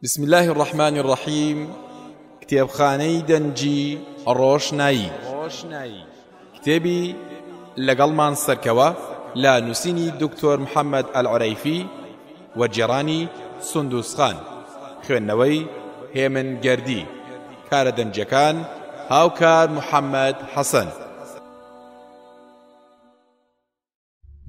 بسم اللە الرحمن الرحیم کتێبخانەی دەنگی ڕۆشنایی کتێبی لەگەڵمان سەرکەوە لە نووسینی دکتۆر محەممەد ئەلعرەیفی وەرگێڕانی سندوس خان خوێندنەوەی هێمن گەردی کارە دەنگیەکان هاوکار محەممەد حەسەن.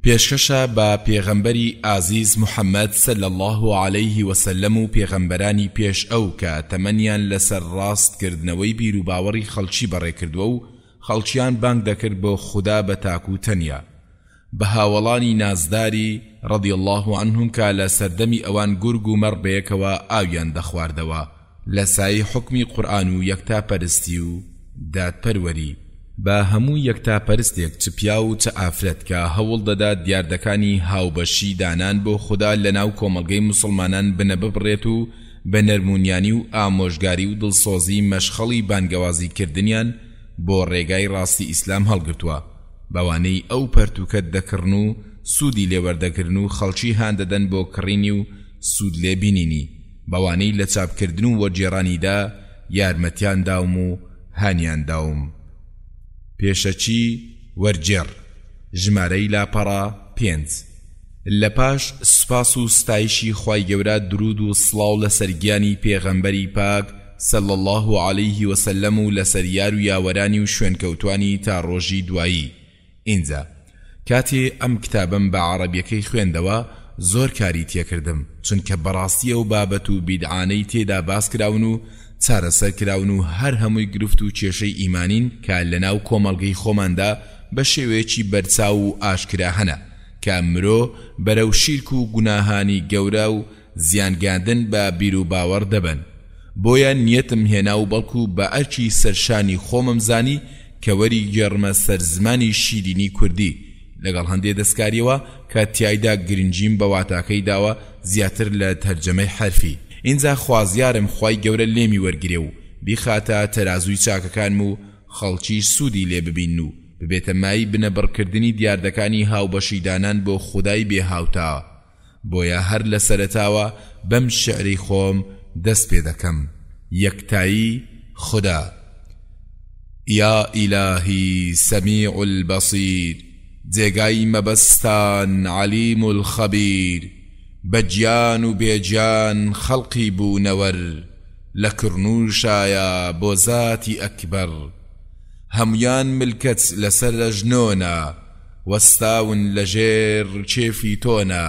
پێشکەشە بە پێغەمبەری ئازیز محمد صلی اللە علیه وسلم و پێغەمبەرانی پێش ئەو کە تەمەنیان لەسەر ڕاست کردنەوەی بیروباوەڕی خەڵکی بەڕێ کردووە و خەڵکیان بانگ دەکرد بۆ خودا بە تاک و تەنیا. بە هاوەڵانی نازداری رضی اللە عنهم کە لە سەردەمی ئەوان گورگ و مەڕ بەیەکەوە ئاویان دەخواردەوە لە سایەی حوکمی قورئان و یەکتاپەرستی و دادپەروەری. بە هەموو یەکتاپەرستێک چ پیاو و چ ئافرەت کە هەوڵ دەدات دیاردەکانی هاوبەشی دانان بۆ خودا لەناو کۆمەڵگەی موسڵمانان بنەببڕێت و بە نەرمونیانی و ئامۆژگاری و دڵسۆزی مەشخەڵی بانگەوازی کردنیان بۆ ڕێگای ڕاستی ئیسلام هەڵگرتووە بەوانەی ئەو پەرتوکە دەکڕن و سوودی لێ وەردەگرن و خەڵکی هان دەدەن بۆ کڕینی و سوود لێ بینینی بەوانەی لە چاپکردن و وەرگێڕانیدا یارمەتیان داوم و هانیان داوم. پێشەکی وەرگێڕ، ژمارەی لاپەڕە پێنج. لە پاش سوپاس و ستایشی خوای گەورە دروود و سڵاو لەسەر گیانی پێغەمبەری پاک صلی اللە علیه وسلم و لەسەر یار و یاوەرانی و شوێنکەوتوانی تا ڕۆژی دوایی ئینجا کاتێ ئەم کتابەم بە عەڕەبیەکەی خوێندەوە زۆر کاری تێکردم چونکە بەڕاستی ئەو بابەت و بیدعانەی تێدا باس کراون و چارەسەر کراون و هەر هەمووی گرفت و کێشەی ئیمانین کە لەناو کۆمەڵگەی خۆماندا بە شێوەیەکی بەرچاو و ئاشکرا هەنە کە مرۆ بەرەو شیرک و گوناهانی گەورە و زیان گەیاندن بە بیروباوەڕ دەبەن بۆیە نیەتم هێنا و بەڵکو بە ئەرکی سەرشانی خۆمم زانی کە وەری گێڕمە سەر زمانی شیرینی کوردی لەگەڵ هەندێ دەستکاریەوە کە تیایدا گرنگیم بە واتاکەی داوە زیاتر لە تەرجەمەی حەرفی ئینجا خوازیارم خوای گەورە لێمی وەرگرێ و بیخاتە تەرازووی چاکەکانم و خەڵکیش سوودی لێ ببینن و ببێتە مایەی بنەبڕکردنی دیاردەکانی هاوبەشی دانان بۆ خودای بێ هاوتا بۆیە هەر لە سەرەتاوە بەم شیعرەی خۆم دەست پێ دەکەم، یەکتایی خودا، یا ئیلاهی سەمیع البصیر جێگای مەبەستان عەلیم الخبیر بە گیان و بێ گیان خەڵقی بوونەوەر لە کڕنووشایە بۆ زاتی ئەکبەر هەموویان ملکەچ لەسەر ئەژنۆنە وەستاون لەژێر ڕکێفی تۆنا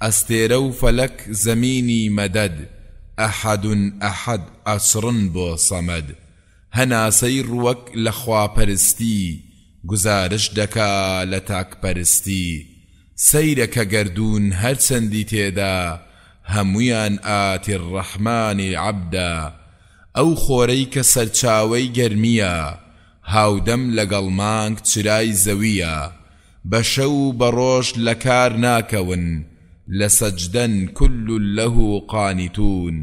ئەستێرە و فەلەک زەمینی مەدەد ئەحەد ئەحەد ئەچڕن بۆ سەمەد هەناسەی ڕووەک لە خواپەرستی گوزارشت دەکا لە تاکپەرستی سەیرە کە گەردوون هەرچەندی تێدا هەموویان آتی الرحمن عبدا ئەو خۆرەی کە سەرچاوەی گەرمییە هاودەم لەگەڵ مانگ چرای زەوییە بە شەو و بە ڕۆژ لە کار ناکەون لە سەجدەن کل لە قانتون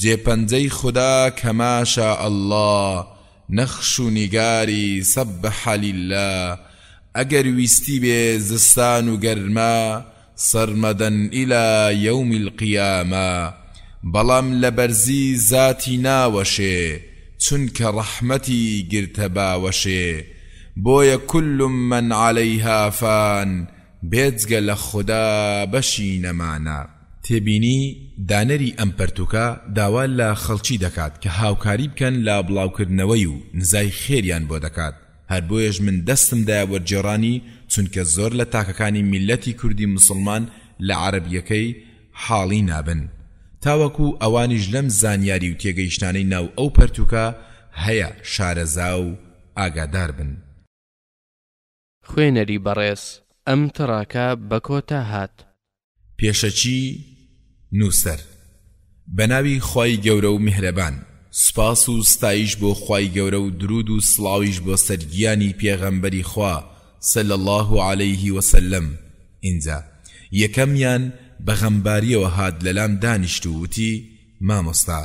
جێ پەنجەی خودا کە ما شاء اللە نەخش و نیگاری سبح للە ئەگەر ویستی بێ زستان و گەرما سرمدا الی یوم القیامە بەڵام لە بەرزی زاتی ناوەشێ چونکە ڕەحمەتی گرتە باوەشێ بۆیە کل من علیها فان بێجگە لە خودا بەشی نەمانە. تێبینی، دانەری ئەم پەرتوکە داوا لە خەڵکی دەکات کە هاوکاری بکەن لە بڵاوکردنەوەی و نزای خێریان بۆ دەکات هەر بۆیەش من دەستم دایە وەرگێڕانی چونکە زۆر لە تاکەکانی میللەتی کوردی موسڵمان لە عەرەبیەکەی حاڵی نابن تاوەکو ئەوانیش لەم زانیاری و تێگەیشتانەی ناو ئەو پەرتوکە هەیە شارەزا و ئاگادار بن. خوێنەری بەڕێز ئەم تڕاکە بە کۆتا هات. پێشەکی، نووسەر. بەناوی خوای گەورە و میهرەبان، سوپاس و ستایش بۆ خوای گەورە و دروود و سڵاویش بۆ سەر گیانی پێغەمبەری خوا صلی اللە علیه وسلم، ئینجا یەکەمیان بە غەمباریەوە هات لەلام دانیشت و وتی، مامۆستا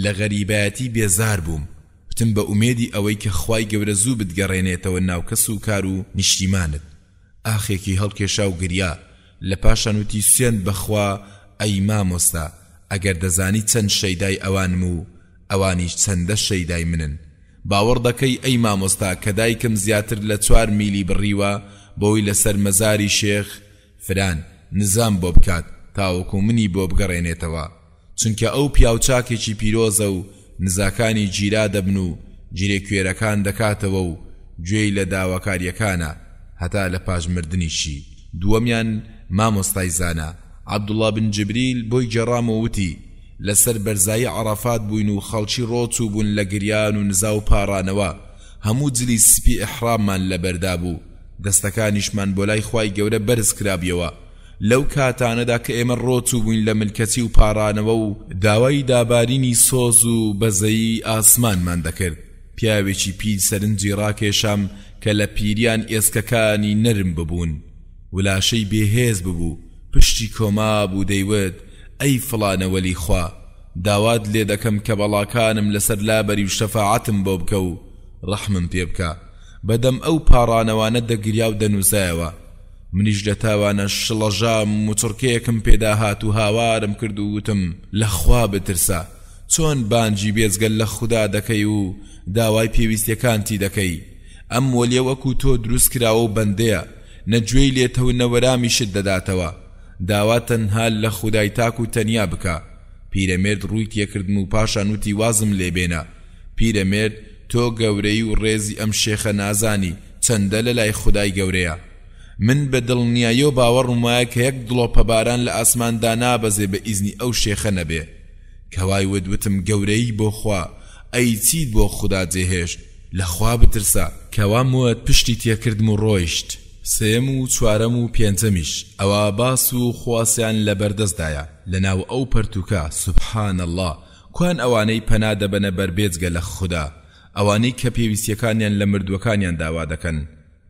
لە غەریبایەتی بێزار بووم، وتم بە ئومێدی ئەوەی کە خوای گەورە زوو بتگەڕێنێتەوە ناو کەس و کار و نیشتیمانت. ئاخێکی هەڵکێشا و گریا، لە پاشان وتی سوێند بە خوا ئەی مامۆستا. ئەگەر دەزانی چەند شەیدای ئەوانم و ئەوانیش چەندە شەیدای منن. باوەڕ دەکەی ئەی مامۆستا کە دایکم زیاتر لە چوار میلی بڕیوە بۆی لەسەر مەزاری شێخ، فران، نزام بۆ بکات تاوەکو منی بۆ بگەڕێنێتەوە. چونکە ئەو پیاوچاکێکی پیرۆزە و نزاکانی گیرا دەبن و گرێ کوێرەکان دەکاتەوە و گوێی لە داواکاریەکانە هەتا لە پاش مردنیشی. دووەمیان مامۆستای زانا، عەبدوڵا بن جبریل، بۆی گێڕام و وتی، لەسەر بەرزایی عەڕەفات بووین و خەڵکی ڕۆچووبوون لە گریان و نزا و پاڕانەوە، هەموو جلی سپی ئیحڕاممان لەبەردا بوو، دەستەکانیشمان بۆ لای خوای گەورە بەرز کرابیەوە، لەو کاتانەدا کە ئێمە ڕۆچووبووین لە ملکەچی و پاڕانەوە و داوای دابارینی سۆز و بەزەیی ئاسمانمان دەکرد، پیاوێکی پیر سەرنجی ڕاکێشام کە لە پیریان ئێسکەکانی نەرم ببوون ولاشەی بێهێز ببوو، پشتی کۆمابوو دەیوت، ئەی فڵانە وەلی خوا، داوات لێ دەکەم کە بەڵاکانم لەسەر لابەری و شەفاعەتم بۆ بکە و ڕەحمم پێ بکە. بەدەم ئەو پاڕانەوانە دەگریا و دەنووسایەوە. منیش لە تاوانە شڵەژام موچڕکەیەکم پێدا هات و هاوارم کرد و وتم، لە خوا بترسە، چۆن بانگی بێجگە لە خودا دەکەی و داوای پێویستیەکانتی دەکەی؟ ئەم وەلیە وەکو تۆ دروست کراوە و بەندەیە، نە گوێی لێتە و نە وەرامیشت دەداتەوە. داوا تەنها لە خودای تاک و تەنیا بکە. پیرەمێرد ڕووی تێکردم و پاشان وتی وازم لێ بێنە. پیرەمێرد، تۆ گەورەیی و ڕێزی ئەم شێخە نازانی چەندە لە لای خودای گەورەیە. من بە دڵنیاییەوە باوەڕم وایە کە یەک دڵۆپە باران لە ئاسماندا نابەزێ بە ئیزنی ئەو شێخە نەبێ. کە وای وت وتم گەورەیی بۆ خوا، ئەی چیت بۆ خودا جێهێشت؟ لە خوا بترسە. کە وام وت پشتی تێکردم و ڕۆیشت. سێیەم و چوارەم و پێنجەمیش ئەوا باس و خواسیان لە بەردەستدایە لە ناو ئەو پەرتوکە، سبحان اللە، کوان ئەوانەی پەنا دەبەنە بەر بێجگە لە خودا، ئەوانەی کە پێویستیەکانیان لە مردووەکانیان داوا دەکەن،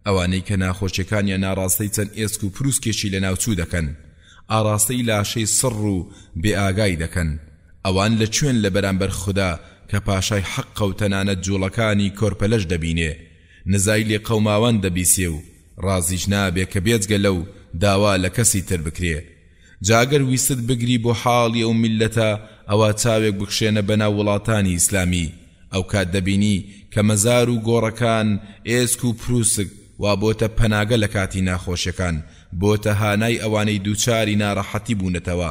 ئەوانەی کە ناخۆشیەکانیان ئاڕاستەی چەند ئێسک و پروسکێکی لەناوچوو دەکەن، ئاڕاستەی لاشەی سڕ و بێ ئاگای دەکەن، ئەوان لە کوێن لە بەرامبەر خودا کە پاشای حەقە و تەنانەت جوڵەکانی کۆرپەلەش دەبینێ، نزای لێقەوماوان دەبیسێ و ڕازیش نابێ کە بێجگە لەو داوا لە کەسی تر بکرێ. جا گەر ویستت بگری بۆ حاڵی ئەو میللەتە ئەوا چاوێک بخشێنە بەناو وڵاتانی ئیسلامی ئەوکات دەبینی کە مەزار و گۆڕەکان ئێسک و پروسک وا بۆتە پەناگە لە کاتی ناخۆشیەکان بۆتە هانای ئەوانەی دووچاری ناڕەحەتی بوونەتەوە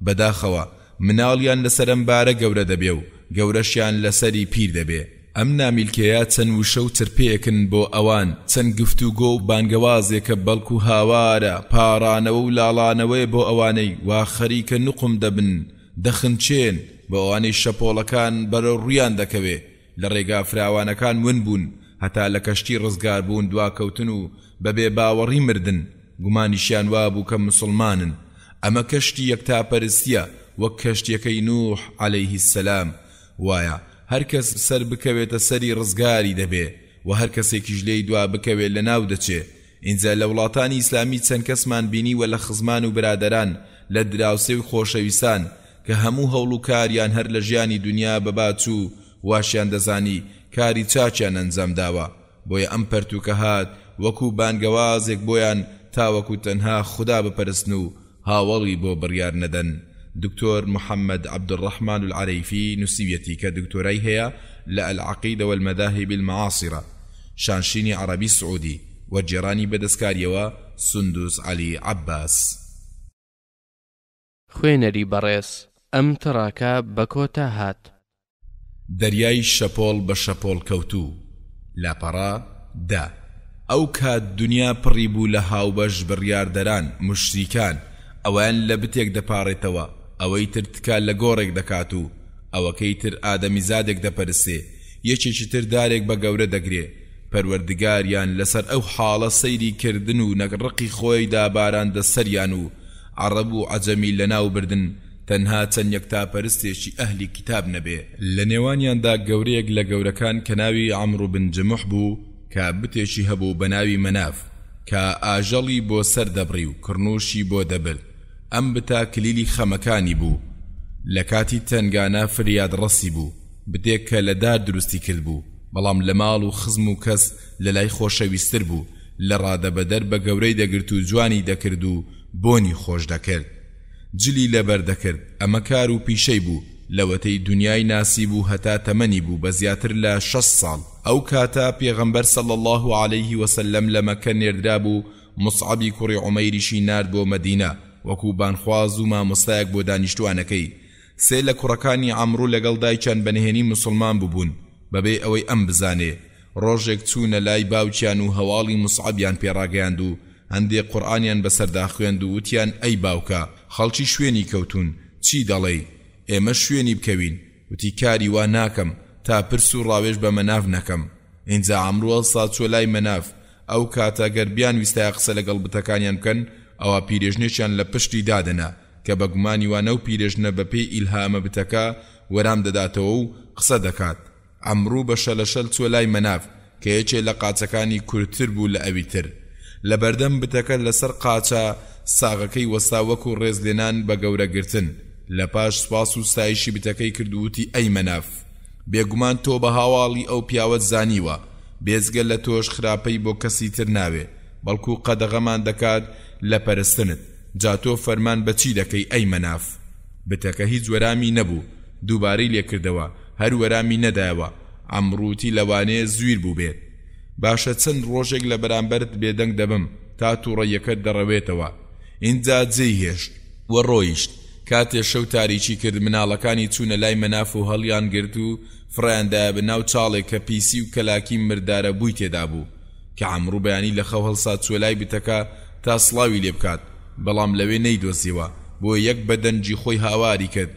بەداخەوە مناڵیان لەسەر ئەم بارە گەورە دەبێ و گەورەشیان لەسەری پیر دەبێ. ئەم نامیلکەیە چەند وشە و چرپەیەکن بۆ ئەوان، چەند گفتوگۆ و بانگەوازێکە بەڵکو هاوارە، پاڕانەوە و لاڵانەوەیە بۆ ئەوانەی وا خەریکە نوقم دەبن، دەخنچێن، بۆ ئەوانەی شەپۆڵەکان بەرەو ڕوویان دەکەوێ، لە ڕێگا فراوانەکان ون بوون، هەتا لە کەشتی ڕزگاربوون دواکەوتن و بە بێ باوەڕی مردن، گومانیشیان وابوو کە موسڵمانن. ئەمە کەشتی یەکتاپەرستیە وەک کەشتیەکەی نوح علیه السلام وایە، هەرکەس سەر بکەوێتە سەری ڕزگاری دەبێ و هەرکەسێکیش لێی دوا بکەوێ لەناو دەچێ. ئینجا لە وڵاتانی ئیسلامی چەند کەسمان بینیوە لە خزمان و برادەران، لە دراوسێ و خۆشەویستان کە هەموو هەوڵ و کاریان هەر لە ژیانی دونیا بەبا چوو واشیان دەزانی کاری چاکیان ئەنجام داوە بۆیە ئەم پەرتوکە هات وەکو بانگەوازێک بۆیان تاوەکو تەنها خودا بپەرستن و هاوەڵی بۆ بڕیار نەدەن دکتۆر محمد عبدالرحمن العریفی نوسیویەتی کە دکتۆرای هەیە لە العقیدە والمذاهب المعاصرە شانشینی عەڕەبی سعودی وەرگێڕانی بەدەستکاریەوە سندس علی عباس. خوێنەری بەڕێز ئەم تڕاکە بە کۆتا هات. دەریای شەپۆڵ بە شەپۆڵ کەوتوو، لاپەڕە، دە. ئەو کات دونیا پڕی بوو لە هاوبەش بڕیاردەران، موشریکان، ئەویان لە بتێک دەپاڕێتەوە، ئەوەی تر تکا لە گۆڕێک دەکات و ئەوەکەی تر ئادەمیزادێک دەپەرستێ، یەکێکی تر دارێک بە گەورە دەگرێ، پەروەردگاریان لەسەر ئەو حاڵە سەیری کردن و نەک ڕقی خۆی داباراندە سەریان و عەڕەب و عەجەمی لەناو بردن تەنها چەند یەکتاپەرستێکی ئەهلی کیتاب نەبێ. لە نێوانیاندا گەورەیەک لە گەورەکان کە ناوی عەمرو بن جموح بوو کە بتێکی هەبوو بە ناوی مەناف کە ئاژەڵی بۆ سەر دەبڕی و کڕنووشی بۆ دەبرد ئەم بتە کلیلی خەمەکانی بوو لە کاتی تەنگانە فریادڕەسی بوو بتێک کە لە دار دروستی کردبوو بەڵام لە ماڵ و خزم و کەس لە لای خۆشەویستر بوو لە ڕادەبەدەر بە گەورەی دەگرت و جوانی دەکرد و بۆنی خۆش دەکرد. جلی لەبەر دەکرد، ئەمە کار و پیشەی بوو، لەوەتەی دونیای ناسیبوو هەتا تەمەنی بوو بە زیاتر لە 60 ساڵ. ئەو کاتە پێغەمبەر صلی اللە علیه وسلم لە مەککە نێردرابوو، موسعەبی کوڕی عومەیریشی نارد بۆ مەدینە وەکو بانخواز و مامۆستایەک بۆ دانیشتوانەکەی. سێ لە کوڕەکانی عەمرو لەگەڵ دایکیان بە نهێنی موسڵمان ببوون بەبێ ئەوەی ئەم بزانێ. ڕۆژێک چوونە لای باوکیان و هەواڵی موسعەبیان پێ ڕاگەیاند و هەندێ قورئانیان بەسەردا خوێند و وتیان ئەی باوکە خەڵکی شوێنی کەوتوون چی دەڵێی ئێمەش شوێنی بکەوین؟ وتی کاری وا ناکەم تا پرس و ڕاوێژ بە مەناف نەکەم. ئینجا عەمرو هەڵسا چووە لای مەناف، ئەو کاتە گەر بیانویستایە قسە لەگەڵ بتەکانیان بکەن ئەوا پیرێژنێکیان لە پشتی دادەنا کە بە گومانی وا نەو پیرێژنە بە پێی ئیلهامە بتەکە وەرام دەداتەوە و قسە دەکات. عەمرو بە شەلەشەل چووە لای مەناف کە یەکێ لە قاچەکانی کورتتر بوو لە ئەوی تر. لە بەردەم بتەکە لەسەر قاچە ساغەکەی وەستا وەکو ڕێزلێنان بە گەورە گرتن. لە پاش سوپاس و ستایشی بتەکەی کرد و وتی ئەی مەناف! بێگومان تۆ بە هاواڵی ئەو پیاوەت زانیوە، بێجگە لە تۆش خراپەی بۆ کەسی تر ناوێ، بەڵکو قەدەغەمان دەکات لە پەرستنت، جا تۆ فەرمان بە چی دەکەی ئەی مەناف؟ بتەکە هیچ وەرامی نەبوو، دووبارەی لێکردەوە، هەر وەرامی نەدایەوە، عەمرو وتی لەوانەیە زویر بووبێت. باشە چەند ڕۆژێک لە بەرامبەرت بێدەنگ دەبم تا توڕەییەکەت دەڕەوێتەوە. ئینجا جێی هێشت. و ڕۆیشت. کاتێ شەو تاریکی کرد مناڵەکانی چوونە لای مەناف و هەڵیان گرت و فڕێیان دایە بە ناو چاڵێک کە پیسی و کەلاکی مردارەبووی تێدا بوو. کە عەمرو بەیانی لە خەو هەڵسا چووە لای بتەکە تا سڵاوی لێ بکات، بەڵام لەوێ نەیدۆزیەوە، بۆیە یەک بە دەنگی خۆی هاواری کرد،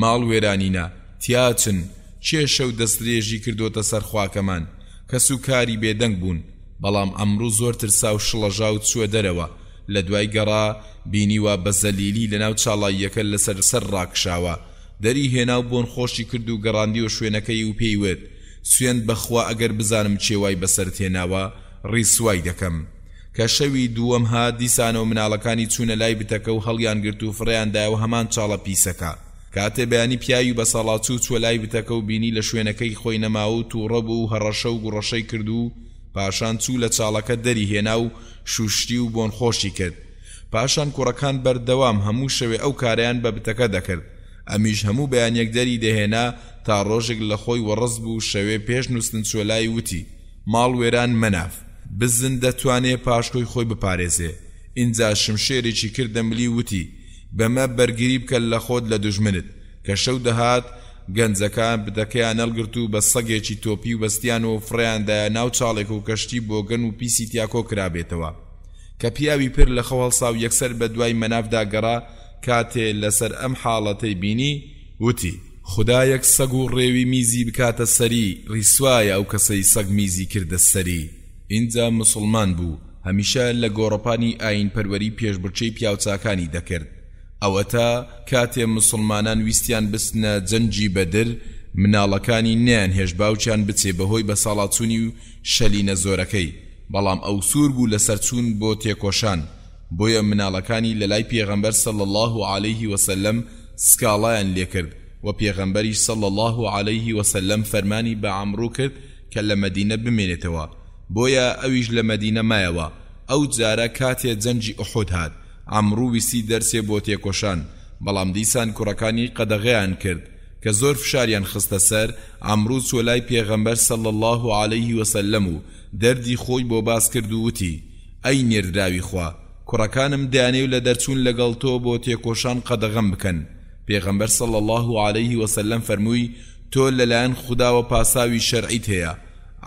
ماڵ وێرانینە، تیا چن، کێ شەو دەستدرێژی کردۆتە سەر خواکەمان؟ کەس و کاری بێدەنگ بوون، بەڵام عەمرو زۆر ترسا و شڵەژا و چووە دەرەوە، لە دوای گەڕا بینی وا بە زەلیلی لە ناو چاڵاییەکە لەسەر سەر ڕاکشاوە، دەری هێنا و بۆن خۆشی کرد و گەڕاندیوە شوێنەکەی و پێی وت، سوێند بە خوا ئەگەر بزانم کێ وای بەسەرت هێناوە، ڕیسوای دەکەم. کە شەوی دووەم هات دیسانەوە مناڵەکانی چوونە لای بتەکە و هەڵیان گرت و فڕێیان دایەوە هەمان چاڵە پیسەکە. کاتێ بەیانی پیاوی بەساڵاچوو چووە لای بتەکە و بینی لە شوێنەکەی خۆی نەماوە و تووڕە بوو و هەڕەشە و گوڕەشەی کرد و پاشان چوو لە چاڵەکە دەری هێنا و شوشتی و بۆنخۆشی کرد. پاشان کوڕەکان بەردەوام هەموو شەوێ ئەو کارەیان بە بتەکە دەکرد. ئەمیش هەموو بەیانیەک دەری دەهێنا تا ڕۆژێک لە خۆی وەڕس بوو شەوێ پێش نووستن چووە لای وتی، ماڵ وێران مەناف. بزن دەتوانێ پاشکۆی خۆی بپارێزێ. ئینجا شمشێرێکی کردە ملی و وتی، بەمە بەرگری بکە لە خۆت لە دوژمنت. کە شەو دەهات، گەنجەکان بتەکەیان هەڵگرت و بە سەگێکی تۆپیو بەستیانەوە و فڕێیان دایە ناو چاڵێک و کەشتی بۆگەن و پیسی تیا کۆ کرابێتەوە. کە پیاوی پیر لە خەو هەڵسا و یەکسەر بە دوای مەنافدا گەڕا، کاتێ لەسەر ئەم حاڵەتەی بینی، وتی. خودایەک سەگ و ڕێوی میزی بکاتە سەری، ڕیسوایە ئەو کەسەی سەگ میزی کردە سەری. ئینجا موسڵمان بوو، هەمیشە لە گۆڕەپانی ئایینپەروەری پێشبڕکێی پیاوچاکانی دەکرد. ئەوەتا کاتێ موسڵمانان ویستیان بچنە جەنگی بەدر، مناڵەکانی نەیانهێشت باوکیان بچێ بەهۆی بەساڵاچوونی و شەلینە زۆرەکەی، بەڵام ئەو سوور بوو لەسەر چوون بۆ تێکۆشان، بۆیە مناڵەکانی لەلای پێغەمبەر صلی اللە علیه وسلم سکاڵایان لێکرد و پێغەمبەریش صلی اللە علیه وسلم فەرمانی بە عەمرو کرد کە لە مەدینە بمێنێتەوە بۆیە ئەویش لە مەدینە مایەوە ئەو جارە کاتێ جەنگی ئوحود هات عەمرو ویستی دەرچێ بۆ تێکۆشان بەڵام دیسان کوڕەکانی قەدەغەیان کرد کە زۆر فشاریان خستە سەر عەمرو چوە لای پێغەمبەر صلی اللە علیه وسلم و دەردی خۆی بۆ باس کرد و وتی ئەی نێردراوی خوا کوڕەکانم دەیانەوێ لە دەرچوون لەگەڵ تۆ بۆ تێکۆشان قەدەغەم بکەن، پێغەمبەر صلی اللە علیه وسلم فەرمووی، تۆ لەلایەن خوداوە پاساوی شەرعیت هەیە،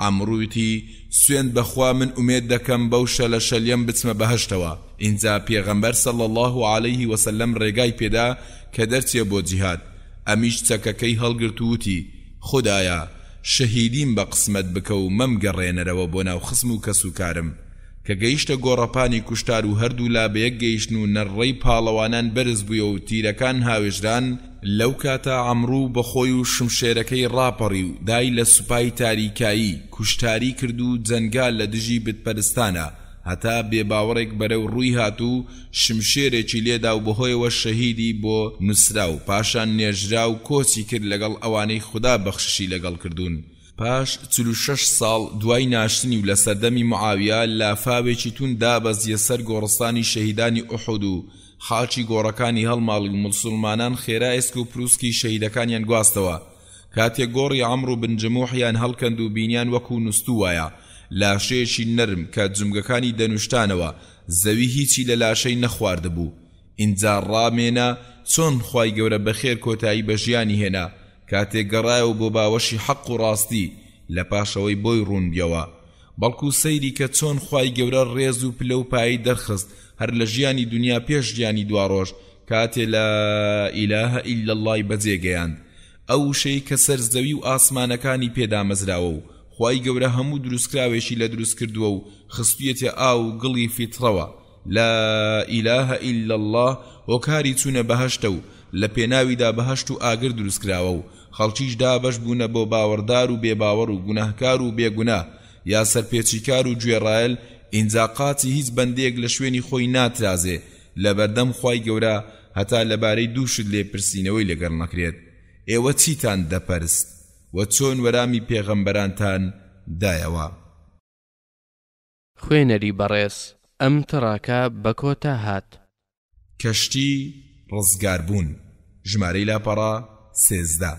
عەمرو وتی، سوێند بەخوا من ئومێد دەکەم بەو شەلە شەلیەم بچمە بەهەشتەوە، ئینجا پێغەمبەر صلی اللە علیه وسلم ڕێگای پێدا کە دەرچێ بۆ جیهاد، ئەمیش چەکەکەی هەڵگرت و وتی، خودایە شەهیدیم بە قسمەت بکە و مەمگەڕێنەرەوە بۆ ناو خزم و کەسوکارم. کە گەیشتە گۆڕەپانی کوشتار و هەردوولا بەیەک گەیشتن و نەڕڕەی پاڵەوانان بەرز بوویەوە و تیرەکان هاوێژران، لەو کاتە عەمرو بە خۆی و شمشێرەکەی ڕاپەڕی و دای لە سوپای تاریکایی، کوشتاری کرد و جەنگا لە دژی بتپەرستانە، هەتا بێباوەڕێک بەرەو ڕووی هات و شمشێرێکی لێدا و بەهۆیەوە شەهیدی بۆ نوسرا و پاشان نێژرا و کۆچی کرد لەگەڵ ئەوانەی خودا بەخششی لەگەڵ کردوون. پاش 46 ساڵ دوای ناشتنی و لە سەردەمی معاویە لافاوێکی توند دابەزیە سەر گۆڕستانی شەهیدانی ئوحود و. خاکی گۆڕەکانی هەڵماڵی و موسڵمانان خێرا ئێسک و پروسکی شەهیدەکانیان گواستەوە. کاتێک گۆڕی عەمرو بن جموحیان هەڵکەند و بینیان وەکو نوستوو وایە، لاشەیەکی نەرم کە جومگەکانی دەنوشتانەوە، زەوی هیچی لە لاشەی نەخواردبوو. ئینجا ڕامێنا چۆن خوای گەورە بەخێر کۆتایی بە ژیانی هێنا، کاتێک گەڕایەوە بۆ باوەشی حەق و ڕاستی لە پاش ئەوەی بۆی ڕوون بیەوە. بەڵکو سەیری کە چۆن خوای گەورە ڕێز و پلە و پایەی دەرخست هەر لە ژیانی دونیا پێش ژیانی دواڕۆژ کاتێ لا الە الا اللە ی بەجێ گەیاند ئەو وشەی کە سەر زەوی و ئاسمانەکانی پێ دامەزراوە و خوای گەورە هەموو دروستکراوێکی لە دروست کردووە و خستویەتیە ئاو و گڵی فیتڕەوە لا الە الا اللە هۆکاری چوونە بەهەشتە و لە پێناویدا بەهەشت و ئاگر دروستکراوە و خەڵکیش دابەش بوونە بۆ باوەڕدار و بێباوەڕ و گوناهکار و بێگوناه یا سەرپێچیکار و گوێڕایەل ئینجا قاچی هیچ بەندەیەک لە شوێنی خۆی ناترازێ لەبەردەم خوای گەورە هەتا لەبارەی دوو شت لێپرسینەوەی لەگەڵ نەکرێت ئێوە چیتان دەپەرست وە چۆن وەرامی پێغەمبەرانتان دایەوە؟ خوێنەری بەڕێز ئەم تڕاکە بە کۆتا هات. کەشتی ڕزگاربوون، ژمارەی لاپەڕە، 13.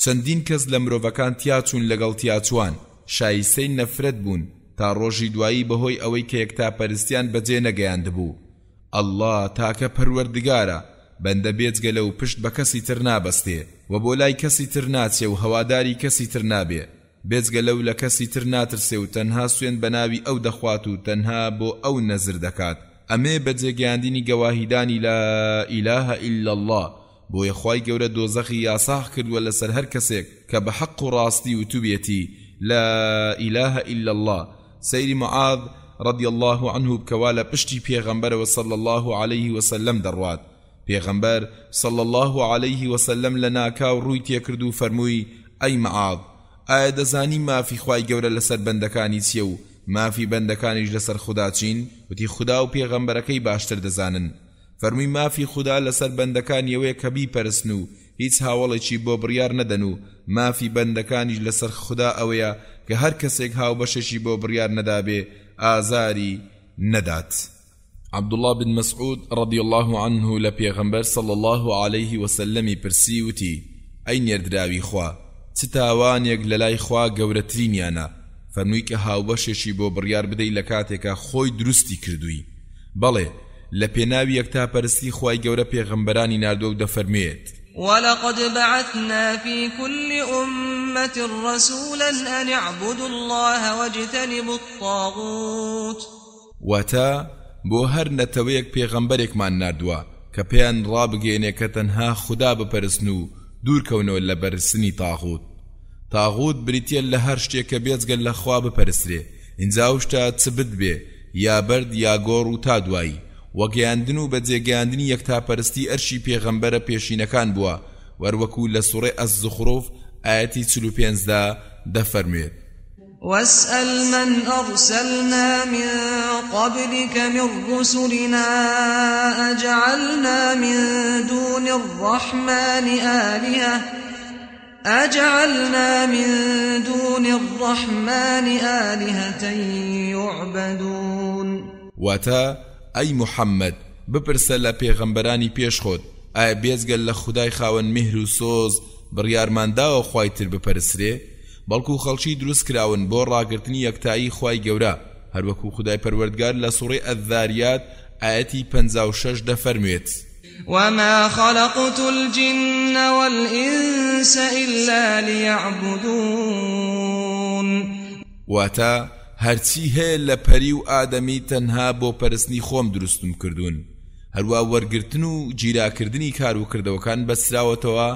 چەندین کەس لە مرۆڤەکان تیاچوون لەگەڵ تیاچووان، شایستەی نەفرەت بوون تا ڕۆژی دوایی بەهۆی ئەوەی کە یەکتاپەرستیان بەجێ نەگەیاندبوو. اللە تاکە پەروەردگارە، بەندە بێجگە لەو پشت بە کەسی تر نابەستێ، وە بۆ لای کەسی تر ناچێ و هەواداری کەسی تر نابێ. بێجگە لەو لە کەسی تر ناترسێ و تەنها سوێند بە ناوی ئەو دەخوات و تەنها بۆ ئەو نەزر دەکات، ئەمەیە بەجێگەیاندنی گەواهیدانی لا الە الا اللە، بۆیە خوای گەورە دۆزەخی یاساغ کردووە لەسەر هەر کەسێک کە بە حەق و ڕاستی وتوبێتی لا الە الا اللە، سەیری معاذ رضی اللە عنه بکە وا لە پشتی پێغەمبەرەوە صلی اللە علیه وسلم دەڕوات، پێغەمبەر، صلی اللە علیه وسلم، لەناکاو ڕووی تێکرد و فەرمووی، ئەی معاذ، ئایا دەزانی مافی خوای گەورە لەسەر بەندەکانی چیە و مافی بەندەکانیش لەسەر خودا چین؟ وتی، خودا و پێغەمبەرەکەی باشتر دەزانن. فەرمووی، مافی خودا لەسەر بەندەکانی ئەوەیە کە بیپەرستن و هیچ هاوەڵێکی بۆ بڕیار نەدەن و مافی بەندەکانیش لەسەر خودا ئەوەیە کە هەر کەسێک هاوبەشێکی بۆ بڕیار نەدابێ ئازاری نەدات. عبداللە بن مسعود رضی اللە عنه لە پێغەمبەر صلی اللە علیه وسلم ی پرسی وتی، ئەی نێردراوی خوا چ تاوانێک لەلای خوا گەورەترینیانە؟ فەرمووی کە هاوبەشێکی بۆ بڕیار بدەی لە کاتێکا خۆی دروستی کردووی. بەڵێ لە پێناوی یەکتاپەرستی خوای گەورە پێغەمبەرانی ناردووە و دەفەرموێت. ولقد بعثنا في كل أمة رسولا أن اعبدوا الله واجتنبوا الطاغوت. واتە، بۆ هەر نەتەوەیەک پێغەمبەرێکمان ناردووە کە پێیان ڕابگەیەنێ کە تەنها خودا بپەرستن و دوورکەونەوە لە پەرستنی تاغوت. تاغوت بریتیە لە هەر شتێ کە بێجگە لە خوا بپەرسترێ، ئینجا ئەو شتە چ بت بێ یا بەرد یا گۆڕ و تا دوایی. وە گەیاندن و بەجێ گەیاندنی یەکتاپەرستی ئەرکی پێغەمبەرە پێشینەکان بووە، وەروەکو لە سوڕەی الزخرف ئایەتی 45 دا دەفەرموێت. واسأل من أرسلنا من قبلك من رسلنا أجعلنا من دون الرحمن آلهة أجعلنا من دون الرحمن آلهة يعبدون. واتە، ئەی محمد بپرسە لە پێغەمبەرانی پێش خۆت، ئایا بێجگە لە خودای خاوەن میهر و سۆز بڕیارمان داوە خوای تر بپەرسترێ؟ بەڵکو خەڵکی دروست کراون بۆ ڕاگرتنی یەکتایی خوای گەورە، هەروەکو خودای پەروەردگار لە سوڕەی الذاریات ئایەتی 56 دەفەرموێت. وما خلقت الجن والإنس إلا ليعبدون. واتە، هەرچی هەیە لە پەری و ئادەمی تەنها بۆ پەرستنی خۆم دروستم کردوون، هەروا وەرگرتن و گیراکردنی کار و کردەوەکان بەستراوەتەوە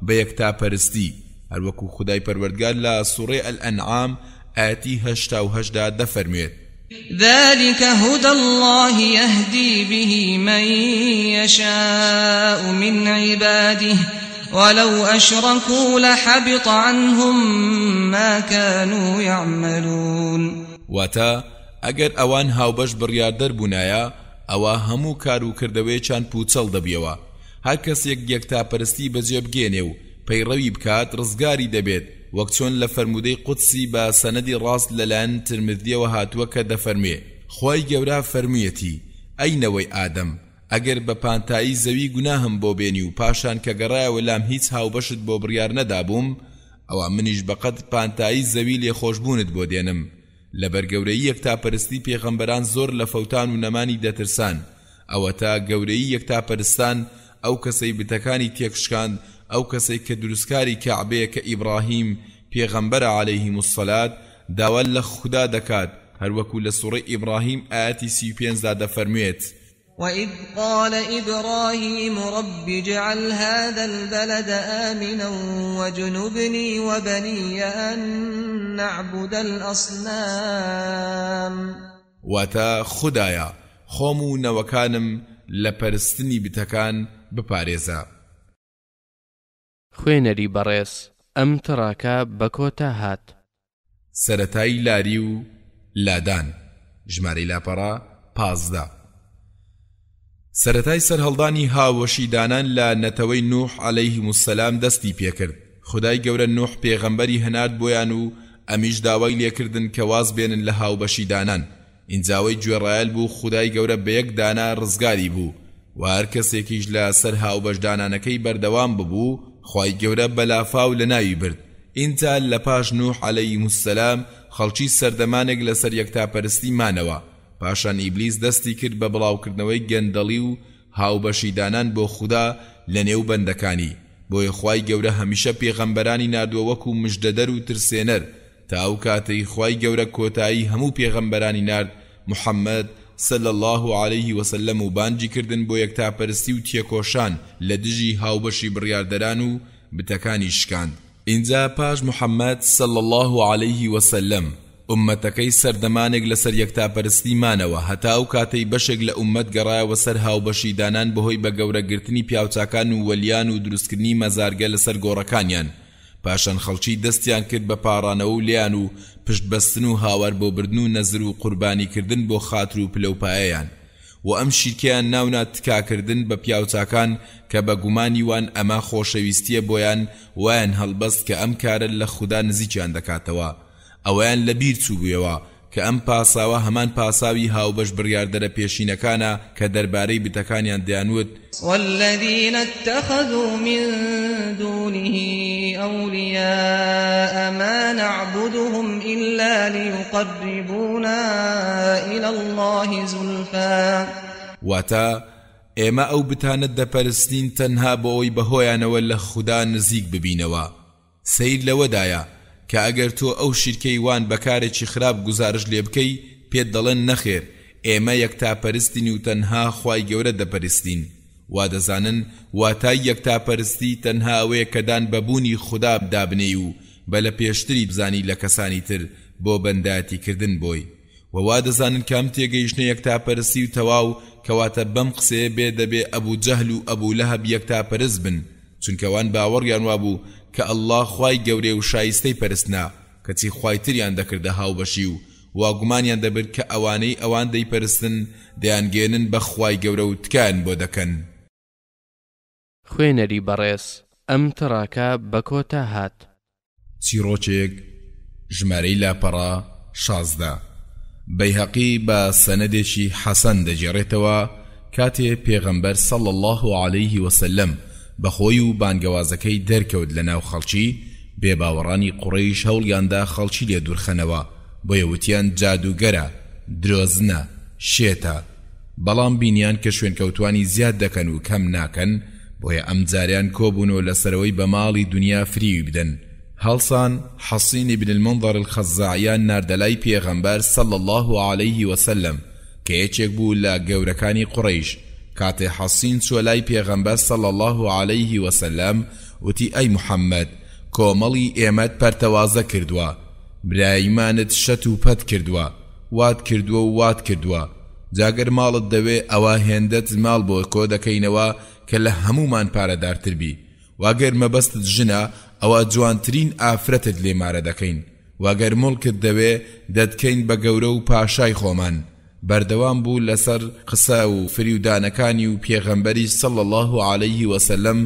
بە یەکتاپەرستی، هەروەکو خودای پەروەردگار لە سوڕەی الانعام ئایەتی 88 دا دەفەرموێت. ذلک هدی اللە یهدی به من یشاء من عباده ولو اشرکوا لحبط عنهم ما کانوا یعملون. واتە، ئەگەر ئەوان هاوبەش بڕیاردەر بوونایە ئەوا هەموو کار و کردەوەیەکیان پووچەڵ دەبوویەوە، هەر کەسێک یەکتاپەرستی بەجێ بگەیەنێ و پەیڕەوی بکات ڕزگاری دەبێت، وەک چۆن لە فەرموودەی قودسی بە سەنەدی ڕاست لەلایەن ترمذیەوە هاتووە کە دەفەرموێ، خوای گەورە فەرموویەتی، ئەی نەوەی ئادەم! ئەگەر بە پانتایی زەوی گوناهم بۆ بێنی و پاشان کە گەڕایەوە لام هیچ هاوبەشت بۆ بڕیار نەدابووم ئەوا منیش بەقەد پانتایی زەوی لێخۆشبوونت بۆ دێنم لەبەر گەورەیی یەکتاپەرستی پێغەمبەران زۆر لە فەوتان و نەمانی دەترسان، ئەوەتا گەورەیی یەکتاپەرستان ئەو کەسەی بتەکانی تێکشکاند، ئەو کەسەی کە دروستکاری کەعبەیە کە ئیبڕاهیم پێغەمبەرە علیهم الصلوة داوا لە خودا دەکات هەروەکو لە سوڕەی ئیبڕاهیم ئایەتی 35 دا دەفەرموێت. وإذ قال إبراهيم رب اجعل هذا البلد آمنا واجنبني وبني أن نعبد الأصنام. واتە، خودایە خۆم و نەوەکانم لە پەرستنی بتەکان بپارێزە. خوێنەری بەڕێز ئەم تڕاکە بە کۆتا هات. سەرەتای لاری و لادان، ژمارەی لاپەڕە، 15. سەرەتای سەرهەڵدانی هاوەشی دانان لە نەتەوەی نوح علیهم السلام دەستی پێکرد، خودای گەورە نوح پێغەمبەری هەنارد بۆیان و ئەمیش داوای لێکردن کە واز بێنن لە هاوبەشی دانان، ئینجا ئەوەی گوێڕایەل بوو خودای گەورە بە یەک دانە ڕزگاری بوو وە هەر کەسێکیش لە سەر هاوبەش دانانەکەی بەردەوام ببوو خوای گەورە بە لافاو لە ناوی برد ئینجا لە پاش نوح علیه السلام خەڵکی سەردەمانێک لە سەر یەکتاپەرستی مانەوە پاشان ئیبلیس دەستی کرد بە بڵاوکردنەوەی گەندەڵی و هاوبەشی دانان بۆ خودا لە نێو بەندەکانی بۆیە خوای گەورە هەمیشە پێغەمبەرانی ناردوە وەکو مژدەدەر و ترسێنەر تا ئەو کاتەی خوای گەورە کۆتایی هەموو پێغەمبەرانی نارد محمد صلی اللە علیه وسلم و بانگی کردن بۆ یەکتاپەرستی و تێکۆشان لە دژی هاوبەشی بڕیاردەران و بتەکانی شکاند. ئینجا پاش محمد صلی اللە علیه وسلم ئوممەتەکەی سەردەمانێک لەسەر یەکتاپەرستی مانەوە هەتا ئەو کاتەی بەشێک لە ئوممەت گەڕایەوە سەر هاوبەشی دانان بەهۆی بەگەورە گرتنی پیاوچاکان و وەلیان و دروستکردنی مەزارگە لەسەر گۆڕەکانیان پاشان خەڵکی دەستیان کرد بە پاڕانەوەو لێیان و پشت بەستن و هاوار بۆ بردن و نەزر و قوربانی کردن بۆ خاتر و پلەو پایەیان و ئەم شیرکەیان ناونا تکا کردن بە پیاوچاکان کە بە گومانی وان ئەمە خۆشەویستیە بۆیان وایان هەڵبەست کە ئەم کارە لە خودا نزیکیان دەکاتەوە ئەوەیان لە بیر چووبوویەوە کە ئەم پاساوە هەمان پاساوی هاوبەش بڕیاردەرە پێشینەکانە کە دەربارەی بتەکانیان دەیانوت. والذین اتخذوا من دونه اولیاء ما نعبدهم الا لیقربونا الی اللە زلفی. واتە، ئێمە ئەو بتانە دەپەرستین تەنها بۆ ئەوەی بەهۆیانەوە لە خودا نزیک ببینەوە. سەیر لەوەدایە کە ئەگەر تۆ ئەو شیرکەی وان بە کارێکی خراپ گوزارشت لێ بکەی پێت دەڵێن نەخێر ئێمە یەکتاپەرستین و تەنها خوای گەورە دەپەرستین وا دەزانن واتای یەکتاپەرستی تەنها ئەوەیە کە دان بە بوونی خودا دابنێی و بە لە پێشتری بزانی لە کەسانی تر بۆ بەندایەتی کردن بۆی وە وا دەزانن کە ئەم تێگەیشتنە یەکتاپەرستی و تەواو کەواتە بەم قسەیە بێ دەبێ ئەبو جەهل و ئەبو لەهەب یەکتاپەرست بن چونکە ئەوان باوەڕیان وابوو کە اللە خوای گەورەیە و شایستەی پەرستنە کەچی خوای تریان دەکردە هاوبەشی و وا گومانیان دەبرد کە ئەوانەی ئەوان دەیپەرستن دەیانگەیەنن بە خوای گەورە و تکایان بۆ دەکەن. خوێنەری بەڕێز ئەم تڕاکە بە کۆتا هات. چیڕۆکێک، ژمارەی لاپەڕە، 16. بەیهەقی بە سەنەدێکی حەسەن دەگێڕێتەوە، کاتێ پێغەمبەر صلی اللە علیه وسلم بە خۆی و بانگەوازەکەی دەرکەوت لە ناو خەڵکی، بێباوەڕانی قوڕەیش هەوڵیاندا خەڵکی لێ دوورخەنەوە، بۆیە وتیان جادووگەرە، درۆزنە، شێتە. بەڵام بینیان کە شوێنکەوتوانی زیاد دەکەن و کەم ناکەن، بۆیە ئەمجارەیان کۆبوونەوە لەسەرئەوەی بە ماڵی دونیا فریوی بدەن، هەڵسان حصین بن المنذر الخزاعیان ناردە لای پێغەمبەر صلی اللە علیه وسلم کە یەکێک بوو لە گەورەکانی قوڕەیش، کاتێ حصین چووە لای پێغەمبەر صلی اللە علیه وسلم وتی ئەی محمد کۆمەڵی ئێمەت پەرتەوازە کردووە، براییمانت شەت و پەت کردووە، وات کردووە و وات کردووە، جا گەر ماڵت دەوێ ئەوا هێندەت ماڵ بۆ کۆ دەکەینەوە کە لە هەموومان پارەدارتر بی، وە گەر مەبەستت ژنە ئەوا جوانترین ئافرەتت لێ مارە دەکەین، وە گەر موڵکت دەوێ دەتکەین بە گەورە و پاشای خۆمان. بەردەوام بوو لەسەر قسە و فریودانەکانی و پێغەمبەریش صلی اللە علیه وسلم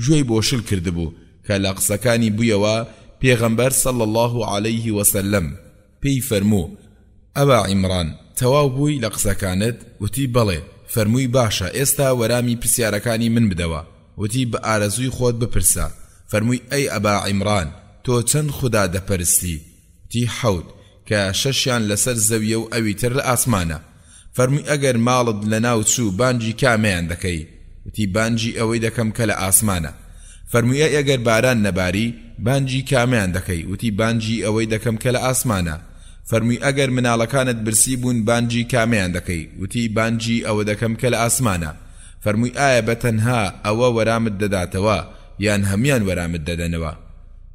گوێی بۆ شل کردبوو کە لە قسەکانی بوویەوە پێغەمبەر صلی اللە علیه وسلم پێی فەرموو، ئەبا عیمڕان، تەواو بووی لە قسەکانت؟ وتی، بەڵێ. فەرمووی باشە ئێستا وەرامی پرسیارەکانی من بدەوە، وتی بە ئارەزووی خۆت بپرسە، فەرمووی ئەی ئەبا عیمران تۆ چەند خودا دەپەرستی؟ وتی حەوت، کە شەشیان لەسەر زەویە و ئەوی تر لە ئاسمانە. فەرمووی ئەگەر ماڵت لەناو چوو بانگی کامەیان دەکەی؟ وتی بانگی ئەوەی دەکەم کە لە ئاسمانە. فەرمووی ئەی ئەگەر باران نەباری بانگی کامەیان دەکەی؟ وتی بانگی ئەوەی دەکەم کە لە ئاسمانە. فەرمووی ئەگەر مناڵەکانت برسی بوون بانگی کامەیان دەکەی؟ وتی بانگی ئەوە دەکەم کە لە ئاسمانە. فەرمووی ئایا بە تەنها ئەوە وەرامت دەداتەوە یان هەموویان وەرامت دەدەنەوە؟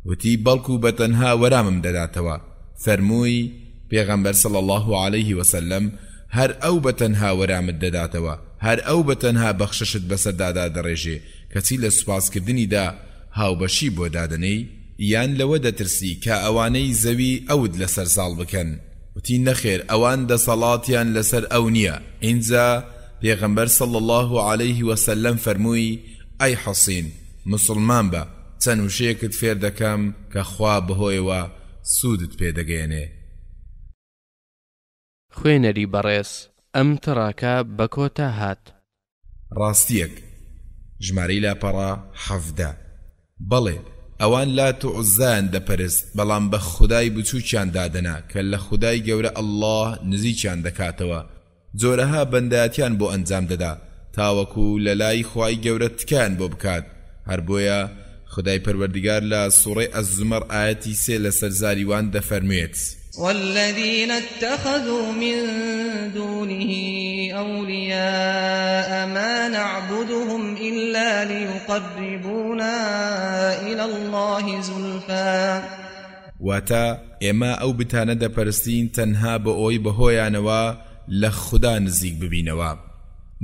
وتی بەڵکو بە تەنها وەرامم دەداتەوە. فەرمووی، پێغەمبەر صلی اللە علیه وسلم، هەر ئەو بە تەنها وەرامت دەداتەوە، هەر ئەو بە تەنها بەخششت بەسەردا دادەڕێژێ، کەچی لە سوپاسکردنیدا هاوبەشی بۆ دادەنێی؟ یان لەوە دەترسی کە ئەوانەی زەوی ئەوت لەسەر زاڵ بکەن؟ وتی، نەخێر ئەوان دەسەڵاتیان لەسەر ئەو نییە، ئینجا پێغەمبەر صلی اللە علیه وسلم فەرمووی، ئەی حصین موسڵمان بە، چەند وشەیەکت فێر دەکەم کە خوا بەهۆیەوە سوودت پێ دەگەیەنێ. خوێنەری بەڕێز ئەم تڕاکە بە کۆتا هات. ڕاستییەک، ژمارەی لاپەڕە 17. بەڵێ، ئەوان لات و عوززایان دەپەرست، بەڵام بە خودای بچووکیان دادەنا کە لە خودای گەورە اللە نزیکیان دەکاتەوە، جۆرەها بەندایەتیان بۆ ئەنجام دەدا تاوەکو لەلای خوای گەورە تکایان بۆ بکات، هەر بۆیە خودای پەروەردگار لە سوڕەی الزمر ئایەتی سێ لەسەر زاری وان دەفەرموێت. والذین اتخذوا من دونه أولیاء ما نعبدهم إلا ليقربونا إلى الله زلفی. واتە، ئێمە ئەو بتانە دەپەرستین تەنها بۆ ئەوەی بەهۆیانەوە لە خودا نزیک ببینەوە.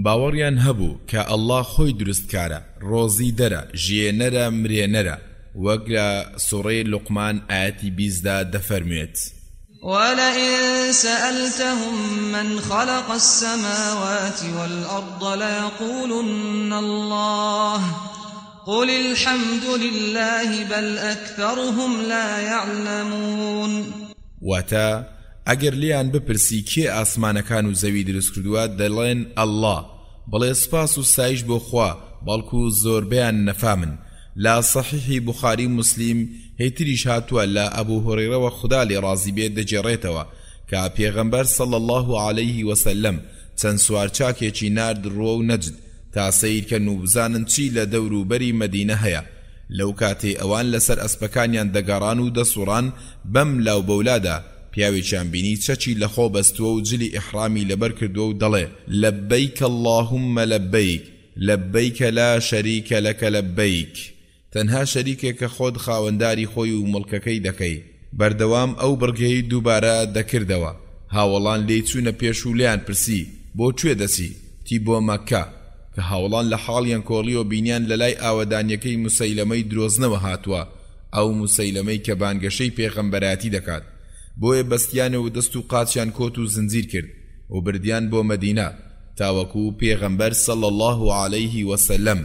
باوەڕیان هەبوو کە اللە خۆی دروستکارە، ڕۆزیدەرە، ژیێنەرە، مرێنەرە، وەک لە سوڕەی لوقمان ئایەتی 20 دا دەفەرموێت. ولئن سألتهم من خلق السماوات والأرض ليقولن الله قل الحمد للە بل اکثرهم لا یعلمون. واتە، ئەگەر لێیان بپرسی کێ ئاسمانەکان و زەوی دروست کردووە دەڵێن اللە، بڵێ سوپاس و ستایش بۆ خوا بەڵکو زۆربەیان نەفامن، لە صەحیحی بوخاری و موسلیم هی تریش هاتووە لە ئەبو هوڕەیرەوە خودا لێ ڕازی بێت دەگێڕێتەوە کە پێغەمبەر صلی اللە علیه وسلم چەند سوارچاکێکی نارد ڕووەو نەجد تا سەیر کەن و بزانن چی لە دەور و بەری مەدینە هەیە، لەو کاتەی ئەوان لەسەر ئەسپەکانیان دەگەڕان و دەسوڕان بەم لاو بەولادا، پیاوێکیان بینی چەکی لە خۆ بەستووە و جلی ئیحڕامی لەبەر کردووە و دەڵێ، لبیک اللهم لبیک، لبیک لا شریک لک لبیک. تەنها شەریکێک کە خۆت خاوەنداری خۆی و موڵکەکەی دەکەی. بەردەوام ئەو بڕگەی دووبارە دەکردەوە. هاوەڵان لێی چوونە پێش و لێیان پرسی، بۆ کوێ دەچی؟ وتی، بۆ مەککە. کە هاوەڵان لە حاڵیان کۆڵیەوە بینیان لە لای ئاوەدانیەکەی موسەیلەمەی درۆزنەوە هاتووە، ئەو موسەیلەمەی کە بانگەشەی پێغەمبەرایەتی دەکات. بۆیە بەستیانەوە و دەست و قاچیان کۆت و زنجیر کرد و بردیان بۆ مەدینە تاوەکو پێغەمبەر صلی اللە علیه وسلم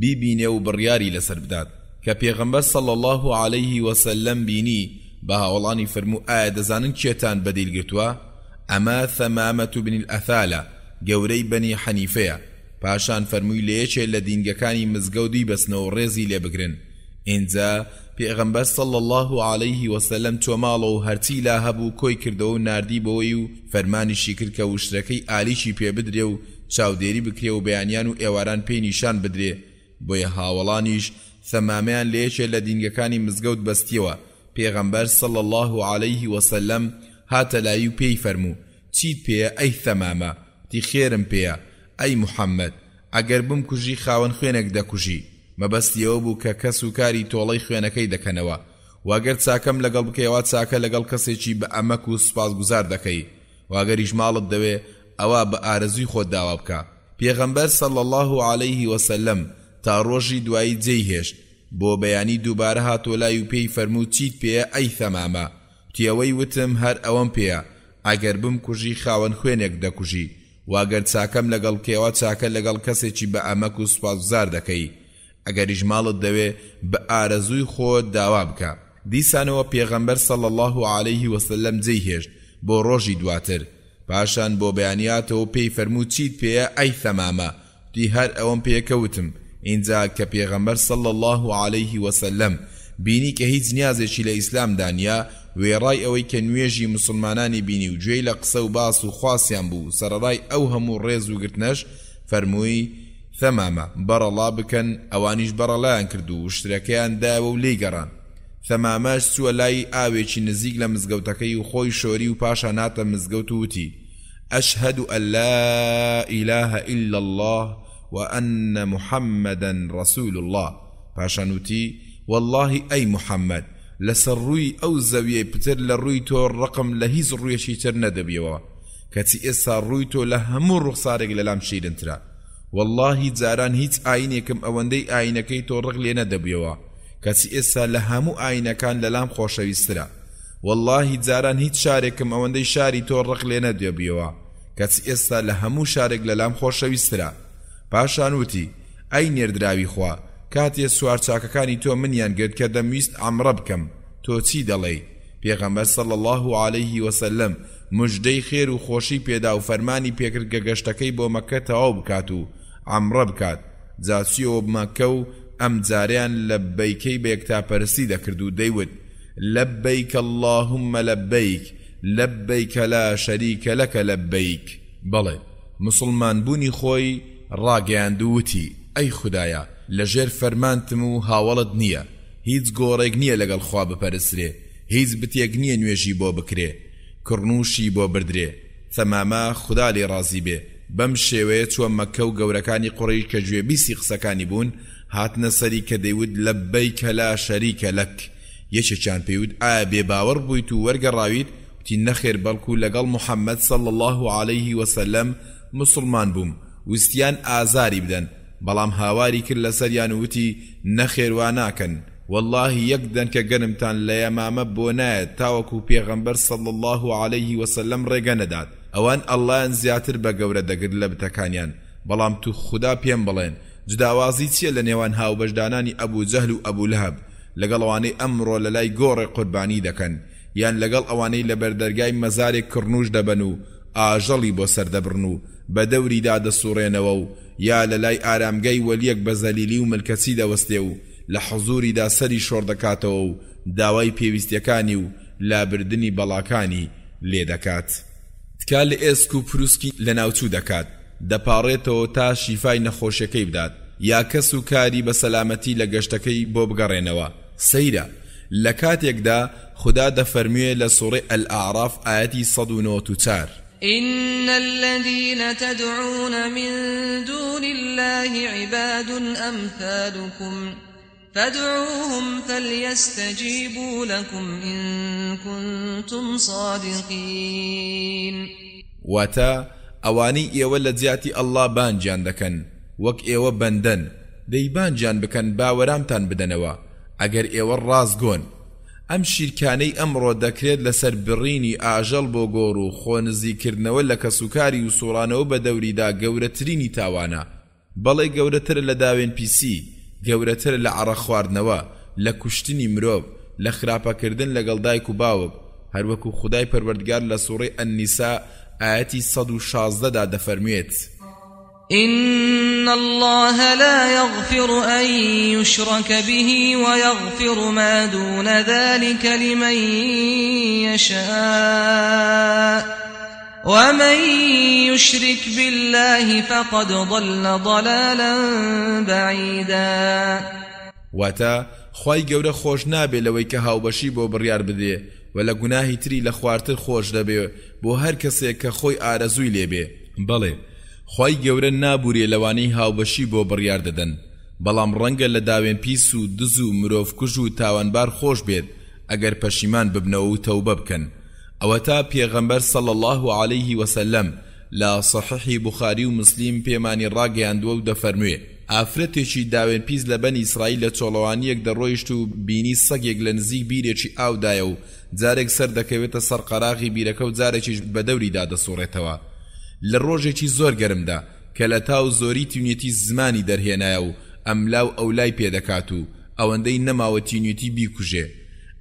بیبینێ و بڕیاری لەسەر بدات، کە پێغەمبەر صلی اللە علیه وسلم بینی بە هاوەڵانی فەرموو ئایا دەزانن کێتان بەدیل گرتووە؟ ئەمە ثمامە بن الاثالە گەورەی بەنی حەنیفەیە، پاشان فەرمووی لە یەکێ لە دینگەکانی مزگەوت بیبەستنەوە و ڕێزی لێ بگرن، ئینجا پێغەمبەر صلی اللە علیه وسلم چوە ماڵەوە و هەرچی لا هەبوو کۆی کردەوە و ناردی بۆی و فەرمانیشی کرد کە وشترەکەی ئالیکی پێ بدرێ و چاودێری بکرێ و بەیانیان و ئێواران پێی نیشان بدرێ، بۆیە هاوەڵانیش ثەمامەیان لە یەکێ لە دینگەکانی مزگەوت بەستیەوە، پێغەمبەر صلی اللە علیه وسلم هاتە لای و پێی فەرموو، چیت پێیە ئەی ثەمامە؟ وتی، خێرم پێیە ئەی محمد، ئەگەر بمکوژی خاوەن خوێنێک دەکوژی، مەبەستی ئەوە بوو کە کەس و کاری تۆڵەی خوێنەکەی دەکەنەوە، وە گەر چاکەم لەگەڵ بکەی ئەوا چاکە لەگەڵ کەسێکی بە ئەمەک و سوپاسگوزار دەکەی، وە گەریش ماڵت دەوێ ئەوا بە ئارەزووی خۆت داوا بکە. پێغەمبەر صلی اللە علیه وسلم تا ڕۆژی دوایی جێی هێشت، بۆ بەیانی دووبارە هاتۆ لای و پێی فەرموو چیت پێیە ئەی ثەمامە؟ وتی ئەوەی وتم هەر ئەوەم پێیە، ئەگەر بمکوژی خاوەن خوێنێک دەکوژی، وە گەر چاکەم لەگەڵ بکەی ئەوا چاکە لەگەڵ کەسێکی بە ئەمەک و سوپاسگوزار دەکەی، ئەگەریش ماڵت دەوێ بە ئارەزووی خۆت داوا بکە. دیسانەوە پێغەمبەر صلی اللە علیه وسلم جێی هێشت بۆ ڕۆژی دواتر. پاشان بۆ بەیانی هاتەوەو پێی فەرموو چیت پێیە ئەی ثەمامە؟ وتی هەر ئەوەم پێیە کە وتم، ئینجا کە پێغەمبەر صلی اللە علیه وسلم بینی کە هیچ نیازێکی لە ئیسلامدا نیە، وێڕای ئەوەی کە نوێژی موسڵمانانی بینی و گوێی لە قسە و باس و خواسیان بوو سەرەڕای ئەو هەموو ڕێز و گرتنەش، فەرمووی، ثەمامە، بەڕەڵا بکەن، ئەوانیش بەڕەڵایان کرد و وشترەکەیان دایەوە و لێی گەڕان. ثەمامەش چووە لای ئاوێکی نزیک لە مزگەوتەکەی و خۆی شۆری و پاشان هاتە مزگەوت و وتی، اشهد ان لا اله الا اللە و ان محمدا رسول اللە، پاشان وتی، وەڵڵاهی ئەی محمد لەسەر ڕووی ئەو زەویەی پتر لە ڕووی تۆ ڕقم لە هیچ ڕوویەکی تر نەدەبیەوە، کەچی ئێستا ڕووی تۆ لە هەموو ڕوخسارێک لەلام شیرنترە. وەڵڵاهی جاران هیچ ئایینێکم ئەوەندەی ئایینەکەی تۆ ڕق لێ نەدەبویەوە، کەچی ئێستا لە هەموو ئایینەکان لەلام خۆشەویسترە. وەڵڵاهی جاران هیچ شارێکم ئەوەندەی شاری تۆ ڕق لێ نەدەبویەوە، کەچی ئێستا لە هەموو شارێک لەلام خۆشەویسترە. پاشان وتی، ئەی نێردراوی خوا، کاتێ سوارچاکەکانی تۆ منیان گرت کە دەمویست عەمڕە بکەم، تۆ چی دەڵێی؟ پێغەمبەر صلی اللە علیه وسلم مژدەی خێر و خۆشی پێدا و فەرمانی پێکرد کە گەشتەکەی بۆ مەککە تەواو بکات و عەمڕە بکات، جا چویەوە مەککە و ئەمجارەیان لەببەیکەی بە یەکتاپەرستی دەکرد و دەیوت، لبیک اللهم لبیک، لبیک لا شریک لک لبیک. بەڵێ موسڵمان بوونی خۆی ڕاگەیاند و وتی، ئەی خودایە لەژێر فەرمانتم و هاوەڵت نییە، هیچ گۆڕێک نییە لەگەڵ خوا بپەرسترێ، هیچ بتێک نییە نوێژی بۆ بکرێ، کڕنووشی بۆ بردرێ. ثەمامە، خودا لێی ڕازی بێ، بەم شێوەیە چووە مەککە و گەورەکانی قوڕەیش کە گوێبیستی قسەکانی بوون، هاتنە سەری کە دەیوت لبیک لا شریک لک، یەکێکیان پێی وت ئایا بێ باوەڕ بوویت و وەرگەڕاویت؟ وتی نەخێر بەڵکو لەگەڵ محمد صلی اللە علیه وسلم موسڵمان بووم، ویستیان ئازاری بدەن، بەڵام هاواری کرد لەسەریان و وتی نەخێر وا ناکەن، وەڵڵاهی یەک دەنکە گەنمتان لە یەمامە بۆ نایەت تاوەکو پێغەمبەر صلی اللە علیه وسلم ڕێگە نەدات، ئەوان اللەیان زیاتر بە گەورە دەگرت لە بتەکانیان، بەڵام توخودا پێم بڵێن جوداوازی چیە لە نێوان هاوبەشدانانی ئەبو جەهل و ئەبو لەهەب لەگەڵ ئەوانەی ئەمڕۆ لەلای گۆڕێک قوربانی دەکەن یان لەگەڵ ئەوانەی لە بەردەرگای مەزارێک کڕنوش دەبەن و ئاژەڵی بۆ سەردەبڕن و بەدەوریدا دەسوڕێنەوە و یا لەلای ئارامگای وەلیەک بە زەلیلی و ملکەچی دەوەستێ و لە حزوریدا سەری شۆڕدەکاتەوە و داوای پێویستیەکانی و لابردنی بەڵاکانی لێ دەکات. تکا لە ئێسک و پروسکی لەناوچوو دەکات، دەپاڕێتەوە تا شیفای نەخۆشیەکەی بدات یا کەس و کاری بە سەلامەتی لە گەشتەکەی بۆ بگەڕێنەوە، سەیرە لە کاتێکدا خودا دەفەرموێ لە سوڕەی الاعراف ئایەتی 194. ان الذین تدعون من دون اللە عباد امثالکم فادعوهم فلیستجیبوا لکم ان کنتم صادقین. واتە، ئەوانەی ئێوە لە جیاتی اللە بانگیان دەکەن وەک ئێوە بەندەن، دەی بانگیان بکەن با وەرامتان بدەنەوە ئەگەر ئێوە ڕاستگۆن. ئەم شیرکانەی ئەمڕۆ دەکرێت لەسەر بڕینی ئاژەڵ بۆ گۆڕ و خۆ نزیککردنەوە لە کەسوکاری و سوڕانەوە بە دەوریدا گەورەترینی تاوانە، بەڵێ گەورەترە لە داوێن پیسی، گەورەترە لە عەڕەق خواردنەوە، لە کوشتنی مرۆڤ، لە خراپەکردن لەگەڵ دایک و باوک، هەروەکو خودای پەروەردگار لە سوڕەی النساء ئایەتی 116 دا دەفەرموێت. ان اللە لا یغفر ان یشرک به ویغفر ما دون ذلک لمن یشاء ومن یشرک باللە فقد ضل ضلالا بعیدا. واتە، خوای گەورە خۆش نابێ لەوەی کە هاوبەشی بۆ بڕیار بدرێ و لە گوناهی تری لە خوارتر خۆش دەبێ بۆ هەر کەسێک کە خۆی ئارەزووی لێ بێ، بەڵێ خوای گەورە نابورێ لەوانەی هاوبەشی بۆ بڕیار دەدەن، بەڵام ڕەنگە لە داوێن پیس و دز و مرۆڤ کوژ و تاوانبار خۆش بێت ئەگەر پەشیمان ببنەوە و تەوبە بکەن. ئەوەتا پێغەمبەر صلی اللە علیه وسلم لە صحیحی بوخاری و موسلیم پێمانی ڕاگەیاندووە و دەفەرموێ، ئافرەتێکی داوێن پیس لە بەنی ئیسرائیل لە چۆڵەوانییەک دەڕۆیشت و بینی سەگێک لە نزیک بیرێکی ئاودایە و جارێک سەر دەکەوێتە سەر قەراغی بیرەکە و جارێکیش بە دەوریدا دەسوڕێتەوە لە ڕۆژێکی زۆر گەرمدا کە لە تاو زۆری تینوێتی زمانی دەرهێنایە و ئەملا و ئەولای پێ دەکات و ئەوەندەی نەماوە تینوێتی بیکوژێ.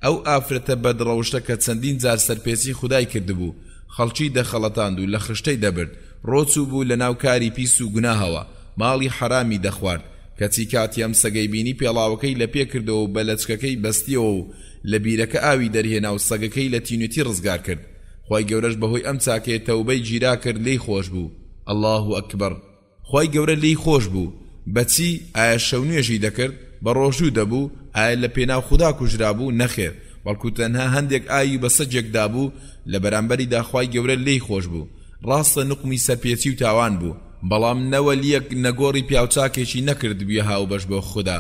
ئەو ئافرەتە بەدڕەوشتە کە چەندین جار سەرپێچی خودای کردبوو. خەڵکی دەخەڵەتاند و لە خشتەی دەبرد، ڕۆچووبوو لە ناو کاری پیس و گوناهەوە، ماڵی حەرامی دەخوارد، کەچی کاتی ئەم سەگەی بینی پێڵاوەکەی لە پێ کردەوە و بە لەچکەکەی بەستیەوە و لە بیرەکە ئاوی دەرهێنا و سەگەکەی لە تینوێتی ڕزگار کرد. خوای گەورەش بەهۆی ئەم چاکەیە تەوبەی گیرا کرد لێی خۆش بوو. اللە اکبر. خوای گەورە لێی خۆش بوو بەچی؟ ئایا شەو نوێژی دەکرد؟ بە ڕۆژوو دەبوو؟ ئایا لە پێناو خودا کوژرابوو؟ نەخێر، بەڵکو تەنها هەندێک ئاوی بە سەگێک دابوو لە بەرامبەریدا خوای گەورە لێی خۆش بوو. ڕاستە نوقمی سەرپێچی و تاوان بوو، بەڵام نە وەلیەک نە گۆڕی پیاوچاکێکی نەکردبویە هاوبەش بۆ خودا،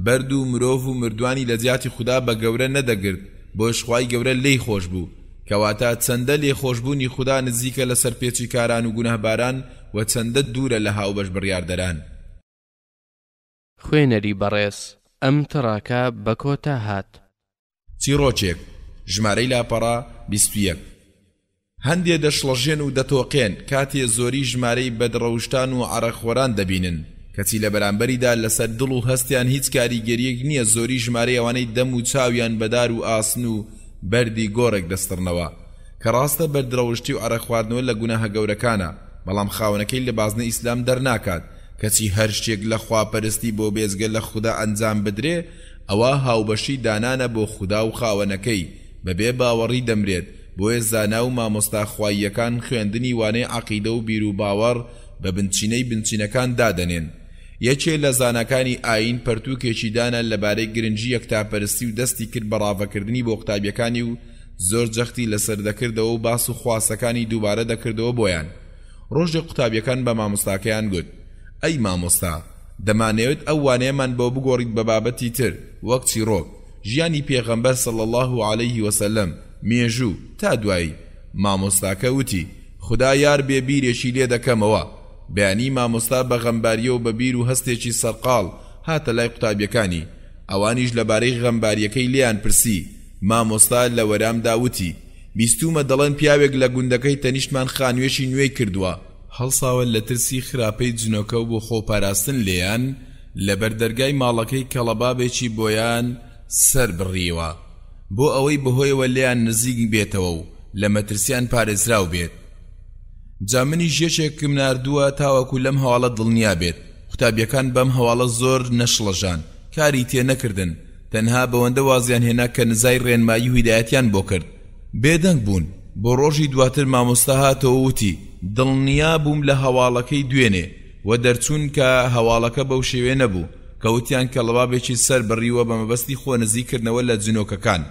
بەرد و مرۆڤ و مردوانی لە جیاتی خودا بە گەورە نەدەگرت، بۆیش خوای گەورە لێی خۆش بوو. کەواتە چەندە لێخۆشبوونی خودا نزیکە لە سەرپێچیکاران و گوناهباران، وە چەندە دوورە لە هاوبەش بڕیاردەران. خوێنەری بەڕێز ئەم تڕاکە بە کۆتا هات. چیڕۆکێک، ژمارەی لاپەڕە، 21. هەندێ دەشڵەژێن و دەتۆقێن کاتێ زۆری ژمارەی بەدڕەوشتان و عەرەقخۆران دەبینن، کەچی لە بەرامبەریدا لەسەر دڵ و هەستیان هیچ کاریگەرییەک نییە زۆری ژمارەی ئەوانەی دەم و چاویان بە دار و ئاسن و بەردی گۆڕێک دەسڕنەوە. کە ڕاستە بەدڕەوشتی و عەرەق خواردنەوە لە گوناهە گەورەکانە، بەڵام خاوەنەکەی لە بازنەی ئیسلام دەرناکات، کەچی هەر شتێک لە خواپەرستی بۆ بێجگە لە خودا ئەنجام بدرێ ئەوا هاوبەشی دانانە بۆ خودا و خاوەنەکەی بەبێ باوەڕی دەمرێت، بۆیە زانا و مامۆستا خواییەکان خوێندنی وانەی عەقیدە و بیروباوەڕ بە بنچینەی بنچینەکان دادەنێن. یەکێ لە زاناکانی ئایین پەرتووکێکی دانا لەبارەی گرنگی یەکتاپەرستی و دەستی کرد بە ڕاڤەکردنی بۆ قوتابیەکانی و زۆر جەختی لەسەر دەکردەوە و باس و خواستەکانی دووبارە دەکردەوە بۆیان. ڕۆژێک قوتابیەکان بە مامۆستاکەیان گوت، ئەی مامۆستا، دەمانەوێت ئەو وانەیەمان بۆ بگۆڕیت بە بابەتی تر، وەک چیڕۆک، ژیانی پێغەمبەر صلی اللە علیه وسلم، مێژوو، تا دوایی. مامۆستاکە وتی، خودا یار بێ بیرێکی لێ دەکەمەوە. بەیانی مامۆستا بە غەمباریەوە بە بیر و هەستێکی سەرقاڵ هاتە لای قوتابیەکانی. ئەوانیش لەبارەی غەمباریەکەی لێیان پرسی. مامۆستا لە وەرامدا وتی، بیستوومە دەڵێن پیاوێک لە گوندەکەی تەنیشتمان خانوویەکی نوێی کردووە، هەڵساوە لە ترسی خراپەی جنۆکە و بۆ خۆپاراستن لێیان، لە بەردەرگای ماڵەکەی کەڵەبابێکی بۆیان سەر بڕیوە، بۆ ئەوەی بەهۆیەوە لێیان نزیک بێتەوە و لە مەترسیان پارێزراو بێت. جا منیش یەکێکم ناردووە تاوەکو لەم هەواڵە دڵنیا بێت. قوتابییەکان بەم هەواڵە زۆر نەشڵەژان، کاری تێ نەکردن، تەنها بەوەندە وازیان هێنا کە نزای ڕێنمایی و هیدایەتیان بۆ کرد. بێدەنگ بوون. بۆ ڕۆژی دواتر مامۆستا هاتەوە وتی، دڵنیا بووم لە هەواڵەکەی دوێنێ و دەرچوون کە هەواڵەکە بەو شێوەیە نەبوو کە وتیان کەڵەبابێکی سەر بڕیوە بە مەبەستی خۆ نزیک کردنەوە لە جنۆکەکان.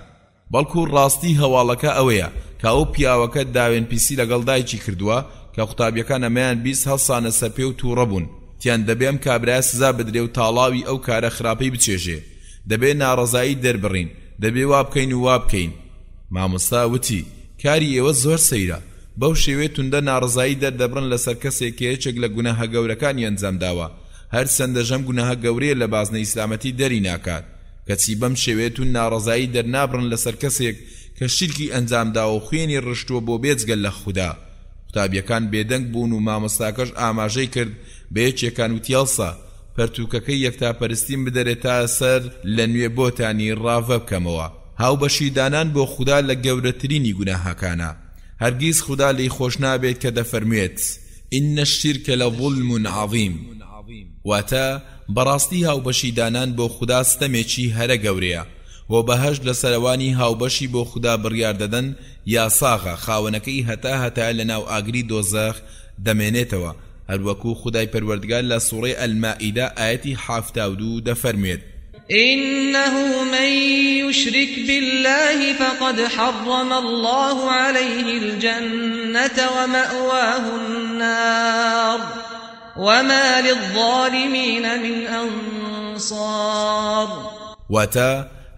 بەڵکو ڕاستی هەواڵەکە ئەوەیە کە ئەو پیاوەکە داوێن پیسی لەگەڵ دایکی کردووە، کە قوتابیەکان ئەمەیان بیست هەڵسانە سەرپێ و توڕە بوون، وتیان دەبێ ئەم کابرایە سزا بدرێ و تاڵاوی ئەو کارە خراپەی بچێژێ، دەبێ ناڕەزایی دەربڕین، دەبێ وابکەین و وابکەین. مامۆستا وتی، کاری ئێوە زۆر سەیرە، بەو شێوەیە توندە ناڕەزایی دەردەبڕن لەسەر کەسێک کە یەکێک لە گوناهە گەورەکانی ئەنجام داوە، هەرچەندەش ئەم گوناهە گەورەیە لە بازنەی ئیسلامەتی دەری ناکات. کەچی بەم شێوەیە توند ناڕەزایی دەرنابڕن لەسەر کەسێک کە شیرکی ئەنجامداوە و خوێنی ڕشتووە بۆ بێجگە لە خودا. قوتابیەکان بێدەنگ بوون و مامۆستاکەش ئاماژەی کرد بە یەکێکان وتی هەڵسە پەرتووکەکەی یەکتاپەرستیم بدەرێ تا سەر لە نوێ بۆتانی ڕاڤە بکەمەوە. هاوبەشی دانان بۆ خودا لە گەورەترینی گوناهەکانە. هەرگیز خودا لێی خۆش نابێت کە دەفەرموێت، ان الشرک لظلم عظیم، واتە، بەڕاستی هاوبەشی دانان بۆ خودا ستەمێکی هەرە گەورەیە، وە بەهەشت لەسەرەوانی هاوبەشی بۆ خودا بڕیار دەدەن یاساغە، خاوەنەکەی هەتا هەتایە لەناو ئاگری دۆزەخ دەمێنێتەوە، هەروەکو خودای پەروەردگار لە سوڕەی المائدە ئایەتی 72 دەفەرموێت. انه من یشرک باللە فقد حرم اللە علیه الجنة ومأواه النار وما للظالمین من انصار. واتە،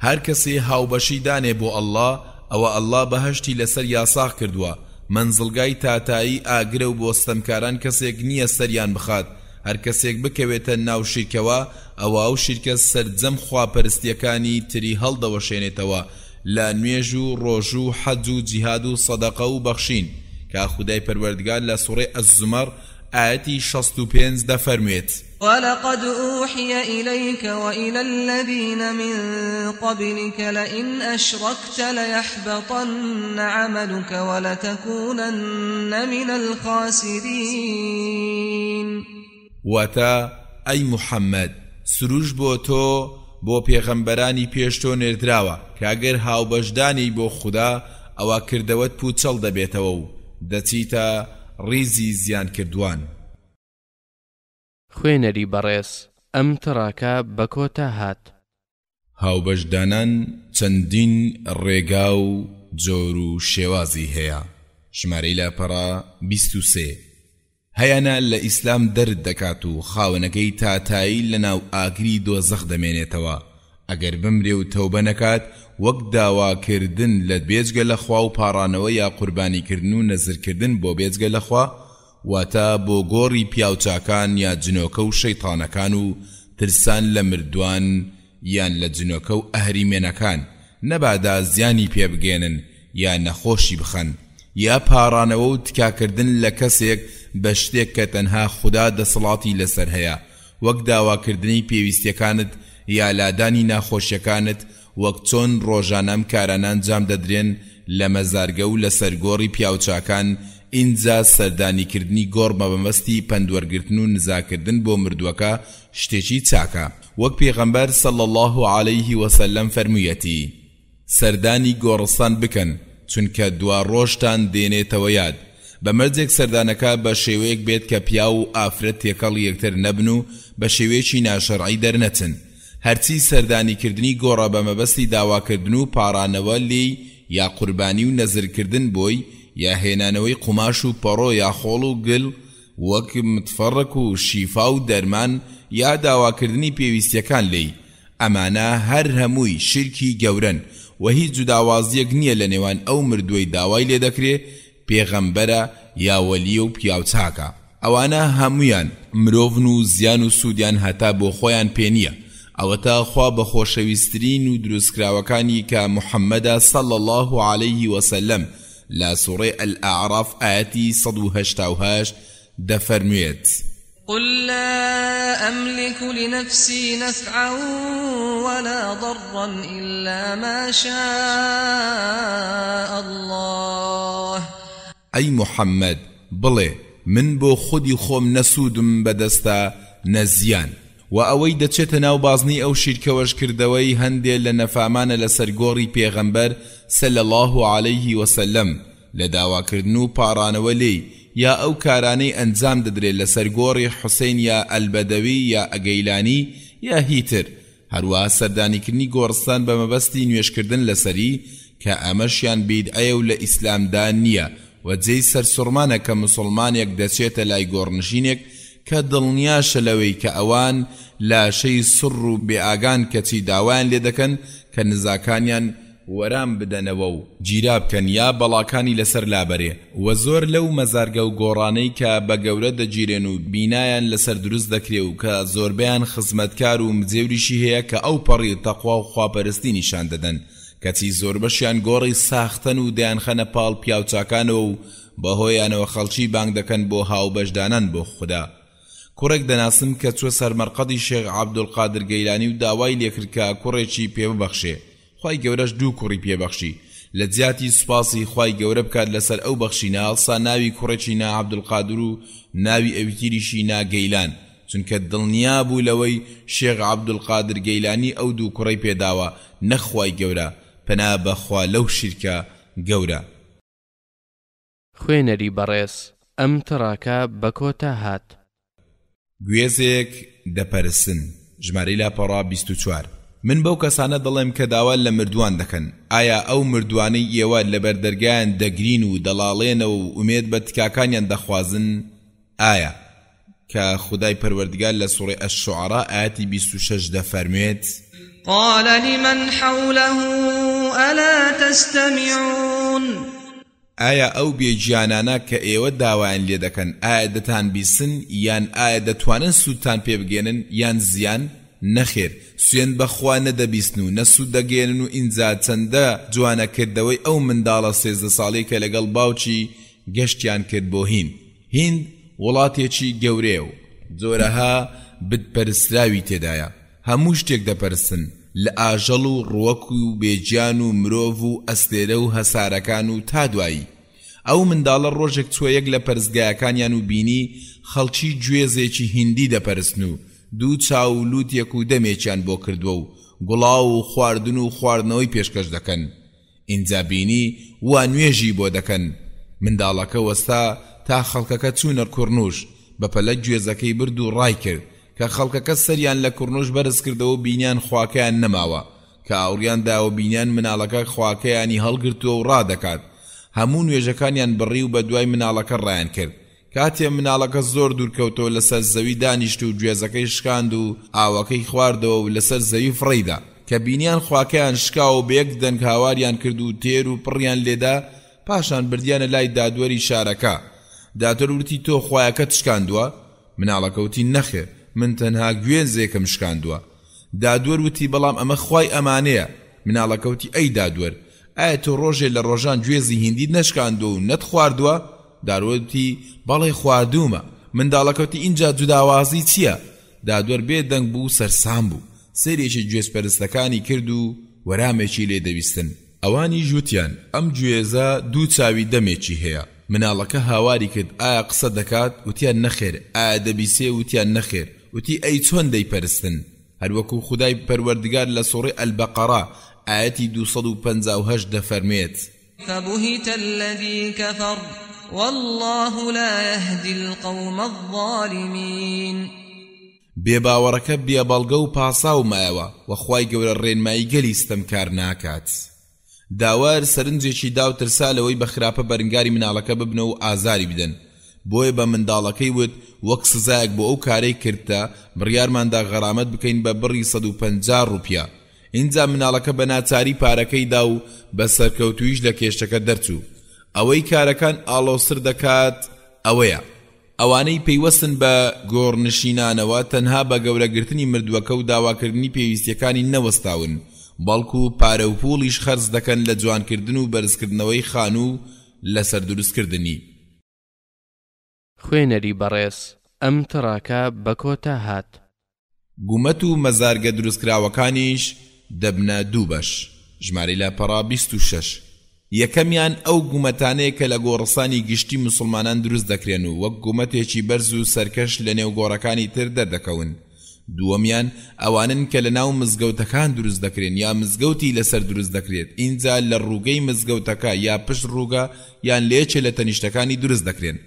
هەر کەسێ هاوبەشی دانێ بۆ اللە ئەوە اللە بەهەشتی لەسەر یاساغ کردووە، مەنزڵگای تاتایی ئاگرە و بۆ ستەمکاران کەسێک نییە سەریان بخات، هەر کەسێک بکەوێتە ناو شیرکەوە ئەوا ئەو شیرکە سەرجەم خواپەرستیەکانی تری هەڵدەوەشێنێتەوە لە نوێژ و ڕۆژوو و حەج و جیهاد و سەدەقە و بەخشین کە خودای پەروەردگار لە سوڕەی الزمر. ئایەتی 65 دەفەرموێت. ولقد أوحي إليك وإلى الذين من قبلك لئن أشركت ليحبطن عملك ولتكونن من الخاسرین. واتە، ئەی محەممەد، سروش بۆ تۆ بۆ پێغەمبەرانی پێش تۆ نێردراوە کە ئەگەر هاوبەشدانێی بۆ خودا ئەوا کردەوەت پووچەڵ دەبێتەوە و دەچیتە ڕیزی زیانکردووان. خوێنەری بەڕێز ئەم تڕاکە بە کۆتا هات. هاوبەشدانان چەندین ڕێگا و جۆر و شێوازی هەیە، ژمارەی لاپەڕە 23. هەیانە لە ئیسلام دەرت دەکات و خاوەنەکەی تاتایی لەناو ئاگری دۆزەخ دەمێنێتەوە ئەگەر بمرێ و تەوبە نەکات وەک داواکردن لە بێجگە لە خوا و پاڕانەوە یا قوربانیکردن و نەزرکردن بۆ بێجگە لە خوا واتە بۆ گۆڕی پیاوچاکان یا جنۆکە و شەیتانەکان و ترسان لە مردوان یان لە جنۆکە و ئەهریمەنەکان نەبادا زیانی پێ بگەیەنن یا نەخۆشی بخەن یا پاڕانەوە و تکاکردن لە کەسێک بە شتێک کە تەنها خودا دەسەڵاتی لەسەر هەیە وەک داواکردنی پێویستیەکانت یا لادانی ناخۆشیەکانت وەک چۆن ڕۆژانە ئەم کارانە ئەنجام دەدرێن لە مەزارگە و لەسەر گۆڕی پیاوچاکان ئینجا سەردانیکردنی گۆڕ بە مەبەستی پەندوەرگرتن و نزاکردن بۆ مردووەکە شتێکی چاکە وەک پێغەمبەر صلی اللە علیه وسلم فەرموویەتی، سەردانی گۆڕستان بکەن چونکە دوا ڕۆژتان دێنێتەوە یاد، بە مەرجێک سەردانەکە بە شێوەیەک بێت کە پیاو و ئافرەت تێکەڵی یەکتر نەبن و بە شێوەیەکی ناشەرعی دەرنەچن، هەرچی سەردانی کردنی گۆڕە بە مەبەستی داواکردن و پاڕانەوە لێی یا قوربانی و نەزر کردن بۆی یا هێنانەوەی قوماش و پەڕۆ یا خۆڵ و گل وەک متفەڕک و شیفا و دەرمان یا داواکردنی پێویستیەکان لێی، ئەمانە هەر هەمووی شیرکی گەورەن و هیچ جوداوازیەک نیە لە نێوان ئەو مردووەی داوای لێ دەکرێ پێغەمبەرە یا وەلیە و پیاوچاکە ئەوانە هەموویان مرۆڤن و زیان و سوودیان هەتا بۆ خۆیان پێ نیە ئەوەتا خوا بە خۆشەویسترین و دروستکراوەکانی کە محمدە صلی اللە علیه وسلم لە سوڕەی الاعراف ئایەتی 188 دەفەرموێت. قل لا أملك لنفسي نفعا ولا ضرا إلا ما شاء الله. ئەی محەممەد، بڵێ، من بۆ خودی خۆم نە سوودم بەدەستە نە زیان. وە ئەوەی دەچێتە ناو بازنەی ئەو شیرکەوەش کردەوەی هەندێ لە نەفامانە لەسەر گۆڕی پێغەمبەر صلی اللە علیه وسلم لە داواکردن و پاڕانەوە لێی یا ئەو کارانەی ئەنجام دەدرێ لەسەر گۆڕی حوسەین یا ئەلبەدەوی یا ئەگەیلانی یا هی تر هەروەها سەردانیکردنی گۆڕستان بە مەبەستی نوێژکردن لەسەری کە ئەمەشیان بیدعەیە و لە ئیسلامدا نییە و جێی سەرسوڕمانە کە موسڵمانێک دەچێتە لای گۆڕنشینێک کە دڵنیاشە لەوەی کە ئەوان لاشەی سڕ و بێئاگان کەچی داوایان لێدەکەن کە نزاکانیان وەرام بدەنەوە و گیرا بکەن یا بەڵاکانی لەسەر لابەرێ وە زۆر لەو مەزارگە و گۆڕانەی کە بە گەورە دەگیرێن و بینایان لەسەر دروست دەکرێ و کە زۆربەیان خزمەتکار و مجێوریشی هەیە کە ئەو پەڕی تەقوا و خواپەرستی نیشان دەدەن کەچی زۆربەشیان گۆڕی ساختەن و دەیانخەنە پاڵ پیاوچاکانەوە و بەهۆیانەوە خەڵکی بانگ دەکەن بۆ هاوبەشدانان بۆ خودا. کوڕێک دەناسم کە چوە سەر مەرقەدی شێخ عەبدولقادر گەیلانی و داوای لێکرد کە کوڕێکی پێ ببەخشێ، خوای گەورەش دوو کوڕی پێ بەخشی، لە جیاتی سوپاسی خوای گەورە بکات لەسەر ئەو بەخشینە هەڵسا ناوی کوڕێکی نا عەبدولقادر و ناوی ئەویتریشی نا گەیلان، چونکە دڵنیا بوو لەوەی شێخ عەبدولقادر گەیلانی ئەو دوو کوڕەی پێداوە نەک خوای گەورە، پەنا بەخوا لەو شیرکە گەورە. خوێنەری بەڕێز ئەم تڕاکە بە کۆتا هات. گوێزێک دەپەرستن، ژمارەی لاپەڕە 24. من بەو کەسانە دەڵێم کە داوا لە مردووان دەکەن، ئایا ئەو مردووانەی ئێوە لەبەر دەرگایان دەگرین و دەڵاڵێنەوە و ئومێد بە تکاکانیان دەخوازن، ئایا. کە خودای پەروەردگار لە سوڕەی الشعراء ئایەتی 26 دەفەرموێت. قال لمن حوله الا تستمعون. ئایا ئەو بێ گیانانە کە ئێوە داوایان لێ دەکەن ئایا دەتانبیستن یان ئایا دەتوانن سوودتان پێ بگەیەنن یان زیان؟ نەخێر سوێند بە خوا نە دەبیستن و نە سوود دەگەیەنن و ئینجا چەندە جوانە کردەوەی ئەو منداڵە 13 ساڵیەی کە لەگەڵ باوکی گەشتیان کرد بۆ هیند هیند. وڵاتێکی گەورەیە و جۆرەها بت پەرستراوی تێدایە، هەموو شتێک دەپەرستن، لە ئاژەڵ و ڕووەک و بێگیان و مرۆڤ و ئەستێرە و هەسارەکان و تا دوایی. ئەو منداڵە ڕۆژێک چووە یەک لە پەرستگایەکانیان و بینی خەڵکی گوێزێکی هیندی دەپەرستن و دوو چاو و لووتێک و دەمێکیان بۆ کردووە و گوڵاو و خواردن و خواردنەوەی پێشکەش دەکەن. ئینجا بینی وا نوێژی بۆ دەکەن. منداڵەکە وەستا تا خەڵکەکە چوونە کوڕنووش، بەپەلە گوێزەکەی برد و ڕایکرد. کە خەڵکەکە سەریان لە کوڕنووش بەرز کردەوە بینیان خواکەیان نەماوە. کە ئاوڕیان دایەوە بینیان مناڵەکە خواکەیانی هەڵگرتووە و ڕادەکات. هەموو نوێژەکانیان بڕی و بەدوای مناڵەکە ڕایانکرد. کاتێ مناڵەکە زۆر دوور کەوتەوە لەسەر زەوی دانیشت و گوێزەکەی شکاند و ئاوەکەی خواردەوە و لەسەر زەوی فڕێی دا. کە بینیان خواکەیان شکاوە و بەیەک دەنگ هاواریان کرد و تێر و پڕیان لێدا، پاشان بردیانە لای دادوەری شارەکە. دادوەر وتی تۆ خوایەکەت شکاندووە؟ مناڵەکە وتی نەخێر، من تەنها گوێزێکم شکاندووە. دادوەر وتی بەڵام ئەمە خوای ئەمانەیە. مناڵەکە وتی ئەی دادوەر، ئایا تۆ ڕۆژێ لە ڕۆژان گوێزی هیندیت نەشکاندووە و نەتخواردووە؟ دادوەر وتی، بەڵێ خواردوومە. منداڵەکە وتی، ئینجا جوداوازی چییە؟ دادوەر بێ دەنگ بوو و سەرسام بوو. سەیرێکی گوێزپەرستەکانی کرد و وەرامێکی لێ دەویستن. ئەوانیش وتیان، ئەم گوێزە دوو چاوی دەمێکی هەیە. مناڵەکە هاواری کرد، ئایا قسە دەکات؟ وتیان، نەخێر. ئایا دەبیسێ؟ وتیان، نەخێر. وتی، ئەی چۆن دەیپەرستن؟ هەروەکو خودای پەروەردگار لە سوڕەی البقرە ئایەتی 258 دەفەرموێت. فبهت الذی کفر واللە لا یهدی القوم الظالمین. بێباوەڕەکە بێبەڵگە و پاساو مایەوە، وە خوای گەورە ڕێنمایی گەلی ستەمکار ناکات. داوەر سەرنجێکی دا و ترسا لەوەی بە خراپە بەرنگاری مناڵەکە ببنەوە و ئازاری بدەن، بۆیە بە منداڵەکەی وت وەک سزایەک بۆ ئەو کارەی کردتە بڕیارماندا غەرامەت بکەین بە بڕی 150 ڕوپیە. ئینجا مناڵەکە بە ناچاری پارەکەی دا و بە سەرکەوتوویش لە کێشەکە دەرچوو. ئەوەی کارەکان ئاڵۆزتر دەکات ئەوەیە، ئەوانەی پەیوەستن بە گۆڕنشینانەوە تەنها بە گەورەگرتنی مردووەکە و داواکردنی پێویستیەکانی نەوەستاون، بەڵکو پارە و پوڵیش خەرج دەکەن لە جوانکردن و بەرزکردنەوەی خانوو و لەسەر دروستکردنی. خوێنەری بەڕێز ئەم تڕاکە بە کۆتا هات. گومەت و مەزارگە دروستکراوەکانیش دەبنە دوو بەش، ژمارەی لاپەڕە 26. یەکەمیان ئەو گومەتانەیە کە لە گۆڕستانی گشتی موسڵمانان دروست دەکرێن و وەک گومەتێکی بەرز و سەرکەش لە نێو گۆڕەکانی تر دەردەکەون. دووەمیان ئەوانەن کە لە ناو مزگەوتەکان دروست دەکرێن یا مزگەوتی لەسەر دروست دەکرێت ئینجا لە ڕووگەی مزگەوتەکە یا پشت ڕووگە یان لە یەکێ لە تەنیشتەکانی دروست دەکرێن.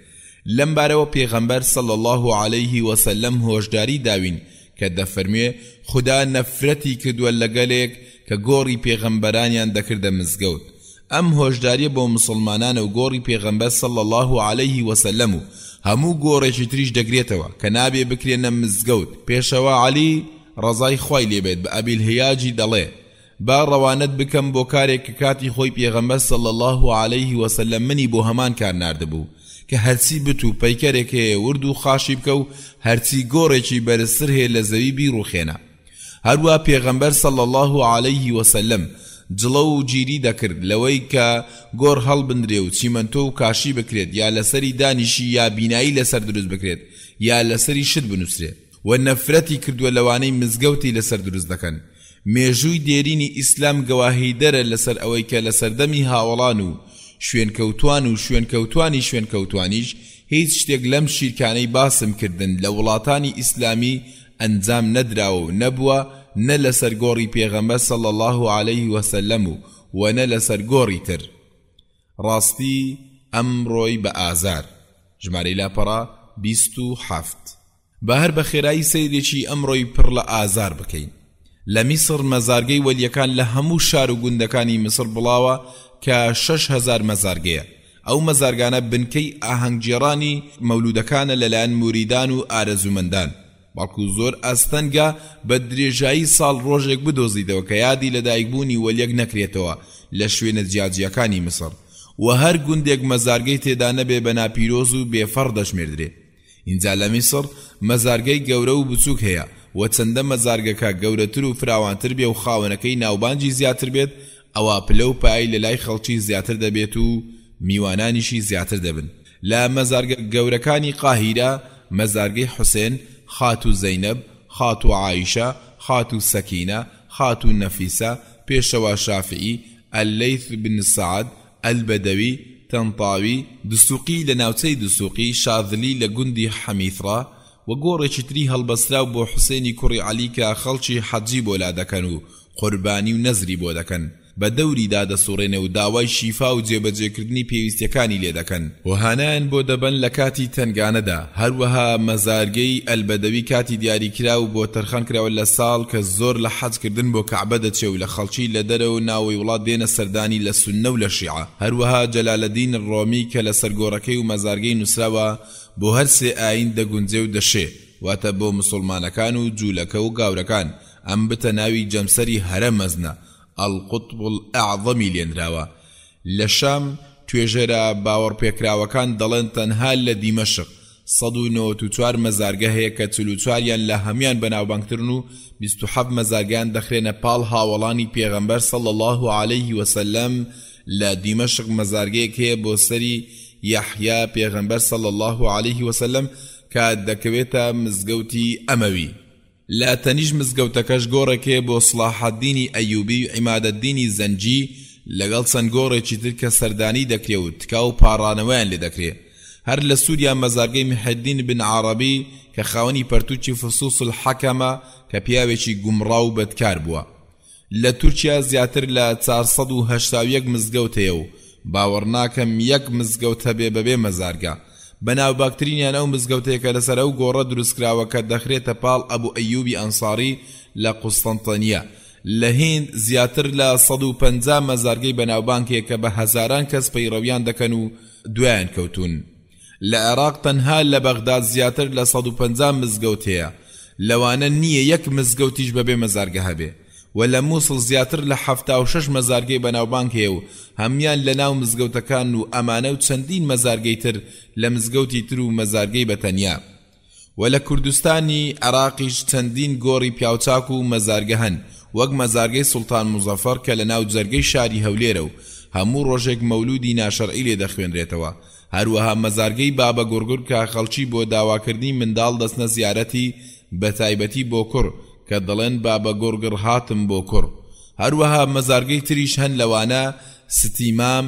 لەم بارەوە پێغەمبەر صلی اللە علیه وسلم هۆشداری داوین کە دەفەرموێ، خودا نەفرەتی کردووە لە گەلێک کە گۆڕی پێغەمبەرانیان دەکردە مزگەوت. ئەم هۆشداریە بۆ موسڵمانانە و گۆڕی پێغەمبەر صلی اللە علیه وسلم و هەموو گۆڕێکی تریش دەگرێتەوە کە نابێ بکرێنە مزگەوت. پێشەوا عەلی ڕەزای خوای لێ بێت بە ئەبی الهیاجی دەڵێ، با ڕەوانەت بکەم بۆ کارێک کە کاتی خۆی پێغەمبەر صلی اللە علیه وسلم منی بۆ هەمان کار ناردبوو کە هەرچی بت و پەیکەرێک هەیە ورد و خاشی بکە و هەرچی گۆڕێکی بەرزتر هەیە لە زەوی بیڕوخێنە هەروا پێغەمبەر صلی اللە علیه وسلم جڵەو و گیری دەکرد لەوەی کە گۆڕ هەڵبنرێ و چیمەنتۆ و کاشی بکرێت یا لەسەری دانیشی یا بینایی لەسەر دروست بکرێت یا لەسەری شت بنوسرێ وە نەفرەتی کردووە لەوانەی مزگەوتی لەسەر دروست دەکەن. مێژووی دێرینی ئیسلام گەواهیدەرە لەسەر ئەوەی کە لە سەردەمی هاوەڵان و شوێنکەوتوان و شوێنکەوتوانی شوێنکەوتوانیش هیچ شتێک لەم شیرکانەی باسم کردن لە وڵاتانی ئیسلامی ئەنجام نەدراوە و نەبووە نە لەسەر گۆڕی پێغەمبەر صلی اللە علیه وسلم و وە نە لەسەر گۆڕی تر. ڕاستی ئەمڕۆی بە ئازار. ژمارەی لاپەڕە 27. با هەر بە خێرایی سەیرێکی ئەمڕۆی پڕ لە ئازار بکەین. لە میسڕ مەزارگەی وەلیەکان لە هەموو شار و گوندەکانی میسڕ بڵاوە کە 6000 مەزارگەیە. ئەو مەزارگانە بنکەی ئاهەنگگێڕانی مەولودەکانە لەلایەن موریدان و ئارەزوومەندان. بەڵکو زۆر ئەستەنگە بە درێژایی ساڵ ڕۆژێک بدۆزیتەوە کە یادی لەدایکبوونی وەلیەک نەکرێتەوە لە شوێنە جیاجیاکانی میسڕ و هەر گوندێک مەزارگەی تێدا نەبێ بە ناپیرۆز و بێ فەڕ دەژمێردرێ. ئینجا لە میسڕ مەزارگەی گەورە و بچووک هەیە و چەندە مەزارگەکە گەورەتر و فراوانتر بێ و خاوەنەکەی ناوبانگی زیاتر بێت ئەوا پلە و پایەی لە لای خەڵکی زیاتر دەبێت و میوانانیشی زیاتر دەبن. لە مەزارگە گەورەکانی قاهیرە، مەزارگەی حوسێن، خاتوو زەینەب، خاتوو عائیشە، خاتوو سەکینە، خاتوو نەفیسە، پێشەوا شافعی، اللەیث بن سەعد، البەدەوی، تەنتاوی، دسوقی لە ناوچەی دسوقی، شاذلی لە گوندی حەمیثڕە، و گۆڕێکی تری هەڵبەستراو بۆ حوسێنی کوڕی عەلی کە خەڵکی حەجی بۆ لادەکەن و قوربانی و نەزری بۆ دەکەن. بە دەوریدا دەسوڕێنێ و داوای شیفا و جێبەجێکردنی پێویستیەکانی لێ دەکەن و هانایان بۆ دەبەن لە کاتی تەنگانەدا، هەروەها مەزارگەی ئەلبەدەوی کاتی دیاریکراو بۆ تەرخان کراوە لە ساڵ کە زۆر لە حەج کردن بۆ کەعبە دەچێ و لە خەڵکی لە دەرەوە و ناوەوەی وڵات دێنە سەردانی لە سوننە و لە شیعە، هەروەها جەلالەدین ڕۆمی کە لەسەر گۆڕەکەی و مەزارگەی نوسراوە بۆ هەر سێ ئایین دەگونجێ و دەشێ، واتە بۆ مسوڵمانەکان و جولەکە و گاورەکان، ئەم بتە ناوی جەمسەری هەرە مەزنە، القطب الاعظم، ی لێنراوە. لە شام، توێژەرە باوەڕپێکراوەکان دەڵێن تەنها لە دیمەشق، 194 مەزارگە هەیە کە 44 یان لە هەموویان بەناوبانگترن و 27 مەزارگەیان دەخرێنە پاڵ هاوەڵانی پێغەمبەر صلی اللە علیه وسلم لە دیمەشق مەزارگەیەک هەیە بۆ سەری یەحیا پێغەمبەر صلی اللە علیه وسلم کە دەکەوێتە مزگەوتی ئەمەوی. لە تەنیشت مزگەوتەکەش گۆڕێک هەیە بۆ سڵاحەدینی ئەیوبی و عیمادەدینی زەنگی لەگەڵ چەند گۆڕێکی تر کە سەردانی دەکرێ و تکا و پاڕانەوەیان لێ دەکرێ. هەر لە سوریا مەزارگەی محێدین بن عەڕەبی کە خاوەنی پەرتوکی فصوص الحکەمە کە پیاوێکی گومڕا و بەدکار بووە. لە تورکیا زیاتر لە 481 مزگەوت هەیە و باوەڕناکەم یەک مزگەوت هەبێ بەبێ مەزارگە. بەناوباگترینیان ئەو مزگەوتەیە کە لەسەر ئەو گۆڕە دروستکراوە کە دەخرێتە پاڵ ئەبو ئەیوبی ئەنساری لە قوستەنتەنیە. لە هیند زیاتر لە 150 مەزارگەی بەناوبانگ هەیە کە بە هەزاران کەس پەیڕەویان دەکەن و دوایان کەوتوون. لە عێراق تەنها لە بەغداد زیاتر لە 150 مزگەوت هەیە، لەوانە نییە یەک مزگەوتیش بەبێ مەزارگە هەبێ. و لە موسڵ زیاتر لە 76 مەزارگەی بەناوبانگ هەیە و هەموویان لە ناو مزگەوتەکانن و ئەمانە و چەندین مەزارگەی تر لە مزگەوتی تر و مەزارگەی بە تەنیا. و لە کوردستانی عێراقیش چەندین گۆڕی پیاوچاک و مەزارگە هەن وەک مەزارگەی سوڵتان موزەفەڕ کە لە ناو جەرگەی شاری هەولێرە و هەموو ڕۆژێک مەولودی ناشەرعی لێ دەخوێنرێتەوە هەروەها مەزارگەی بابە گوڕگوڕ کە خەڵکی بۆ داواکردنی منداڵ دەچنە زیارەتی بەتایبەتی بۆ کوڕ کە دەڵێن بابە گوڕگڕ هاتم بۆ کوڕ هەروەها مەزارگەی تریش هەن لەوانە ستی مام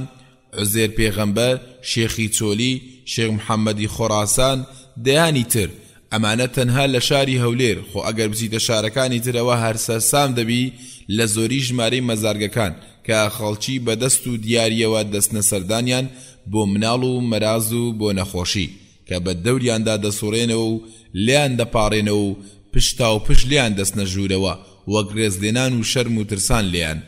عوزێر پێغەمبەر، شێخی چۆلی، شێخ محەمەدی خۆراسان، دەیانی تر، ئەمانە تەنها لە شاری هەولێر، خۆ ئەگەر بچیتە شارەکانی ترەوە هەر سەرسام دەبی لە زۆری ژمارەی مەزارگەکان کە خەڵکی بە دەست و دیاریەوە دەچنە سەردانیان بۆ مناڵ و مەراز و بۆ نەخۆشی کە بە دەوریاندا دەسوڕێنەوە و لێیان دەپاڕێنەوە و پشتاوپشت لێیان دەچنە ژوورەوە وەک ڕێزلێنان و شەرم و ترسان لێیان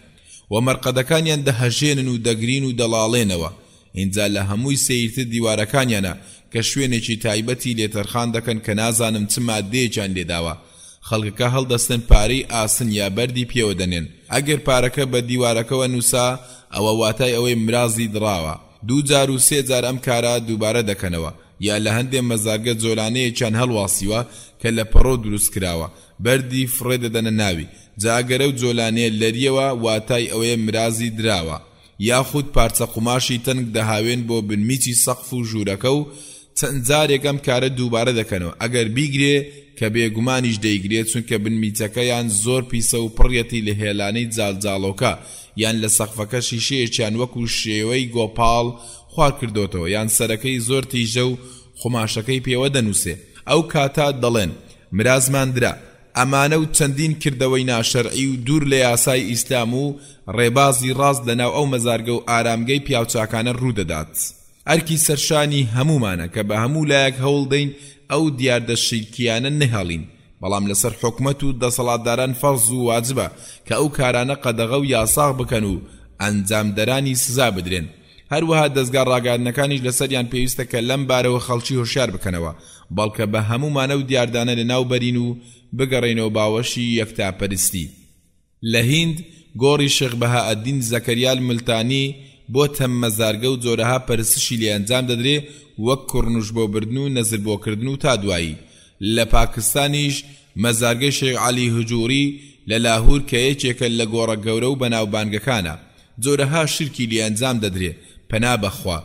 و مەرقەدەکانیان دەهەژێنن و دەگرین و دەڵاڵێنەوە، ئینجا لە هەمووی سەیرتر دیوارەکانیانە کە شوێنێکی تایبەتی لێ تەرخان دەکەن کە نازانم چ ماددەیەکیان لێداوە، خەڵکەکە هەڵدەستن پارەی ئاسن یا بەردی پێوە دەنێن، ئەگەر پارەکە بە دیوارەکەوە نووسا ئەوە واتای ئەوەی مرازی دڕاوە، دوو جار و سێ جار ئەم کارە دووبارە دەکەنەوە، یا لە هەندێ مەزارگە جۆلانەیەکیان هەڵواسیوە کە لە پەڕۆ دروست کراوە، بەردی فڕێ دەدەنە ناوی، جا ئەگەر ئەو جۆلانەیە لەریەوە واتای ئەوەیە مرازی دراوە، یاخود پارچە قوماشی تەنک دەهاوێن بۆ بنمیچی سەقف و ژوورەکە و چەند جارێک ئەم کارە دووبارە دەکەنەوە ئەگەر بیگرێ کە بێگومانیش دەیگرێ چونکە بنمیچەکەیان زۆر پیسە و پڕیەتی لە هێلانەی جاڵجاڵۆکە یان لە سەقفەکە شیشەیەکیان وەکو شێوەی گۆپاڵ خوار کردۆتەوە یان سەرەکەی زۆر تیژە و قوماشەکەی پێوە دەنووسێ ئەو کاتە دەڵێن مرازمان درا. ئەمانە و چەندین کردەوەی ناشەرعی و دوور لە یاسای ئیسلام و ڕێبازی ڕاست لەناو ئەو مەزارگە و ئارامگەی پیاوچاکانە ڕوودەدات. ئەرکی سەرشانی هەموومانە کە بە هەموو لایەک هەوڵدەین ئەو دیاردە شیرکییانە نەهێڵین، بەڵام لەسەر حکومەت و دەسەڵاتداران فەرز و واجبە کە ئەو کارانە قەدەغە و یاساغ بکەن و ئەنجامدەرانی سزا بدرێن. هەروەها دەزگا ڕاگەیاندنەکانیش لەسەریان پێویستە کە لەم بارەوە خەڵکی هۆشیار بکەنەوە، بەڵکە بە هەموومان ئەو دیاردانە لەناو بەرین و بگەڕێینەوە باوەشی یەکتاپەرستی. لە هیند، گۆڕی شێخ بەهائەدین زەکەریا الملتانی بۆتە مەزارگە و جۆرەها پەرستشی لێ ئەنجام دەدرێ وەک کوڕنوش بۆ بردن و نەزر بۆ کردن و تا دوایی. لە پاکستانیش مەزارگەی شێخ عەلی هجوری لە لاهور کە یەکێکە لە گۆڕە گەورە و بەناوبانگەکانە. جۆرەها شیرکی لێ ئەنجام دەدرێ پەنا بەخوا.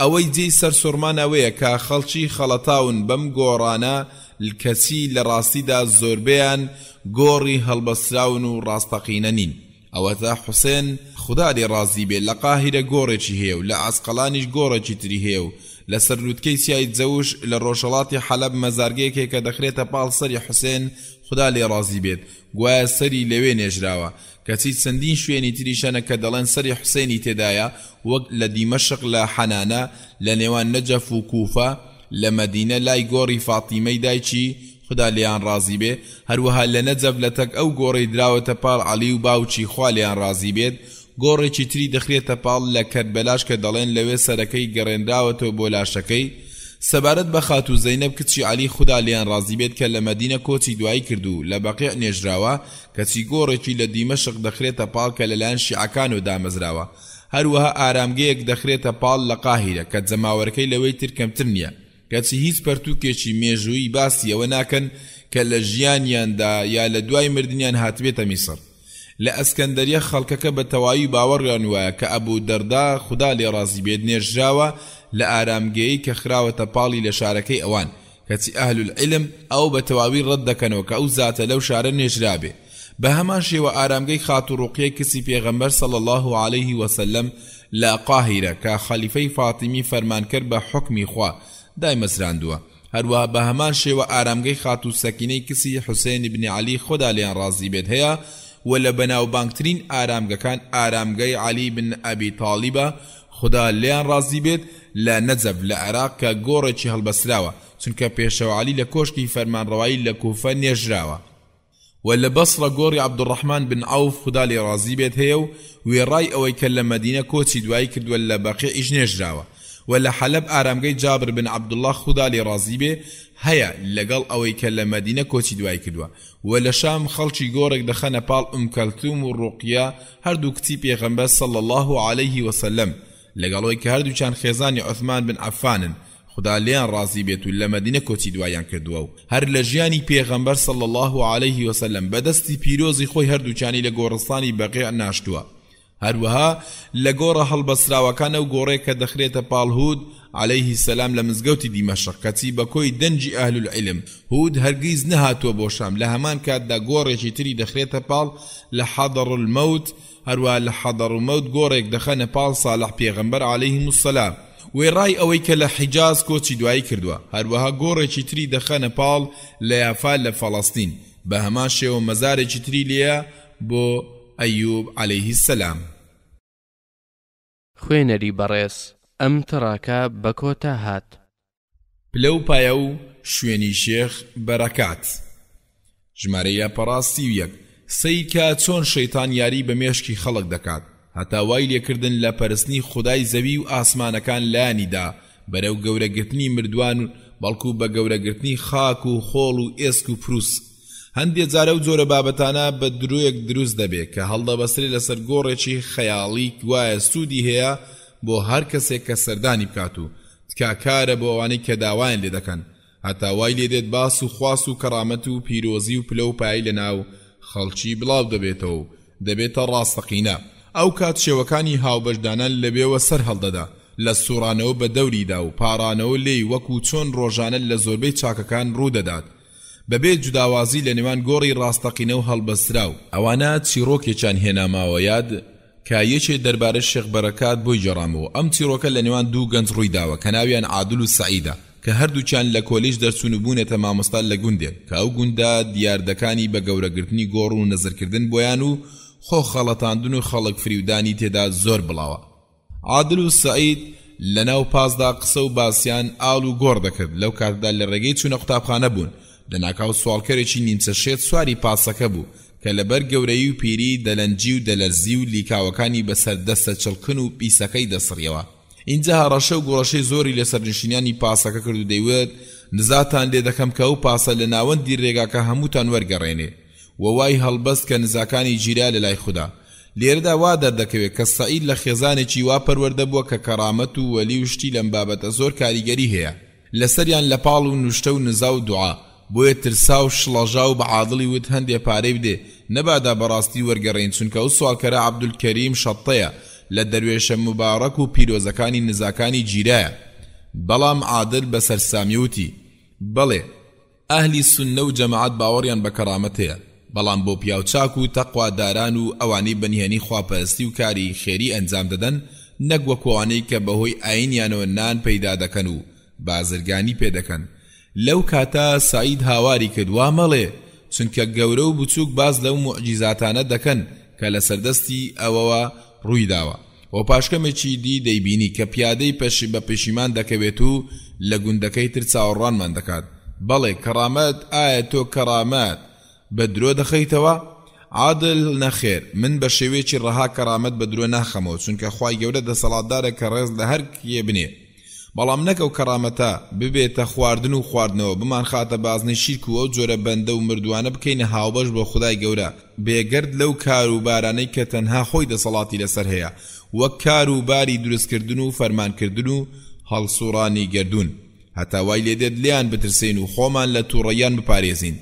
ئەوەی جێی سەرسوڕمان ئەوەیە کە خەڵکی خەڵەتاون بەم گۆڕانە کەچی لە ڕاستیدا زۆربەیان گۆڕی هەڵبەستراون و ڕاستەقینە نین. ئەوەتا حوسێن خودا لێ ڕازی بێ لە قاهیرە گۆڕێکی هەیە و لە عەسقەڵانیش گۆڕێکی تری هەیە و لە سەر لوتکەی چیای جەوش لە ڕۆژهەڵاتی حەلەب مەزارگەیەک هەیە کە دەخرێتە پاڵ سەری حوسێن خودا لێ ڕازی بێت گوایە سەری لەوێ نێژراوە کەچی چەندین شوێنی تریش هەنە کە دەڵێن سەری حوسێنی تێدایە وەک لە دیمەشق لە حەنانە لە نێوان نەجەف و کوفە لە مەدینە لای گۆڕی فاتیمەی دایکی، خودا لێیان ڕازی بێ، هەروەها لە نەجەف لە تەک ئەو گۆڕەی دراوەتە پاڵ عەلی و باوکی خوا لێیان ڕازی بێت، گۆڕێکی تری دەخرێتە پاڵ لە کەربەلاش کە دەڵێن لەوێ سەرەکەی گەڕێنراوەتەوە بۆ لاشەکەی. سەبارەت بە خاتوو زەینەب کچی عەلی خودا لێیان ڕازی بێت کە لە مەدینە کۆچی دوایی کرد و لە بەقیع نێژراوە، کەچی گۆڕێکی لە دیمەشق دەخرێتە پاڵ کە لەلایەن شیعەکانەوە دامەزراوە. هەروەها ئارامگەیەک دەخرێتە پاڵ لە قاهیرە کە جەماوەرەکەی لەوەی تر کەمتر نییە، کەچی هیچ پەرتووکێکی مێژوویی باسی ئەوە ناکەن کە لە ژیانیاندا یا لە دوای مردنیان هاتبێتە میسڕ. لە ئەسکەندەریە خەڵکەکە بە تەواوی باوەڕیان وایە کە ئەبو دەردا خودا لێ ڕازی بێت نێژراوە لە ئارامگەیەی کە خراوەتە پاڵی لە شارەکەی ئەوان، کەچی ئەهل العلم ئەوە بە تەواوی ڕەت دەکەنەوە کە ئەو زاتە لەو شارە نێژرابێ. بە هەمان شێوە ئارامگەی خاتوو ڕوقیەی کچی پێغەمبەر صلی اللە علیه و سلم لە قاهیرە کە خەلیفەی فاتیمی فەرمانکەر بە حوکمی خوا دایمەزراندووە. هەروەها بە هەمان شێوە ئارامگەی خاتوو سەکینەی کچی حوسێن بن عەلی خودا لێیان ڕازی بێت هەیە و لە بەناوبانگترین ئارامگەکان ئارامگەی عەلی بن ئەبی تاڵیبە خودا لێیان ڕازی بێت لە نەجەف لە عێراق کە گۆڕێکی هەڵبەستراوە چونکە پێشەوا عەلی لە کۆشکی فەرمانڕەوایی لە کوفە نێژراوە. وە لە بەسڕە گۆڕی عەبدوڕەحمان بن عەوف خودا لێی ڕازی بێت هەیە و وێڕای ئەوەی کە لە مەدینە کۆچی دوایی کردووە لە بەقیعیش نێژراوە. وە لە حەلەب ئارامگەی جابر بن عەبدوڵڵا خودا لێی ڕازی بێ هەیە لەگەڵ ئەوەی کە لە مەدینە کۆچی دوایی کردووە. وە لە شام خەڵکی گۆڕێک دەخەنە پاڵ ئوم کەلثوم و ڕوقیە هەردوو کچی پێغەمبەر صلی اللە علیه وسلم لەگەڵ ئەوەی کە هەردووکیان خێزانی عوثمان بن عەففانن خودا لێیان ڕازی بێت و لە مەدینە کۆچی دواییان کردووە و هەر لە ژیانی پێغەمبەر صلی اللە علیه وسلم بە دەستی پیرۆزی خۆی هەردووکیانی لە گۆڕستانی بەقیع ناشتووە هەروەها لە گۆڕە هەڵبەستراوەکان ئەو گۆڕەیە کە دەخرێتە پاڵ هود علیه السلام لە مزگەوتی دیمەشق کەچی بە کۆی دەنگی ئەهل العلم هود هەرگیز نەهاتووە بۆ شام لە هەمان کاتدا گۆڕێکی تری دەخرێتە پاڵ لە حەضر الموت هەروەها لە حەضر الموت گۆڕێک دەخەنە پاڵ صالح پێغەمبەر علیهم السلام وێڕای ئەوەی کە لە حیجاز کۆچی دوایی کردووە هەروەها گۆڕێکی تری دەخەنە پاڵ لە یافا لە فەڵەستین بە هەمان شێوە مەزارێکی تری لێیە بۆ ئەیوب علیه السلام. خوێنەری بەڕێز ئەم تڕاکە بە کۆتا هات. پلە و پایە و شوێنی شێخ بەرەکات. ژمارەی لاپەڕە 31 سەیرکە چۆن شەیتان یاری بە مێشکی خەڵک دەکات هەتا وای لێکردن لە پەرستنی خودای زەوی و ئاسمانەکان لایانی دا بەرەو گەورەگرتنی مردوان بەڵکو بە گەورەگرتنی خاک و خۆڵ و ئێسک و پروسک هەندێ جار ئەو جۆرە بابەتانە بە درۆیەک دروست دەبێ کە هەڵدەبەسترێ لەسەر گۆڕێکی خەیاڵی گوایە سوودی هەیە بۆ هەر کەسێک کە سەردانی بکات و تکاکارە بۆ ئەوانەی کە داوایان لێ دەکەن هەتا وای لێ دێت باس و خواس و کەڕامەت و پیرۆزی و پلە و پایەی لەناو خەڵکی بڵاو دەبێتەوە و دەبێتە ڕاستەقینە ئەو کات شێوەکانی هاوبەشدانان لەوێوە سەر هەڵدەدا لە سوڕانەوە بە دەوریدا و پاڕانەوە لێی وەکو چۆن ڕۆژانە لە زۆربەی چاکەکان ڕوودەدات بەبێ جوداوازی لە نێوان گۆڕی ڕاستەقینە و هەڵبەستراو. ئەوانە چیڕۆکێکیان هێناماوە یاد کە یەکێ دەربارەی شێخ بەرەکات بۆی گێڕامەوە، ئەم چیڕۆکە لە نێوان دوو گەنج ڕووی داوە کە ناویان عادل و سەعیدە کە هەردووکیان لە کۆلیژ دەرچوون و بوونەتە مامۆستا لە گوندێک کە ئەو گوندە دیاردەکانی بە گەورەگرتنی گۆڕ و نەزرکردن بۆیان و خۆ خەڵەتاندن و خەڵک فریودانی تێدا زۆر بڵاوە. عادل و سەعید لە ناو پاسدا قسە و باسیان ئاڵ و گۆڕ دەکرد، لەو کاتەدا لە ڕێگەی چوونە قوتابخانە بوون، لەناکاو سواڵکەرێکی نیمچە شێت سواری پاسەکە بوو، کە لەبەر گەورەیی و پیری دەلەنجی و دەلەرزی و لیکاوەکانی بەسەر دەستە چڵکن و پیسەکەی دەسڕیەوە. ئینجا هەڕەشە و گوڕەشەی زۆری لە سەرنشینانی پاسەکە کرد و دەیوت، نزاتان لێ دەکەم کە ئەو پاسە لە ناوەندی رێگاکە هەمووتان وەرگەڕێنێ و وای هەڵبەست کە نزاکانی گیرا لە لای خودا. لێرەدا وا دەردەکەوێت کە سەعید لە خێزانێکی وا پەروەردە بووە کە کەڕامەت و وەلی و شتی لەم بابەتە زۆر کاریگەری هەیە لەسەریان لە پاڵ و نوشتە و نزا و دوعا، بۆیە ترسا و شڵەژا و بە عادڵی وت هەندێ پارەی بدێ نەبادا بەڕاستی وەرگەڕێین چونکە ئەو سواڵکەرە عەبدولکەریم شەتەیە. لە دەروێشە موبارەک و پیرۆزەکانی نزاکانی گیرایە. بەڵام عادل بە سەرسامی وتی، بەڵێ، ئەهلی سوننە و جەماعەت باوەڕیان بە کەڕامەت هەیە، بەڵام بۆ پیاو چاک و تەقوا داران و ئەوانەی بە نهێنی خواپەرستی و کاری خێری ئەنجام دەدەن، نەک وەکو ئەوانەی کە بەهۆی ئایینیانەوە نان پەیدا دەکەن و بازرگانی پێ دەکەن. لەو کاتە سەعید هاواری کرد وا مەڵێ، چونکە گەورە و بچووک باس لەو موعجیزاتانە دەکەن کە لەسەر دەستی ئەوەوە ڕووی داوە. و پاش کەمێکی دی دەیبینی کە پیادەی پەش بە پەشیمان دەکەوێت و لە گوندەکەی تر چاوەڕوانمان دەکات. بەڵێ کەڕامەت، ئایا تۆ کەڕامەت بە درۆ دەخەیتەوە؟ عادل، نەخێر، من بە شێوەیەکی ڕەها کەڕامەت بە درۆ ناخەمەوە، چونکە خوای گەورە دەسەڵاتدارە کە ڕێز لە هەر کێ بنێ. بەڵام نەک ئەو کەڕامەتە ببێتە خواردن و خواردنەوە، بمانخاتە بازنەی شیرک و ئەو جۆرە بەندە و مردووانە بکەینە هاوبەش بۆ خودای گەورە، بێگەرد لەو کار و بارانەی کە تەنها خۆی دەسەڵاتی لەسەر هەیە، وەک کار و باری دروستکردن و فەرمانکردن و هەڵسوڕانی گەردوون. هەتا وای لێدێت لێیان بترسێین و خۆمان لە توڕەییان بپارێزین.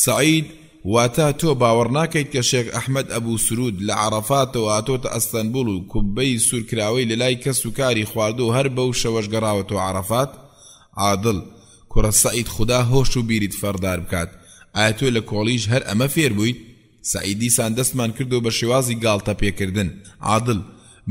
سەعید، واتە تۆ باوەڕ ناکەیت کە شێخ ئەحمەد ئەبو سرود لە عەڕەفاتەوە هاتۆتە ئەستەنبوڵ و کوببەی سورکراوەی لەلای کەس و کاری خواردوە و هەر بەو شەوەش گەڕاوەتەوە عەڕەفات؟ عادڵ، کوڕە سەعید خودا هۆش و بیرت فەڕدار بکات ئایا تۆ لە کۆڵیژ هەر ئەمە فێر بوویت؟ سەعید دیسان دەستمان کردەوە بە شێوازی گاڵتە پێکردن. عادل،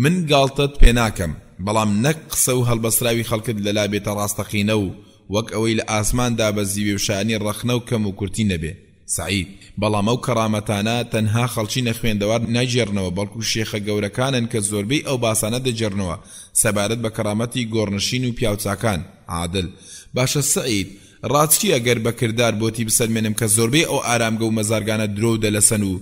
من گاڵتەت پێناکەم، بەڵام نەک قسە و هەڵبەستراوی خەڵکت لەلا بێتە ڕاستەقینە و وەک ئەوەی لە ئاسمان دابەزیبێ و شایەنی ڕەخنە و کەم و کورتی نەبێ. سەعید، بەڵام ئەو کەڕامەتانە تەنها خەڵکی نەخوێندەوار نایگێڕنەوە بەڵکو شێخە گەورەکانن کە زۆربەی ئەو باسانە دەگێڕنەوە سەبارەت بە کەڕامەتی گۆڕنشین و پیاوچاکان. عادل، باشە سەعید، ڕات چییە گەر بە کردار بۆتی بسەلمێنم کە زۆربەی ئەو ئارامگە و مەزارگانە درۆ و دەلەسەن و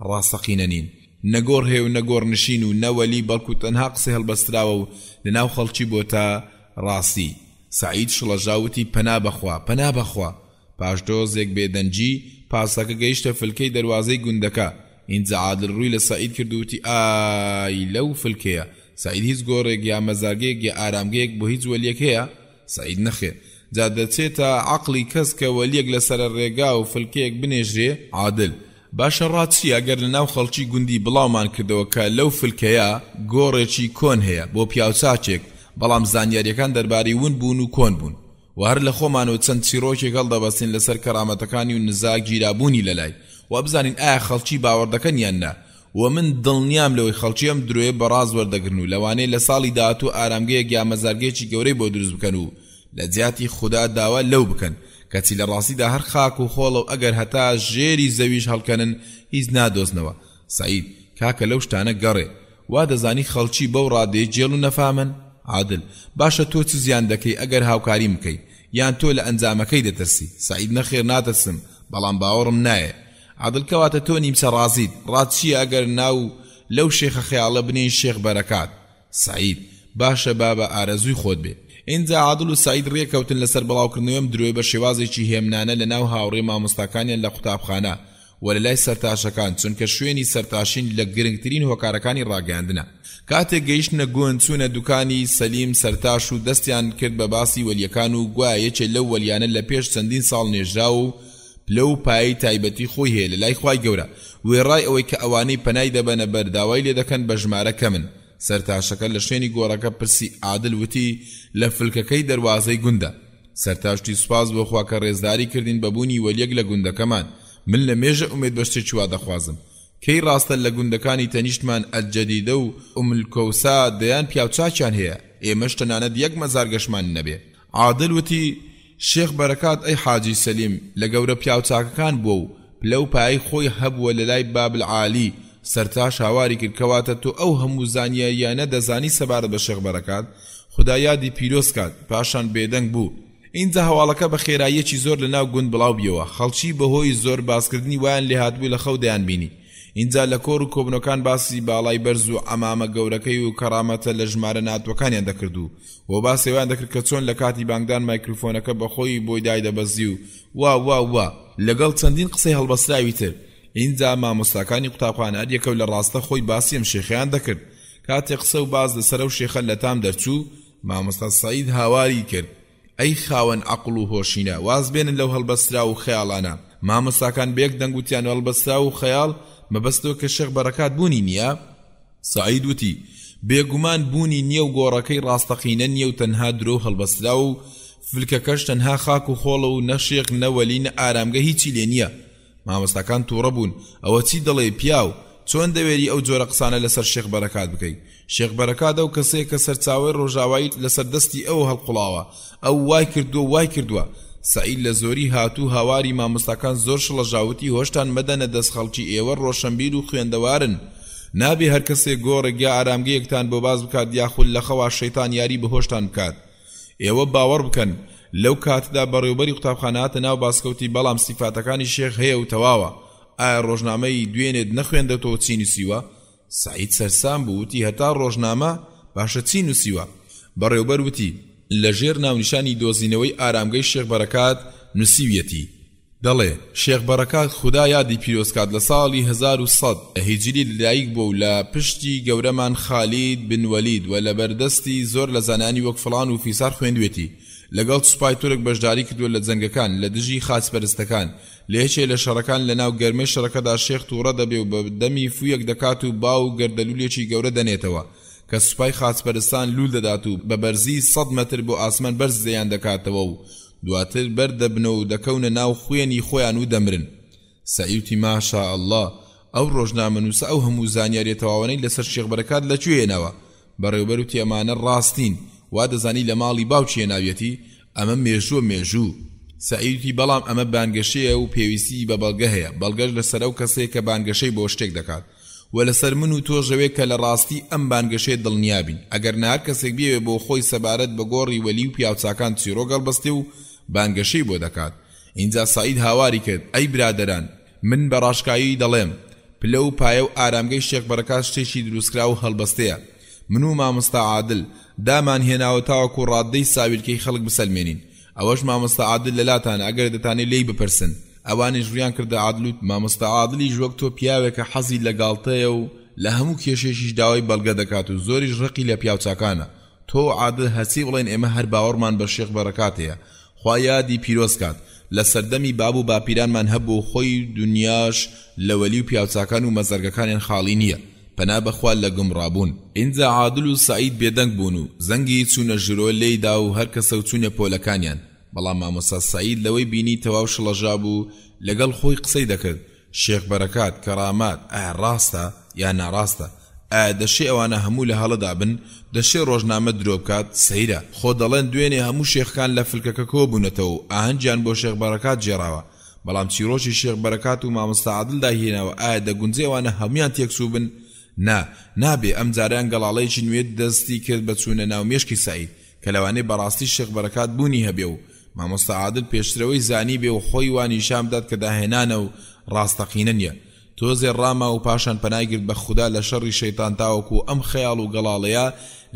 ڕاستەقینە نین؟ نە گۆڕ هەیە و نە گۆڕنشین و نە وەلی بەڵکو تەنها قسەی هەڵبەستراوە و لەناو خەڵکی بۆتە ڕاستی. سەعید شڵەژا وتی پەنا بەخوا، پەنا بەخوا! پاش دۆزێک بێدەنگی، پاسەکە گەیشتە فلکەی دەروازەی گوندەکە. ئینجا عادل ڕووی لە سەعید کرد و وتی ئای لەو فلکەیە! سەعید هیچ گۆڕێک یا مەزارگەیەک یا ئارامگەیەک بۆ هیچ وەلیەک هەیە؟ سەعید نەخێر. جا دەچێتە عەقڵی کەس کە وەلیەک لە سەرە ڕێگا و فلکەیەک بنێژرێ؟ عادل، باشە ڕات چییە گەر لە ناو خەڵکی گوندی بڵاومان کردەوە کە لەو فلکەیە گۆڕێکی کۆن هەیە بۆ پیاوچاکێک بەڵام زانیاریەکان دەربارەی ون بوون و کۆن بوون و هەر لە خۆمانەوە چەند چیڕۆکێک هەڵدەبەستین لەسەر کەرامەتەکانی و نزا گیرابوونی لەلای و بزانین ئایا خەڵکی باوەڕ دەکەن یان نا و من دڵنیام لەوەی خەڵکی ئەم درۆیە بە ڕاست وەردەگرن و لەوانەیە لە ساڵی داهاتوو ئارامگەیەک یا مەزارگەیەکی گەورەی بۆ دروست بکەن و لە جیاتی خودا داوا لەو بکەن کەچی لە ڕاستیدا هەر خاک و خۆڵە و ئەگەر هەتا ژێری زەویش هەڵکەنن هیچ نادۆزنەوە سەعید، کاکە لەو شتانە گەڕێ وا دەزانی خەڵکی بەو ڕادەیە گێل و نەفامن؟ عادل، باشە تۆ چ زیان دەکەی ئەگەر هاوکاریم بکەی؟ یان تۆ لە ئەنجامەکەی دەترسی؟ سەعید، نەخێر ناترسم بەڵام باوەڕم نایێ. عادل، کەواتە تۆ نیمچە ڕازیت، ڕات چییە ئەگەر ناو لەو شێخە خەیاڵە بنێین شێخ بەرەکات؟ سەعید، باشە بابە ئارەزووی خۆت بێ. ئینجا عادل و سەعید ڕێکەوتن لەسەر بڵاوکردنەوەی ئەم درۆیە بە شێوازێکی هێمنانە لەناو هاوڕێ مامۆستاکانیان لە قوتابخانە و لەلای سەرتاشەکان، چونکە شوێنی سەرتاشین لە گرنگترین هۆکارەکانی ڕاگەیاندنە. کاتێک گەیشتنە گوند چوونە دوکانی سەلیم سەرتاش و دەستیان کرد بە باسی وەلیەکان و گوایە یەکێ لەو وەلیانە لە پێش چەندین ساڵ نێژراوە و پلە و پایەی تایبەتی خۆی هەیە لە لای خوای گەورە، وێڕای ئەوەی کە ئەوانەی پەنای دەبەنە بەر داوای لێ دەکەن بە ژمارە کەمن. سەرتاشەکە لە شوێنی گۆڕەکە پرسی عادل وتی لە فلکەکەی دەروازەی گوندە. سەرتاش وتی سوپاس بۆ خوا کە ڕێزداری کردین بە بوونی وەلیەک لە گوندەکەمان، من لە مێژە ئومێد بە شتێکی وا دەخوازم. کەی ڕاستە لە گوندەکانی تەنیشتمان ئەلجەدیدە و ئوملکۆسا دەیان پیاوچاکیان هەیە، ئێمەش تەنانەت یەک مەزارگەشمان نەبێ. عادل وتی، شێخ بەرەکات ئەی حاجی سەلیم لە گەورە پیاوچاکەکان بووە و پلە و پایەی خۆی هەبووە لە لای باب العالی، سەرتاش هاواری کرد کەواتە تۆ ئەو هەموو زانیارییانە دەزانی سەبارەت بە شێخ بەرەکات؟ خودا یادی پیرۆز کات، پاشان بێدەنگ بوو. ئینجا هەواڵەکە بە خێراییەکی زۆر لە ناو گوند بڵاو بیەوە، خەڵکی بەهۆی زۆر باسکردنی وایان لێهاتبوو لە خەو دەیانبینی. ئینجا لە کۆڕ و کۆبونەوەکان باسی باڵای بەرز و عەمامە گەورەکەی و کەڕامەتە لە ژمارە ناتوەکانیان دەکرد و و باسی ئەوەیان دەکرد کە چۆن لە کاتی بانگدان مایکروفۆنەکە بە خۆی بۆی دایدەبەزی و وا وا وا. لەگەڵ چەندین قسەی هەڵبەستراوی تر. ئینجا مامۆستاکانی قوتابخانە هەر یەکەو لە ڕاستە خۆی باسی ئەم شێخەیان دەکرد. کاتێ قسە و باس لەسەر ئەو شێخە لە تام دەرچوو، مامۆستا سەعید هاواری کرد، ئەی خاوەن عەقڵ و هۆشینە، واز بێنن لەو هەڵبەستراو و خەیاڵانە. مامۆستاکان بە یەک دەنگ وتیان هەڵبەستراو و خەیاڵ، مەبەستەوە کە شێخ بەرەکات بوونی نییە؟ سەعید وتی، بێگومان بوونی نییە و گۆڕەکەی ڕاستەقینە نییە و تەنها درۆ و هەڵبەستراوە و فلکەکەش تەنها خاک و خۆڵە و نە شێخ نە وەلی نە ئارامگە هیچی لێ نییە. مامۆستاکان توڕە بوون، ئەوە چی دەڵێی پیاو؟ چۆن دەوێری ئەو جۆرە قسانە لەسەر شێخ بەرەکات بکەی؟ شێخ بەرەکات ئەو کەسەیە کە سەرچاوەی ڕۆژاوایی لەسەر دەستی ئەوە هەڵقوڵاوە، ئەو وای کردووە وای کردووە. سەعید لە زۆری هاتوو هاواری مامۆستاکان زۆر شڵەژا وتی هۆشتان مەدەنە دەست خەڵکی ئێوە ڕۆشەنبیر و خوێندەوارن نابێ هەر کەسێک گۆڕێک یا ئارامگەیەکتان بۆ باس بکات یاخود لە خەوا شەیتان یاری بە هۆشتان بکات ئێوە باوەڕ بکەن لەو کاتەدا بەڕێوبەری قوتابخانە هاتە ناو باسکەوتی بەڵام سیفاتەکانی شێخ هەیە و تەواوە ئایا ڕۆژنامەی دوێنێت نەخوێندەتەوە چی نووسیوە سەعید سەرسام بوو وتی هەتا ڕۆژنامە باشە چی نووسیوە بەڕێوبەر وتی لەژێر ناونیشانی دۆزینەوەی ئارامگەی شێخ بەرەکات نووسیویەتی دەڵێ، شێخ بەڕەکات خودا یادی پیرۆز کات لە ساڵی 1100 هیجری لەدایک بووە و لە پشتی گەورەمان خالید بن وەلید و لەبەردەستی زۆر لە زانایانی وەک فڵان و فیسار خوێندوێتی. لەگەڵ سوپای تورک بەشداری کردووە لە جەنگەکان لە دژی خاچپەرستەکان. لە یەکێ لە شەڕەکان لەناو گەرمەی شەڕەکەدا شێخ تووڕە دەبێ و بە دەمی فوویەک دەکات و با و گەردەلوولێکی گەورە دەنێتەوە کە سوپای خاچپەرستان لوول دەدات و بە بەرزی سەد مەتر بۆ ئاسمان بەرزیان دەکاتەوە و دواتر بەر دەبنەوە و دەکەونە ناو خوێنی خۆیان و دەمرن. سەعی وتی ما شاء اللە، ئەو ڕۆژنامەنووسە ئەو هەموو زانیاریە تەواوانەی لەسەر شێخ بەرەکات لە کوێ هێناوە؟ بەڕێوبەر وتی ئەمانە ڕاست نین، وا دەزانی لە ماڵی باوکی هێناویەتی؟ ئەمە مێژووە مێژوو. سەعی وتی بەڵام ئەمە بانگەشەیە و پێویستیی بە بەڵگە هەیە، بەڵگەش لەسەر ئەو کەسەیە کە بانگەشەی بۆ شتێک دەکات. وە لەسەر من و تۆش ئەوێ کە لە ڕاستی ئەم بانگەشەیە دڵنیا بین، ئەگەر نا هەر کەسێک بیەوێ بۆ خۆی سەبارەت بە گۆڕی وەلی و پیاوچاکان چیڕۆک هەڵبەستێ و بانگەشەی بۆ دەکات. ئینجا سەعید هاواری کرد، ئەی برادەران! من بە ڕاشکاوی دەڵێم، پلە و پایە و ئارامگەی شێخ بەرەکات شتێکی دروستکراو و هەڵبەستەیە. من و مامۆستا عادل، دامان هێناوە تاوەکو ڕاددەی ساویلکەی خەڵک بسەلمێنین. ئەوەش مامۆستا عادل لەلاتانە ئەگەر دەتانێ لێی بپرسن. ئەوانیش ڕویان کردە عادل و مامۆستا عادلیش وەک تۆ پیاوێکە حەزی لە گاڵتەیە و لە هەموو کێشەیەکیش داوای بەڵگە دەکات و زۆریش ڕقی لە پیاوچاکانە تۆ و عادل هەرچی بڵێن ئێمە هەر باوەڕمان بە شێخ بەڕەکات هەیە خوا یادی پیرۆز کات لە سەردەمی باب و باپیرانمان هەبووە و خۆی دونیاش لە وەلی و پیاوچاکان و مەزارگەکانیان خاڵی نییە پەنا بەخوا لە گومڕابوون. ئینجا عادل و سەعید بێدەنگ بوون و زەنگی چوونە ژورۆ لێی دا و هەرکەسە و چوونە پۆلەکانیان بەڵام مامۆستا سەعید لەوەی بینی تەواو شڵەژابوو لەگەڵ خۆی قسەی دەکرد، شێخ بەرەکات، کەڕامات، ئایا ڕاستە یا ناڕاستە؟ ئایا دەشێ ئەوانە هەموو لە هەڵەدا بن؟ دەشێ ڕۆژنامە درۆ بکات؟ سەیرە! خۆ دەڵێن دوێنێ هەموو شێخەکان لە فلکەکە کۆبوونەتەوە و ئاهەنگیان بۆ شێخ بەرەکات گێڕاوە، بەڵام چیڕۆکی شێخ بەرەکات و مامۆستا عادل دایهێناوە ئایا دەگونجێ ئەوانە هەموویان تێکچووبن؟ نا، نابێ، ئەمجارەیان گەڵاڵەیەکی نوێ دەستی کرد بە چوونە ناو مێشکی سەعید، کە لەوانەیە بەڕاستی شێخ بەرەکات بوونی هەبێ و مامۆستا عادل پێشترەوەی زانیبێ و خۆی وا نیشان بدات کە داهێنانە و ڕاستەقینە نیە. تۆزێ ڕاما و پاشان پەنای گرت بە خودا لە شەڕی شەیتان تاوەکو ئەم خەیاڵ و گەڵاڵەیە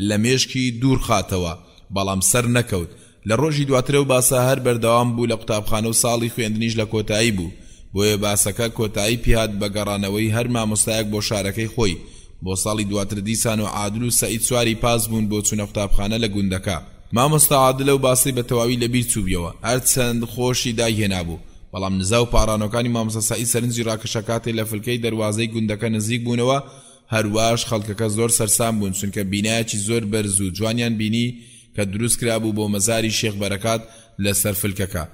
لە مێشکی دوور خاتەوە، بەڵام سەر نەکەوت. لە ڕۆژی دواتر ئەو باسە هەر بەردەوام بوو لە قوتابخانە و ساڵی خوێندنیش لە کۆتایی بوو، بۆیە باسەکە کۆتایی پێهات بە گەڕانەوەی هەر مامۆستایەک بۆ شارەکەی خۆی، بۆ ساڵی دواتر دیسان و عادل و سەعید سواری پاس بوون بۆ چوونە قوتابخانە لە گوندەکە. مامۆستا عادل ئەو باسەی بە تەواوی لە بیر چووبیەوە، هەرچەند خۆشی دایهێنابوو، بەڵام نزا و پاڕانەوەکانی مامۆستا سەعید سەرنجی ڕاکێشا کاتێ لە فلکەی دەروازەی گوندەکە نزیک بوونەوە، هەرواش خەڵکەکە زۆر سەرسام بوون چونکە بینایەکی زۆر بەرز و جوانیان بینی کە دروست کرابوو بۆ مەزاری شێخ بەرەکات لەسەر فلکەکە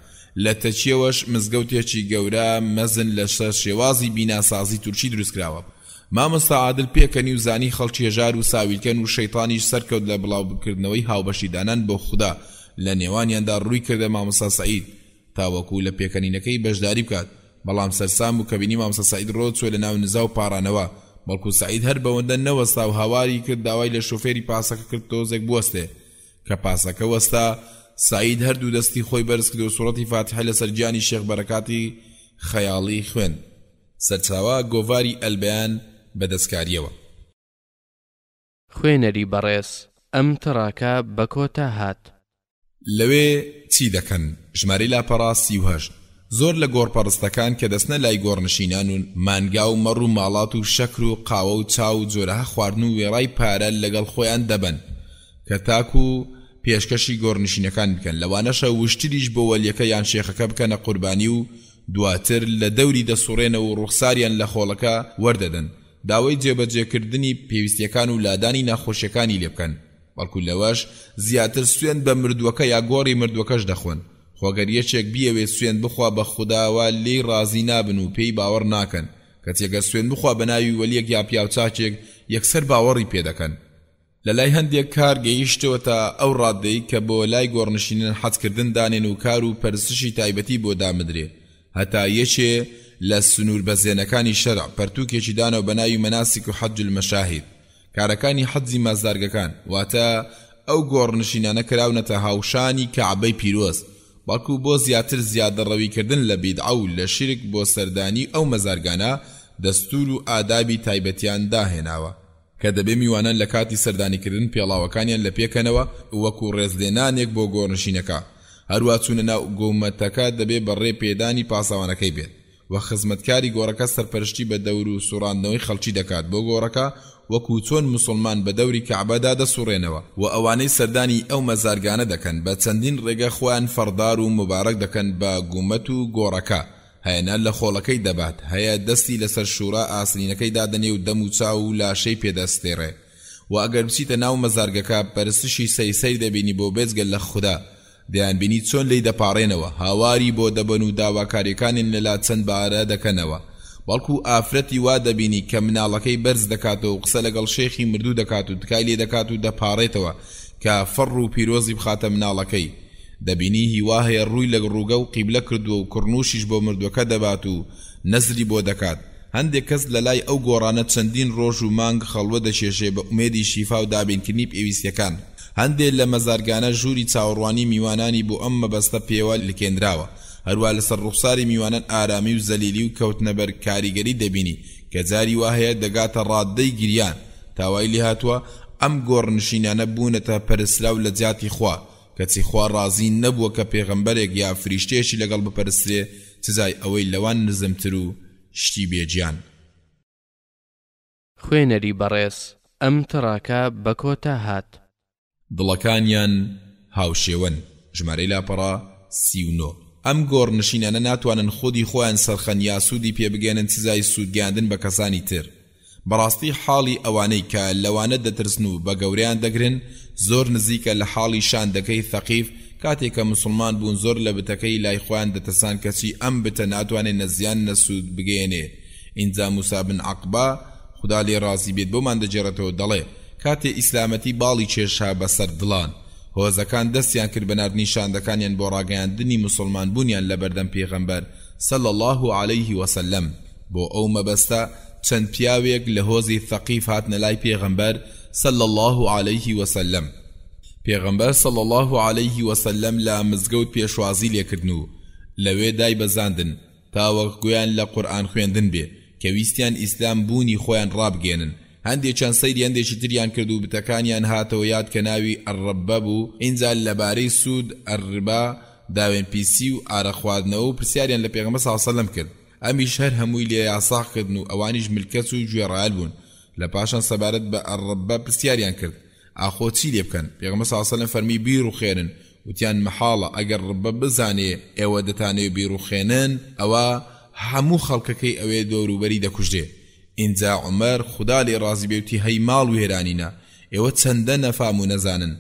لە تەکیەوەش مزگەوتێکی گەورە مەزن لەسەر شێوازی بیناسازی تورکی دروست کراوە مامۆستا عادل پێکەنی و زانی خەڵکی هەژار و ساویلکەن و شەیتانیش سەرکەوت لە بڵاوکردنەوەی هاوبەشی دانان بۆ خودا لە نێوانیاندا ڕووی کردە مامۆستا سەعید تاوەکو لە پێکەنینەکەی بەشداری بکات، بەڵام سەرسام بوو کە بینی مامۆستا سەعید ڕۆچووە لە ناو نزا و پاڕانەوە، بەڵکو سەعید هەر بەوەندە نەوەستا و هاواری کرد داوای لە شۆفێری پاسەکە کرد تۆزێک بوەستێ، کە پاسەکە وەستا سەعید هەردوو دەستی خۆی بەرز کرد و سوڕەتی فاتیحەی لەسەر گیانی شێخ بەرەکاتی خەیاڵی خوێند. سەرچاوە، گۆڤاری ئەلبەیان بە دەستکارییەوە. خوێنەری بەڕێز ئەم تڕاکە بە کۆتا هات. لەوێ چی دەکەن؟ ژمارەی لاپەڕە 38 زۆر لە گۆڕپەڕستەکان کە دەچنە لای گۆڕنشینان و مانگا و مەڕ و ماڵات و شەکر و قاوە و چا و جۆرەها خواردن و وێڕای پارە لەگەڵ خۆیان دەبەن کە تاکو پێشکەشی گۆڕنشینەکان بکەن لەوانەشە وشتریش بۆ وەلیەکە یان شێخەکە بکەنە قوربانی و دواتر لە دەوری دەسوڕێنەوە و ڕوخساریان لە خۆڵەکە وەردەدەن. داوای جێبەجێکردنی پێویستیەکان و لادانی ناخۆشیەکانی لێ بکەن، بەڵکو لەوەش زیاتر سوێند بە مردووەکە یا گۆڕی مردووەکەش دەخۆن، خۆ گەر یەکێک بیەوێ سوێند بخوا بە خوداوە لێی ڕازی نابن و پێی باوەڕ ناکەن، کەچی گەر سوێند بخوا بە ناوی وەلیەک یا پیاوچاکێک یەکسەر باوەڕی پێ دەکەن. لە لای هەندێک کار گەیشتۆتە ئەو ڕاددەی کە بۆ لای گۆڕنشینان حەج کردن دانێن و کار و پەرستشی تایبەتی بۆ دامدرێ هەتا یەکێ لە سنوور بەزێنەکانی شەرع پەرتووکێکی داناو بە ناوی مناسک حج المشاهد کارەکانی حەجی مازدارگەکان واتە ئەو گۆڕنشینانە کراونەتە هاوشانی کەعبەی پیرۆز بەڵکو بۆ زیاتر زیادەڕەوی کردن لە بیدعە و لە شیرک بۆ سەردانی ئەو مەزارگانە دەستوور و ئادابی تایبەتیان داهێناوە. کە دەبێ میوانان لە کاتی سەردانیکردن پێڵاوەکانیان لە پێ کەنەوە وەکو ڕێزلێنانێک بۆ گۆڕنشینەکە، هەروا چوونە ناو گۆمەتەکە دەبێ بە ڕێ پێدانی پاسەوانەکەی بێت و خزمەتکاری گۆڕەکە سەرپەرشتی بە دەور و سوڕاندنەوەی خەڵکی دەکات بۆ گۆڕەکە وەکو چۆن موسڵمان بە دەوری کەعبەدا دەسوڕێنەوە. وە ئەوانەی سەردانی ئەو مەزارگانە دەکەن بە چەندین ڕێگە خۆیان فەڕدار و موبارەک دەکەن بە گومەت و گۆڕەکە، هەیە نان لە خۆڵەکەی دەبات، هەیە دەستی لەسەر شوڕا ئاسنینەکەی دادەنێ و دەم و چاو و لاشەی پێ دەستێڕێ. وە ئەگەر بچیتە ناو مەزارگەکە پەرستشی سەیر سەیر دەبینی بۆ بێجگە لە خودا. دەیانبینی چۆن لێی دەپاڕێنەوە، هاواری بۆ دەبەن و داواکاریەکانیان لەلا چەند بارە دەکەنەوە. بەڵکو ئافرەتی وا دەبینی کە مناڵەکەی بەرز دەکاتەوە و قسە لەگەڵ شێخی مردوو دەکات و تکای لێ دەکات و دەپاڕێتەوە کە فەڕ و پیرۆزی بخاتە مناڵەکەی. دەبینی هیوا هەیە ڕووی لە ڕووگە و قیبلە کردووە و کڕنووشیش بۆ مردووەکە دەبات و نەزری بۆ دەکات. هەندێک کەس لە لای ئەو گۆڕانە چەندین ڕۆژ و مانگ خەڵوە دەکێشێ بە ئومێدی شیفا و دابینکردنی پێویستیەکان. هەندێ لە مەزارگانە ژووری چاوەڕوانی میوانانی بۆ ئەم مەبەستە پێوە لکێنراوە. هەروا لەسەر ڕوخساری میوانان ئارامی و زەلیلی و کەوتنە بەر کاریگەری دەبینی کە جاری وا هەیە دەگاتە ڕاددەی گریان تا وای لێهاتووە ئەم گۆڕنشینانە بوونەتە پەرستراو لە جیاتی خوا کەچی خوا ڕازی نەبووە کە پێغەمبەرێک یا فریشتەیەکی لەگەڵ بپەرسترێ چ جای ئەوەی لەوان نزمتر و شتی بێ گیان. خوێنەری بەڕێز ئەم تڕاکە بە کۆتا هات. دڵەکانیان هاوشێوەن، ژمارەی لاپەڕە، 39. ئەم گۆڕنشینانە ناتوانن خودی خۆیان سەرخەن یا سوودی پێ بگەیەنن چ جای سوود گەیاندن بە کەسانی تر. بەڕاستی حاڵی ئەوانەی کە لەوانە دەترسن و بە گەورەیان دەگرن زۆر نزیکە لە حاڵی شاندەکەی ثەقیف کاتێ کە موسڵمان بوون زۆر لە بتەکەی لای خۆیان دەترسان کەچی ئەم بتە ناتوانێ نە زیان نە سوود بگەیەنێ ئینجا موسا بن عەقبە خودا لێی ڕازی بێت بۆمان دەگێڕێتەوە دەڵێ کاتێ ئیسلامەتی باڵی کێشا بەسەر دڵان هۆزەکان دەستیان کرد بە ناردنی شاندەکانیان بۆ ڕاگەیاندنی موسڵمان بوونیان لەبەردەم پێغەمبەر صلی اللە علیه وسلم بۆ ئەو مەبەستە چەند پیاوێک لە هۆزی ثەقیف هاتنە لای پێغەمبەر صلی اللە علیه وسلم پێغەمبەر صلی اللە علیه وسلم لە مزگەوت پێشوازی لێکردن و لەوێ دایبەزاندن تا وەک گوێیان لە قورئان خوێندن بێ کە ویستیان ئیسلام بوونی خۆیان ڕابگەیەنن هەندێکیان سەیری هەندێکی تریان کرد و بتەکانیان هاتەوە یاد کە ناوی الربە بوو ئینجا لەبارەی سوود الربا داوێن پیسی و ئارەق خواردنەوە و پرسیاریان لە پێغەمبەر صلی اللە علیە وسلم کرد ئەمیش هەر هەمووی لێ یاساغ کردن و ئەوانیش ملکەچ و گوێڕایەل بوون لە پاشان سەبارەت بە الربە پرسیاریان کرد ئاخۆ چی لێ بکەن پێغەمبەر صلی اللە علیە وسلم فەرمی بیڕوخێنن وتیان مەحاڵە ئەگەر ڕبە بزانێ ئێوە دەتانەوێ بیڕوخێنن ئەوا هەموو خەڵکەکەی ئەوێ دەوروبەری دەکوژرێ ئینجا عومەر خودا لێی ڕازی بێ وتی هەی ماڵ وێرانینە ئێوە چەندە نەفام و نەزانن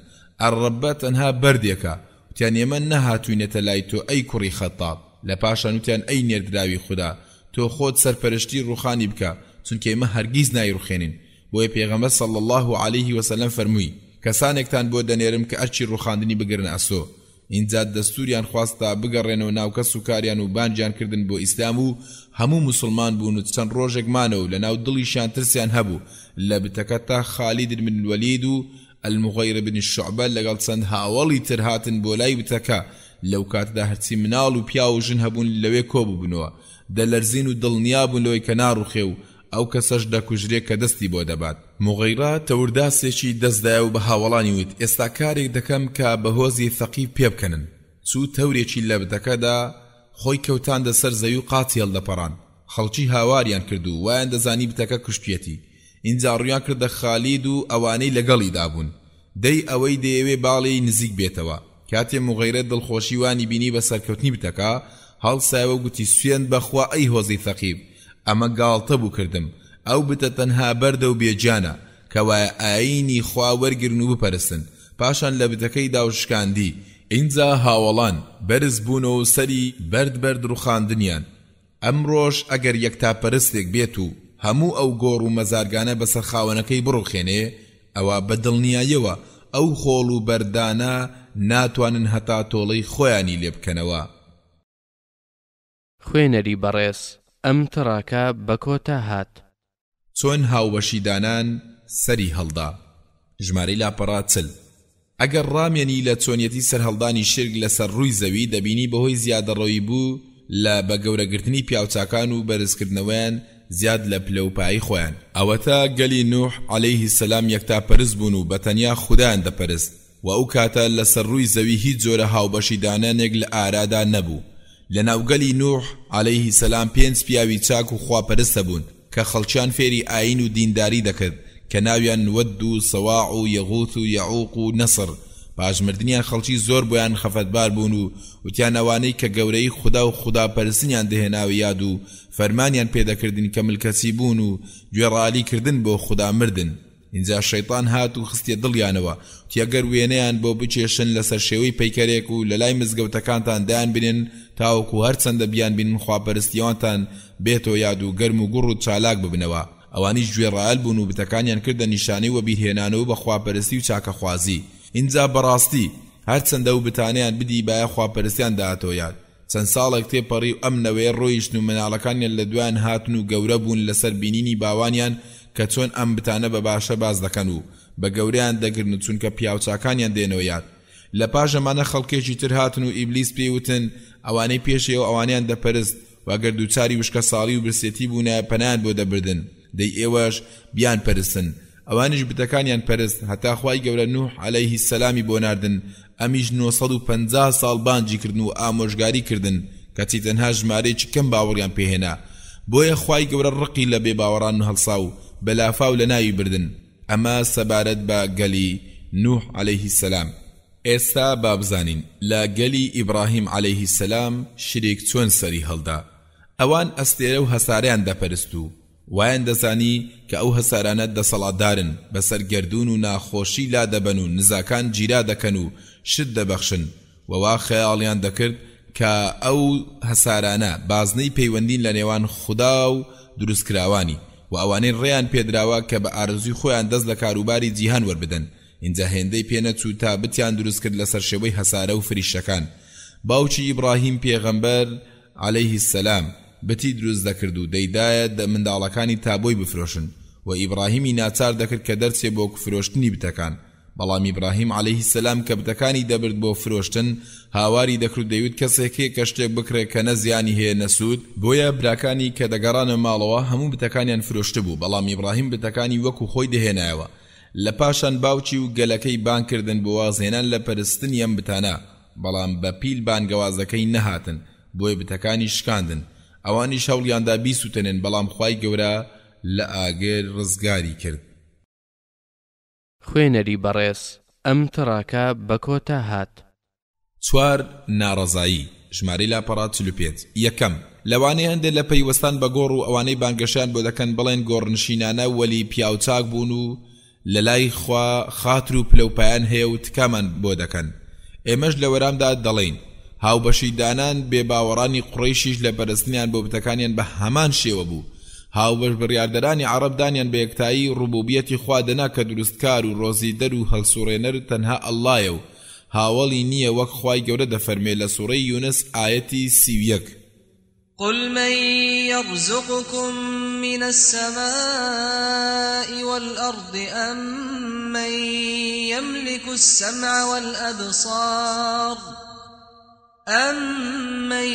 الربە تەنها بەردێکە وتیان ئێمە نەهاتووینەتە لای تۆ ئەی کوڕی خەتاب، لە پاشان وتیان ئەی نێردراوی خودا تۆ خۆت سەرپەرشتی ڕووخانی بکە چونکە ئێمە هەرگیز نایڕوخێنین، بۆیە پێغەمبەر صلی اللە علیه وسلم فەرمووی، کەسانێکتان بۆ دەنێرم کە ئەرکی ڕووخاندنی بگرنە ئەستۆ، ئینجا دەستووریان خواست تا بگەڕێنەوە ناو کەس و کاریان و بانگیان کردن بۆ ئیسلام و هەموو موسڵمان بوون و چەند ڕۆژێک مانەوە و لەناو دڵیشیان ترسیان هەبوو لە بتەکە تا خالید بن الولید و المغیرە بن شعبە لەگەڵ چەند هاوەڵی تر هاتن بۆ لای بتەکە، لەو کاتەدا هەرچی مناڵ و پیاو و ژن هەبوون لەوێ کۆببونەوە، دەلەرزین و دڵنیا بوون لەوەی کە ناڕوخێ و ئەو کەسەش دەکوژرێ کە دەستی بۆ دەبات. موغیرە تەورداسێکی دەست دایە و بە هاوەڵانی وت، ئێستا کارێک دەکەم کە بە هۆزی ثەقیف پێبکەنن. چوو تەورێکی لە بتەکە دا، خۆی کەوتاندە سەر زەوی و قاچی هەڵدەپەڕاند. خەڵکی هاواریان کرد و وایان دەزانی بتەکە کوشتویەتی. ئینجا ڕوویان کردە خالید و ئەوانەی لەگەڵیدا بوون. دەی ئەوەی دەیەوێ با لێی نزیک بێتەوە. کاتێ موغیرە دڵخۆشی وانی بینی بە سەرکەوتنی بتەکە، هەڵسایەوە و گوتی سوێند بە خوا ئەی هۆزی ثەقیف، ئەمە گاڵتە بوو کردم. ئەو بتە تەنها بەردە و بێگیانە، کەوایە ئایینی خوا وەرگرن و بپەرستن، پاشان لە بتەکەی دا و شکاندی، ئینجا هاوەڵان بەرز بوونەوە و سەری بەرد بەرد ڕوخاندنیان، ئەمڕۆش ئەگەر یەکتاپەرستێک بێت و هەموو ئەو گۆڕ و مەزارگانە بەسەر خاوەنەکەی بڕوخێنێ، ئەوا بە دڵنیاییەوە ئەو خۆڵ و بەردانە ناتوانن هەتا تۆڵەی خۆیانی لێ بکەنەوە. خوێنەری بەڕێز ئەم تڕاکە بە کۆتا هات. چۆن هاوبەشی دانان سەری هەڵدا؟ ژمارەی لاپەڕە 40. ئەگەر ڕامێنی لە چۆنیەتی سەرهەڵدانی شیرک لەسەر ڕووی زەوی دەبینی بەهۆی زیادەڕەوی بوو لە بە گەورەگرتنی پیاوچاکان و بەرزکردنەوەیان زیاد لە پلە و پایەی خۆیان. ئەوەتا گەلی نوح علیه السلام یەکتاپەرست بوون و بەتەنیا خودایان دەپەرست و ئەو کاتە لەسەر ڕووی زەوی هیچ جۆرە هاوبەشی دانانێک لە ئارادا نەبوو. لەناو گەلی نوح علیه السلام پێنج پیاوی چاک و خواپەرست هەبوون کە خەڵکیان فێری ئایین و دینداری دەکرد کە ناویان وەد و سەواع و یەغوث و یەعوق و نەسر، پاش مردنیان خەڵکی زۆر بۆیان خەفەتبار بوون و وتیان ئەوانەی کە گەورەیی خودا و خوداپەرستنیان دەهێناوە یاد و فەرمانیان پێدەکردین کە ملکەچی بوون و گوێڕالی کردن بۆ خودا مردن. ئینجا شەیتان هات و خستیە دڵیانەوە، وتی ئەگەر وێنەیان بۆ بکێشن لەسەر شێوەی پەیکەرێک و لەلای مزگەوتەکانتان دایانبنێن تاوەکو هەرچەندە بیانبینن خواپەرستی ئەوانتان بێتەوە یاد و گەرم و گوڕ و چالاک ببنەوە، ئەوانیش گوێڕایەل بوون و بتەکانیان کردە نیشانەی وەبیرهێنانەوە بە خواپەرستی و چاکەخوازی، ئینجا بەڕاستی هەرچەندە ئەو بتانەیان بدیبایە خواپەرستیان دەهاتەوە یاد. چەند ساڵێک تێپەڕی و ئەم نەوەیە ڕۆیشتن و مناڵەکانیان لە دوایان هاتن و گەورە بوون لەسەر بینینی باوانیان کە چۆن ئەم بتانە بە باشە باس دەکەن و بە گەورەیان دەگرن و چونکە پیاوچاکانیان دێنەوە یاد. لە پاش ئەمانە خەڵکێکی تر هاتن و ئیبلیس پێی وتن ئەوانەی پێش ئێوە ئەوانەیان دەپەرست و ئەگەر دووچاری وشکەساڵی و برسێتی بوونایە پەنایان بۆ دەبردن دەی ئێوەش بیانپەرستن ئەوانیش بتەکانیان پەرست هەتا خوای گەورە نوح علیه السلامی بۆ ناردن ئەمیش 950 ساڵ بانگی کردن و ئامۆژگاری کردن کەچی تەنها ژمارەیەکی کەم باوەڕیان پێ هێنا بۆیە خوای گەورە ڕقی لە بێباوەڕان هەڵسا و بە لافاو لەناوی بردن ئەمە سەبارەت بە گەلی نوح علیه السلام. ئێستا با بزانین لە گەلی ئیبڕاهیم علیه السلام شریک چۆن سەری هەڵدا ئەوان ئەستێرە و هەسارەیان دەپەرست و وایان دەزانی کە ئەو هەسارانە دەسەڵاتدارن بەسەر گەردوون و ناخۆشی لادەبەن و نزاکان گیرا دەکەن و شت دەبەخشن و وا خەیاڵیان دەکرد کە ئەو هەسارانە بازنەی پەیوەندین لە نێوان خودا و دروستکراوانی و ئەوانەی ڕێیان پێدراوە کە بە ئارەزووی خۆیان دەست لە کاروباری جیهان وەربدەن ئینجا هێندەی پێ نەچوو تا بتیان دروستکرد لەسەر شێوەی هەسارە و فریشتەکان باوکی ئیبڕاهیم پێغەمبەر علیه السلام، بتی دروست دەکرد و دەیدایە دە منداڵەکانی تا بۆی بفرۆشن، وە ئیبڕاهیمی ناچار دەکرد کە دەرچێ بۆ فرۆشتنی بتەکان، بەڵام ئیبڕاهیم علیه السلام کە بتەکانی دەبرد بۆ فرۆشتن هاواری دەکرد و دەیوت کەسێک هەیە کە شتێک بکڕێ کە نە زیانی هەیە نە سوود، بۆیە براکانی کە دەگەڕانەوە ماڵەوە هەموو بتەکانیان فرۆشتبوو، بەڵام ئیبڕاهیم بتەکانی وەکو خۆی دەهێنایەوە، لە پاشان باوکی و گەلەکەی بانگ کردن بۆ وازهێنان لە پەرستنی ئەم بتانە، بەڵام بە پیل بانگەوازەکەی نەهاتن، بۆیە بتەکانی شکاندن، ئەوانیش هەوڵیاندا بیسوتێنن بەڵام خوای گەورە لە ئاگر ڕزگاری کرد. خوێنەری بەڕێز ئەم تڕاکە بە کۆتا هات. چوار، ناڕەزایی، ژمارەی لاپەڕە 45. یەکەم، لەوانەیە هەندێ لە پەیوەستان بە گۆڕ و ئەوانەی بانگەشەیان بۆ دەکەن بڵێن گۆڕنشینانە وەلی پیاوچاک بوون و لەلای خوا خاتر و پلەو پایان هەیە و تکامان بۆ دەکەن ئێمەش لە وەرامدا دەڵێین هاوبەشی دانان بێ باوەڕانی قوڕەیشیش لە پەرستنیان بۆ بتەکانیان بە هەمان شێوە بوو هاوبەش بڕیاردەرانی عەڕەب دانیان بە یەکتایی ڕوبوبیەتی خوا دەنا کە دروستکار و ڕۆزیدەر و هەڵسوڕێنەر تەنها اللە یە و هاوەڵی نییە وەک خوای گەورە دەفەرموێ لە سوڕەی یونس ئایەتی 31. قل من يرزقكم من السماء والأرض أمن يملك السمع والأبصار أمن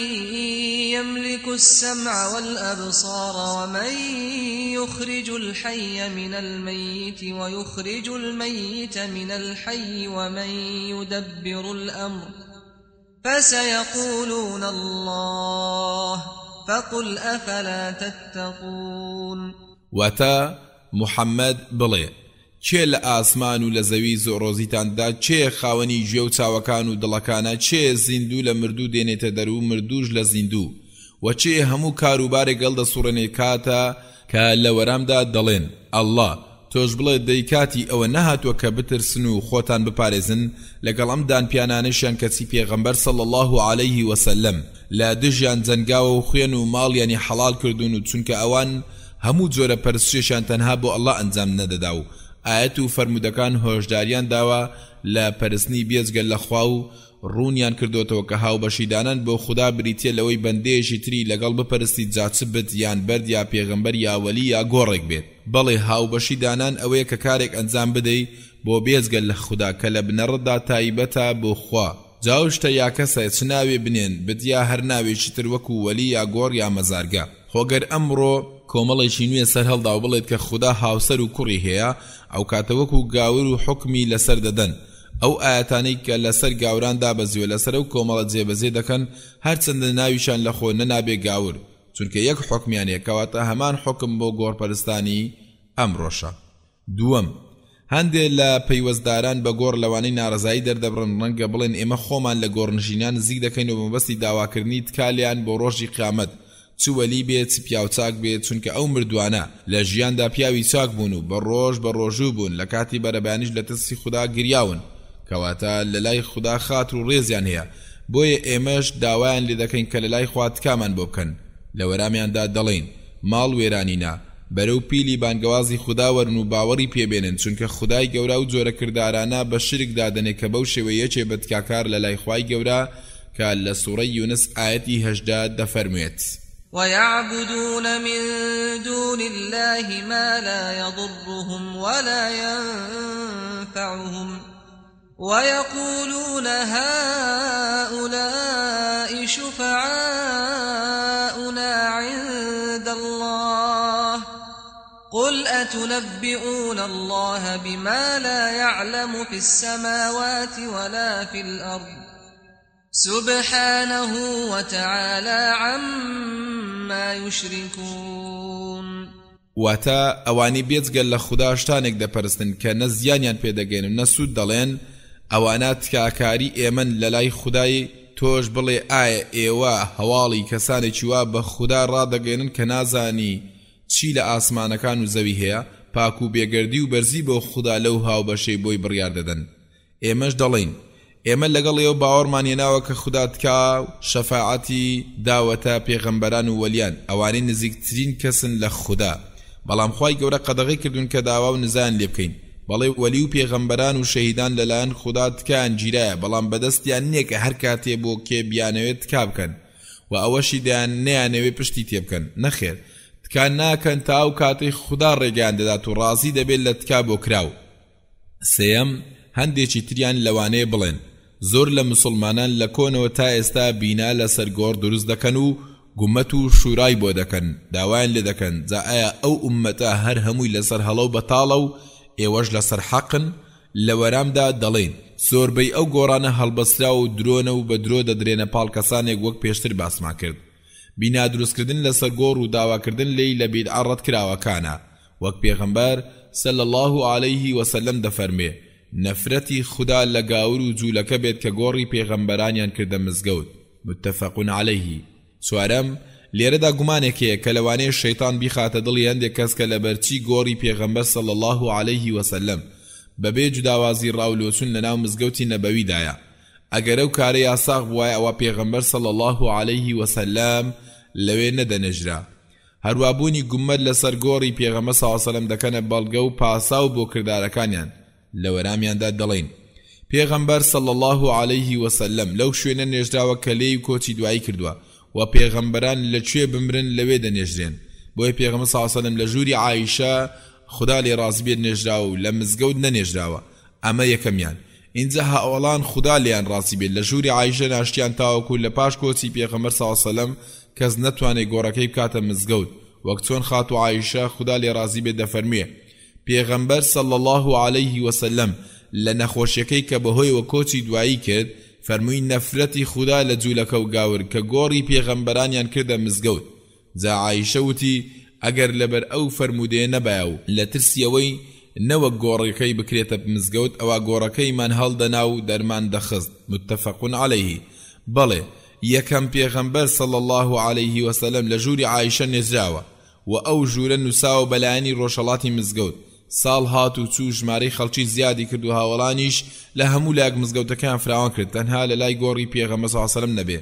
يملك السمع والأبصار ومن يخرج الحي من الميت ويخرج الميت من الحي ومن يدبر الأمر فسيقولون الله فقل أفلا تتقون. واتە، محمد، بڵێ، کێ لە ئاسمان و لە زەوی ڕۆزیتان دەدات کێیە خاوەنی گوێ و چاوەکان و دڵەکانە کێیە زیندوو لە مردوو دێنێتە دەر و مردووش لە زیندوو؟ وە کێیە هەموو کار و بارێک هەڵدەسوڕێنێ کاتە کە لە وەرامدا دەڵێن، اللە، تۆش بڵێ دەی کاتی ئەوە نەهاتووە کە بترسن و خۆتان بپارێزن لەگەڵ ئەم دانپیانانەشیان کەچی پێغەمبەر صلی اللە علیه وسلم لە دژیان جەنگاوە و خوێن و ماڵیانی حەڵاڵ کردوون و چونکە ئەوان هەموو جۆرە پەرستشێکیان تەنها بۆ اللە ئەنجام نەدەدا و ئایەت و فەرموودەکان هۆشداریان داوە لە پەرستنی بێجگە لە خوا و ڕوونیان کردۆتەوە کە هاوبەشیدانان بۆ خودا بریتیە لەوەی بەندەیەکی تری لەگەڵ بپەرستیت جا چ بت یان بەرد یا پێغەمبەر یا وەلی یا گۆڕێک بێت بەڵێ هاوبەشی دانان ئەوەیە کە کارێک ئەنجام بدەی بۆ بێجگە لە خودا کە لە بنەڕەتدا تایبەتە بۆ خوا جا ئەو شتە یا کەسە چ ناوێ بنێن بت یا هەر ناوێکی تر وەکو وەلی یا گۆڕ یا مەزارگە. خۆ گەر ئەمڕۆ کۆمەڵێکی نوێ سەرهەڵدا و بڵێت کە خودا هاوسەر و کوڕی هەیە ئەوکاتە وەکو گاور و حوکمی لەسەر دەدەن ئەو ئایەتانەی کە لەسەر گاوران دابەزیوە لەسەر ئەو کۆمەڵە جێبەجێ دەکەن هەرچەندە ناویشیان لەخۆ نەنابێ گاور چونکە یەک حوکمیان هەیە کەواتە هەمان حوکم بۆ گۆڕپەرستانی ئەمڕۆشە. دووەم، هەندێ لە پەیوەستداران بە گۆڕ لەوانەی نارەزایی دەردەبڕن ڕەنگە بڵێن ئێمە خۆمان لە گۆڕنشینان نزیک دەکەینەوە بە مەبەستی داواکردنی تکا لێیان بۆ ڕۆژی قیامەت چ وەلی بێ چ پیاوچاک بێ چونکە ئەو مردووانە لە ژیاندا پیاوی چاک بوون و بە ڕۆژ بە ڕۆژوو بوون لە کاتی بەرەبەیانیش لە ترسی خودا گریاون کەواتە لە لای خودا خاتر و ڕێزیان هەیە بۆیە ئێمەش داوایان لێ دەکەین کە لە لای خوا تکامان بۆ بکەن لە وەرامیاندا دەڵێین ماڵ وێرانینە بەرەو پیلی بانگەوازی خودا وەرن و باوەڕی پێ بێنن چونکە خودای گەورە ئەو جۆرە کردارانە بە شیرک دادەنێ کە بەو شێوەیە یەکێ بە تکاکار لە لای خوای گەورە کە لە سوڕەی یونس ئایەتی 18 دەفەرموێت. ويعبدون من دون الله ما لا يضرهم ولا ينفعهم ويقولون هؤلاء شفعاؤنا عند الله قل أتنبئون الله بما لا يعلم في السماوات ولا في الأرض سبحانه وتعالى عما يشركون واتە، ئەوانەی بێجگە لە خودا شتانێک دەپەرستن کە نە زیانیان پێ دەگەیەنن و نە سوود دەڵێن، ئەوانە تکاکاری ئێمەن لەلای خودای، تۆش بڵێ ئایا ئێوە هەواڵی کەسانێکی وا بە خودا ڕادەگەیەنن کە نازانی چی لە ئاسمانەکان و زەوی هەیە، پاک و بێگەردی و بەرزی بۆ خودا لەو هاوبەشەی بۆی بڕیار دەدەن. ئێمەش دەڵێین، ئێمە لەگەڵ ئێوە باوەڕمان هێناوە کە خودا تکا و شەفاعەتی داوەتە پێغەمبەران و وەلیان، ئەوانەی نزیکترین کەسن لە خودا، بەڵام خوای گەورە قەدەغەی کردوون کە داوا و نزایان لێ بکەین، بەڵێ وەلی و پێغەمبەران و شەهیدان لەلایەن خودا تکایان گیرایە، بەڵام بەدەستیان نییە کە هەر کاتێ بۆ کێ بیانەوێت تکا بکەن و ئەوەشی دەیان نەیانەوێ پشتی تێ بکەن، نەخێر تکا ناکەن تا ئەو کاتەی خودا ڕێگەیان دەدات و ڕازی دەبێت لە تکا بۆ کراو. سێیەم، هەندێکی تریان لەوانەیە بڵێن، زۆر لە موسڵمانان لە کۆنەوە تا ئێستا بینا لەسەر گۆڕ دروست دەکەن و گومەت و شورای بۆ دەکەن، داوایان لێ دەکەن، جا ئایا ئەو ئوممەتە هەر هەمووی لەسەر هەڵە و بەتاڵە و ئێوەش لەسەر حەقن؟ لە وەرامدا دەڵێین، زۆربەی ئەو گۆڕانە هەڵبەستراو و درۆنە و بە درۆ دەدرێنە پاڵ کەسانێک وەک پێشتر باسمان کرد. بینا دروستکردن لەسەر گۆڕ و داواکردن لێی لە بیدعە ڕەتکراوەکانە، وەک پێغەمبەر، صلی اللە علیه وسلم، دەفەرموێ، نەفرەتی خودا لە گاور و جوولەکە بێت کە گۆڕی پێغەمبەرانیان کردە مزگەوت، متفق علیه. چوارەم، لێرەدا گومانێک هەیە کە لەوانەیە شەیتان بیخاتە دڵی هەندێک کەس کە لەبەرچی گۆڕی پێغەمبەر صلی اللە علیه وسلم بەبێ جوداوازی ڕاو لۆچون لەناو مزگەوتی نەبەویدایە ئەگەر ئەو کارە یاساغ بوایە ئەوا پێغەمبەر صلی اللە علیه وسلم لەوێ نەدەنێژرا هەروا بوونی گومەت لەسەر گۆڕی پێغەمبەر صلی اللە علیە وسلم دەکەنە بەڵگە و پاساو بۆ کردارەکانیان، لە وەرامیاندا دەڵێین، پێغەمبەر صلی اللە علیه وسلم لەو شوێنە نێژراوە کە لێی کۆچی دوایی کردووە، وە پێغەمبەران لە کوێ بمرن لەوێ دەنێژرێن، بۆیە پێغەمبەر صلی اللە علیە وسلم لە ژووری عائیشە خودا لێی ڕازی بێت نێژراوە و لە مزگەوت نەنێژراوە، ئەمە یەکەمیان. ئینجا هاوەڵان خودا لێیان ڕازی بێت لە ژووری عائیشە ناشتیان تاوەکو لە پاش کۆچی پێغەمبەر صلی اللە علیە وسلم کەس نەتوانێت گۆڕەکەی بکاتە مزگەوت وەک چۆن خاتوو عائیشە خودا لێ ڕازی بێت دەفەرموێ پێغەمبەر صلی اللە علیه وسلم لە نەخۆشیەکەی کە بەهۆیەوە کۆچی دوایی کرد فەرمووی نەفرەتی خودا لە جولەکە و گاور کە گۆڕی پێغەمبەرانیان کردە مزگەوت جا عائیشە وتی، ئەگەر لەبەر ئەو فەرموودەیە نەبایە و لە ترسی ئەوەی نەوەک گۆڕەکەی بکرێتە مزگەوت ئەوا گۆڕەکەیمان هەڵدەنا و دەرمان دەخست، متفق علیه. بەڵێ، یەکەم پێغەمبەر صلی اللە علیه وسلم لە ژووری عائیشە نێژراوە وە ئەو ژوورە نوساوە بە لایەنی ڕۆژهەڵاتی مزگەوت، ساڵ هات و چوو ژمارەی خەڵکی زیادی کرد و هاوەڵانیش لە هەموو لایەک مزگەوتەکەیان فراوان کرد تەنها لە لای گۆڕی پێغەمبەر صلی اللە علیه وسلم نەبێ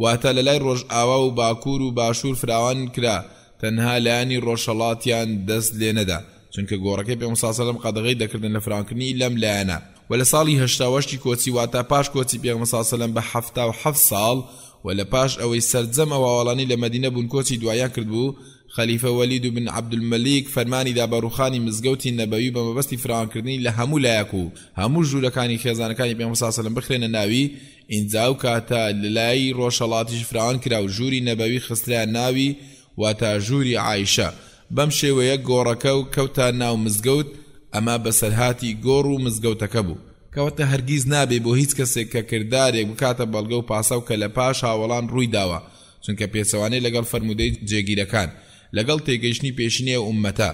واتە لە لای ڕۆژئاوا و باکوور و باشوور فراوان کرا تەنها لایەنی ڕۆژهەڵاتیان دەست لێ نەدا چونکە گۆڕەکەی پێغەمبەر صلی اللە علیه وسلم قەدەغەی دەکردن لە فراوانکردنی لەم لایەنە. وە لە ساڵی 88 ی کۆچی واتە پاش کۆچی پێغەمبەر صلی اللە علیه وسلم بە 77 ساڵ وە لە پاش ئەوەی سەرجەم ئەو هاوەڵانەی لە مەدینە بوون کۆچی دواییان کردبوو خەلیفە وەلید بن عەبدولمەلیک فەرمانی دا بە ڕووخانی مزگەوتی نەبەوی بە مەبەستی فراوانکردنی لە هەموو لایەک و هەموو ژوورەکانی خێزانەکانی پێغەمبەر صلی اللە علیه وسلم بخرێنە ناوی ئینجا ئەو کاتە لە لای ڕۆژهەڵاتیش فراوان کرا و ژووری نەبەوی خسترایە ناوی واتە ژووری عائیشە، بەم شێوەیە گۆڕەکە کەوتە ناو مزگەوت، ئەمە بەسەرهاتی گۆڕ و مزگەوتەکە بوو. کەواتە هەرگیز نابێ بۆ هیچ کەسێک کە کردارێک بکاتە بەڵگە و پاساو کە لە پاش هاوەڵان ڕووی داوە، چونکە پێچەوانەی لەگەڵ فەرموودەی جێگیرەکان، لەگەڵ تێگەیشتنی پێشینەی ئەو ئوممەتە.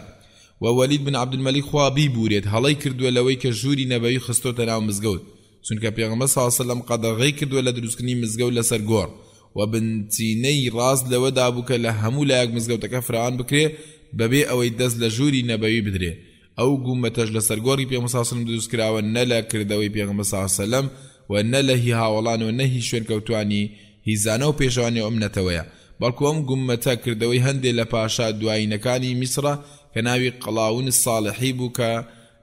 وە وەلید بن عەبدولمەلیک خوا بیبوورێت هەڵەی کردووە لەوەی کە ژووری نەبەوی خستۆتە ناو مزگەوت، چونکە پێغەمبەر صلی اللە علیە وسلم قەدەغەی کردووە لە دروستکردنی مزگەوت لەسەر گۆڕ، وە بنچینەی ڕاست لەوەدا بوو کە لە هەموو لایەک مزگەوتەکە فراوان بکرێ بەبێ ئەوەی دەست لە ژووری نەبەوی بدرێ، ئەو گومەتەش لەسەر گۆڕی پێغەمبەر صلی اللە علیە وسلم دروست کراوە نە لە کردەوەی پێغەمبەر صلی اللە علیە وسلم و نە لە هی هاوەڵان و نە هی شوێنکەوتوانی هی زانا و پێشەوانی ئەم نەتەوەیە، بەڵکو ئەم گومەتە کردەوەی هەندێ لە پاشا دوایینەکانی میسرە کە ناوی قلاوون الصالحی بوو کە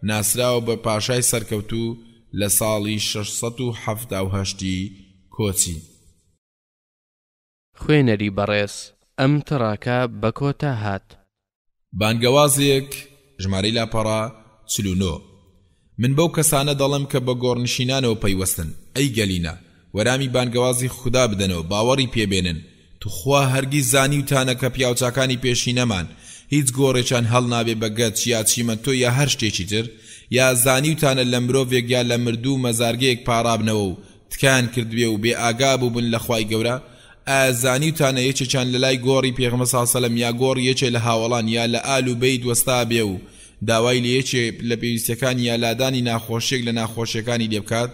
ناسراوە بە پاشای سەرکەوتوو لە ساڵی 678 ی کۆچی. خوێنەری بەڕێز ئەم تڕاکە بە کۆتا هات. بانگەوازێک، ژمارەی لاپەڕە، 49. من بەو کەسانە دەڵێم کە بە گۆڕنشینانەوە پەیوەستن، ئەی گەلینە، وەرامی بانگەوازی خودا بدەنەوە، باوەڕی پێ بێنن، توخوا هەرگیز زانیوتانە کە پیاوچاکانی پێشینەمان هیچ گۆڕێکیان هەڵنابێ بە گەچ یا چیمەنتۆ یا هەر شتێکی تر؟ یا زانیوتانە لە مرۆڤێک یا لە مردوو مەزارگەیەک پاڕابنەوە و تکایان کردبێ و بێ ئاگا بووبن لە خوای گەورە؟ ئایا زانیوتانە یەکێکیان لە لای گۆڕی پێغەمبەر صلی اللە علیە وسلم یا گۆڕی یەکێ لە هاوەڵان یا لە ئال و بەیت وەستابێ و داوای لە یەکێ لە پێویستیەکانی یا لادانی ناخۆشیەک لە ناخۆشیەکانی لێ بکات؟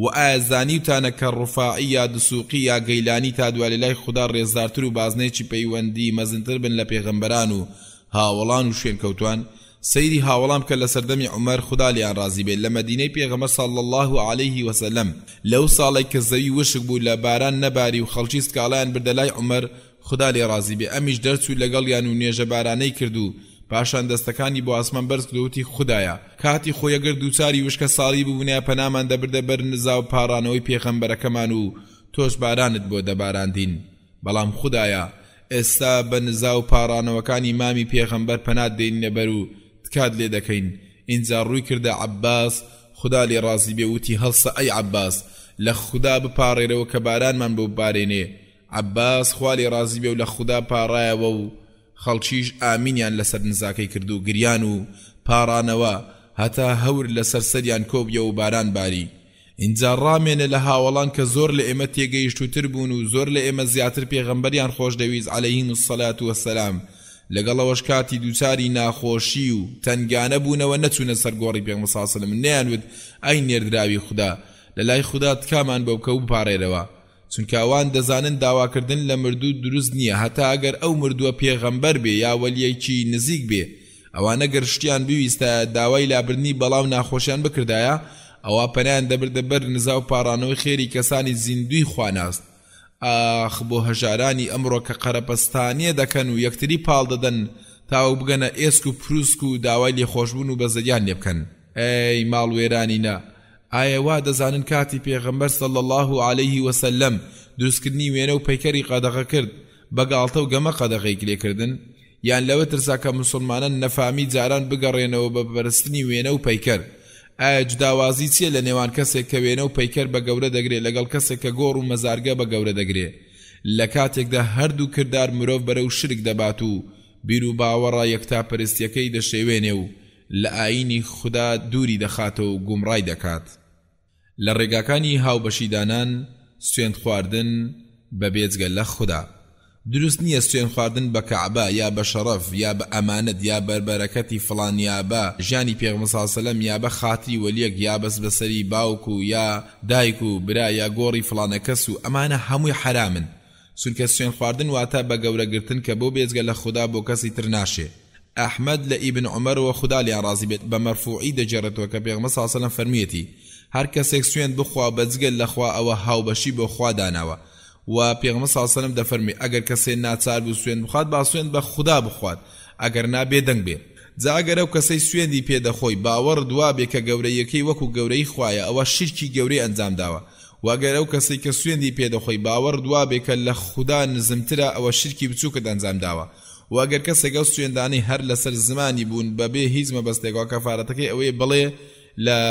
وە ئایا زانیوتانە کە ڕوفاعی یا دسوقی یا گەیلانی تا دوا لەلای خودا ڕێزدارتر و بازنەیەکی پەیوەندی مەزنتر بن لە پێغەمبەران و هاوەڵان و شوێنکەوتوان؟ سەیری هاوەڵان بکە لە سەردەمی عومەر خودا لێیان ڕازی بێت لە مەدینەی پێغەمبەر صلی اللە علیه وسلم لەو ساڵەی کە زەوی وشک بوو لە باران نەباری و خەڵکی سکاڵایان بردە لای عومەر خودا لێی ڕازی بێ ئەمیش دەرچوو لەگەڵیان و نوێژە بارانەی کرد و پاشان دەستەکانی بۆ ئاسمان بەرز کرد و وتی خودایە کاتی خۆی ئەگەر دووچاری وشکە ساڵی ببوونایە پەنامان دەبردە بەر نزا و پاڕانەوەی پێغەمبەرەکەمان و تۆش بارانت بۆ دەباراندین بەڵام خودایە ئێستا بە نزا و پاڕانەوەکانی مامی پێغەمبەر پەنات دێنینە بەر و تکات لێ دەکەین ئینجا ڕووی کردە عەباس خودا لێ ڕازی بێ وتی هەڵسە ئەی عەباس لە خودا بپاڕێرەوە کە بارانمان بۆ ببارێنێ عەباس خوا لێ ڕازی بێ و لە خودا پاڕایەوە و خەڵکیش ئامینیان لەسەر نزاکەی کرد و گریان و پاڕانەوە هەتا هەور لەسەر سەریان کۆبیەوە و باران باری. ئینجا ڕامێنە لە هاوەڵان کە زۆر لە ئێمە تێگەیشتووتر بوون و زۆر لە ئێمە زیاتر پێغەمبەریان خۆشدەویست علیهم الصلوة والسلام لەگەڵ ئەوەش کاتی دووچاری ناخۆشی و تەنگانە بوونەوە نەچوونە سەر گۆڕی پێغەمبەر صلی اللە علیه و سلم نەیانوت ئەی نێردراوی خودا لەلای خودا تکامان بۆ بکە و بپاڕێرەوە چونکە ئەوان دەزانن داواکردن لە مردوو دروست نییە هەتا ئەگەر ئەو مردووە پێغەمبەر بێ یا وەلیەکی نزیک بێ، ئەوان ئەگەر شتیان بویستایە داوای لابردنی بەڵا و ناخۆشیان بکردایە ئەوا پەنایان دەبردە بەر نزا و پاڕانەوەی خێری کەسانی زیندووی خواناس. ئاخ بۆ هەژارانی ئەمڕۆ کە قەرەپەستانیە دەکەن و یەکتری پاڵ دەدەن تاوەک بگەنە ئێسک و پروسک و داوای لێخۆشبوون و بەزەییان لێ بکەن. ئەی ماڵوێرانینە ئایا وا دەزانن کاتی پێغەمبەر صلی اللە علیه وسلم دروستکردنی وێنە و پەیکەری قەدەغە کرد بە گاڵتە و گەمە قەدەغەی لێ کردن؟ یان لەوە ترسا کە موسڵمانان نەفامی جاران بگەڕێنەوە بە پەرستنی وێنە و پەیکەر؟ ئایا جوداوازی چیە لە نێوان کەسێک کە وێنە و پەیکەر بە گەورە دەگرێ لەگەڵ کەسێک کە گۆڕ و مەزارگە بە گەورە دەگرێ لە کاتێکدا هەردوو کردار مرۆڤ بەرەو شرک دەبات و بیروباوەڕە یەکتاپەرستیەکەی دەشێوێنێ و لە ئایینی خودا دووری دەخاتەوە و گومڕای دەکات لە ڕێگاکانی هاوبەشیدانان، سوێند خواردن بە بێجگە لە خودا. دروست نییە سوێن خواردن بە کەعبە یا بە شەڕەف یا بە ئەمانەت یا بە بەرەکەتی فڵان یا بە ژیانی پێغەمبەر صلی اللە علیە وسلم یا بە خاتری وەلیەک یا بەس بە سەری باوک و یا دایک و برا یا گۆڕی فڵانە کەس و ئەمانە هەمووی حەرامن چونکە سوێن خواردن واتە بە گەورە گرتن کە بۆ بێجگە لە خودا بۆ کەسی تر ناشێ. ئەحمەد لە ئیبن عومەرەوە خودا لێیان ڕازی بێت بە مەرفوعی دەگێڕێتەوە کە پێغەمبەر صلی اللە علیە وسلم فەرموویەتی، هەر کەسێک سوێند بخوا بە جگە لە خوا ئەوە هاوبەشی بۆ خوا داناوە، وە پێغەمبەر صلی اللە علیە وسلم دەفەرموێ، ئەگەر کەسێ ناچار بوو سوێند بخوات با سوێند بە خودا بخوات ئەگەر نا بێدەنگ بێ. جا ئەگەر ئەو کەسەی سوێندی پێ دەخۆی باوەڕت وابێ کە گەورەییەکەی وەکو گەورەیی خوایە ئەوە شیرکی گەورەی ئەنجام داوە، وە ئەگەر ئەو کەسەی کە سوێندی پێ دەخۆی باوەڕت وابێ کە لە خودا نزمترە ئەوە شیرکی بچوکت ئەنجام داوە، وە ئەگەر کەسێک ئەو سوێندانەی هەر لەسەر زمانی بوون بەبێ هیچ مەبەستێک ئەوا کەفارەتەکەی ئەوەیە بڵێ، لا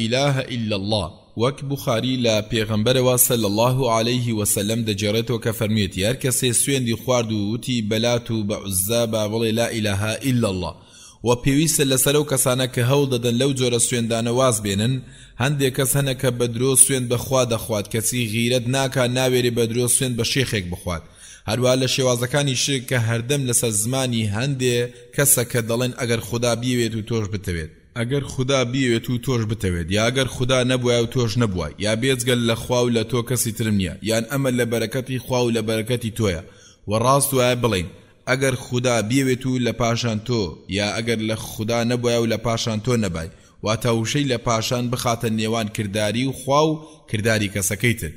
الە الا اللە. وەک بوخاری لە پێغەمبەرەوە صلی اللە علیه وسلم دەگێڕێتەوە کە فەرموویەتی هەر کەسێ سوێندی خوارد و وتی بە لات و بە عوزا با بڵێ لا الە الا اللە وە پێویستە لەسەر ئەو کەسانە کە هەوڵ دەدەن لەو جۆرە سوێندانە واز بێنن هەندێ کەس هەنە کە بە درۆ سوێند بە خوا دەخوات کەچی غیرەت ناکا ناوێرێ بە درۆ سوێند بە شێخێک بخوات هەروا لە شێوازەکانی شرک کە هەردەم لەسەر زمانی هەندێ کەسە کە دەڵێن ئەگەر خودا بیەوێت و تۆش بتەوێت. ئەگەر خودا بیەوێت و تۆش بتەوێت، یا گەر خودا نەبوایە و تۆش نەبوای، یا بێجگە لە خوا و لە تۆ کەسی ترم نییە، یان ئەمە لە بەرەکەتی خوا و لە بەرەکەتی تۆیە، وە ڕاست وایە بڵێین، ئەگەر خودا بیەوێت و لە پاشان تۆ، یا ئەگەر لە خودا نەبوایە و لە پاشان تۆ نەبای، واتە وشەی لە پاشان بخاتە نێوان کرداری و خوا و کرداری کەسەکەی تر.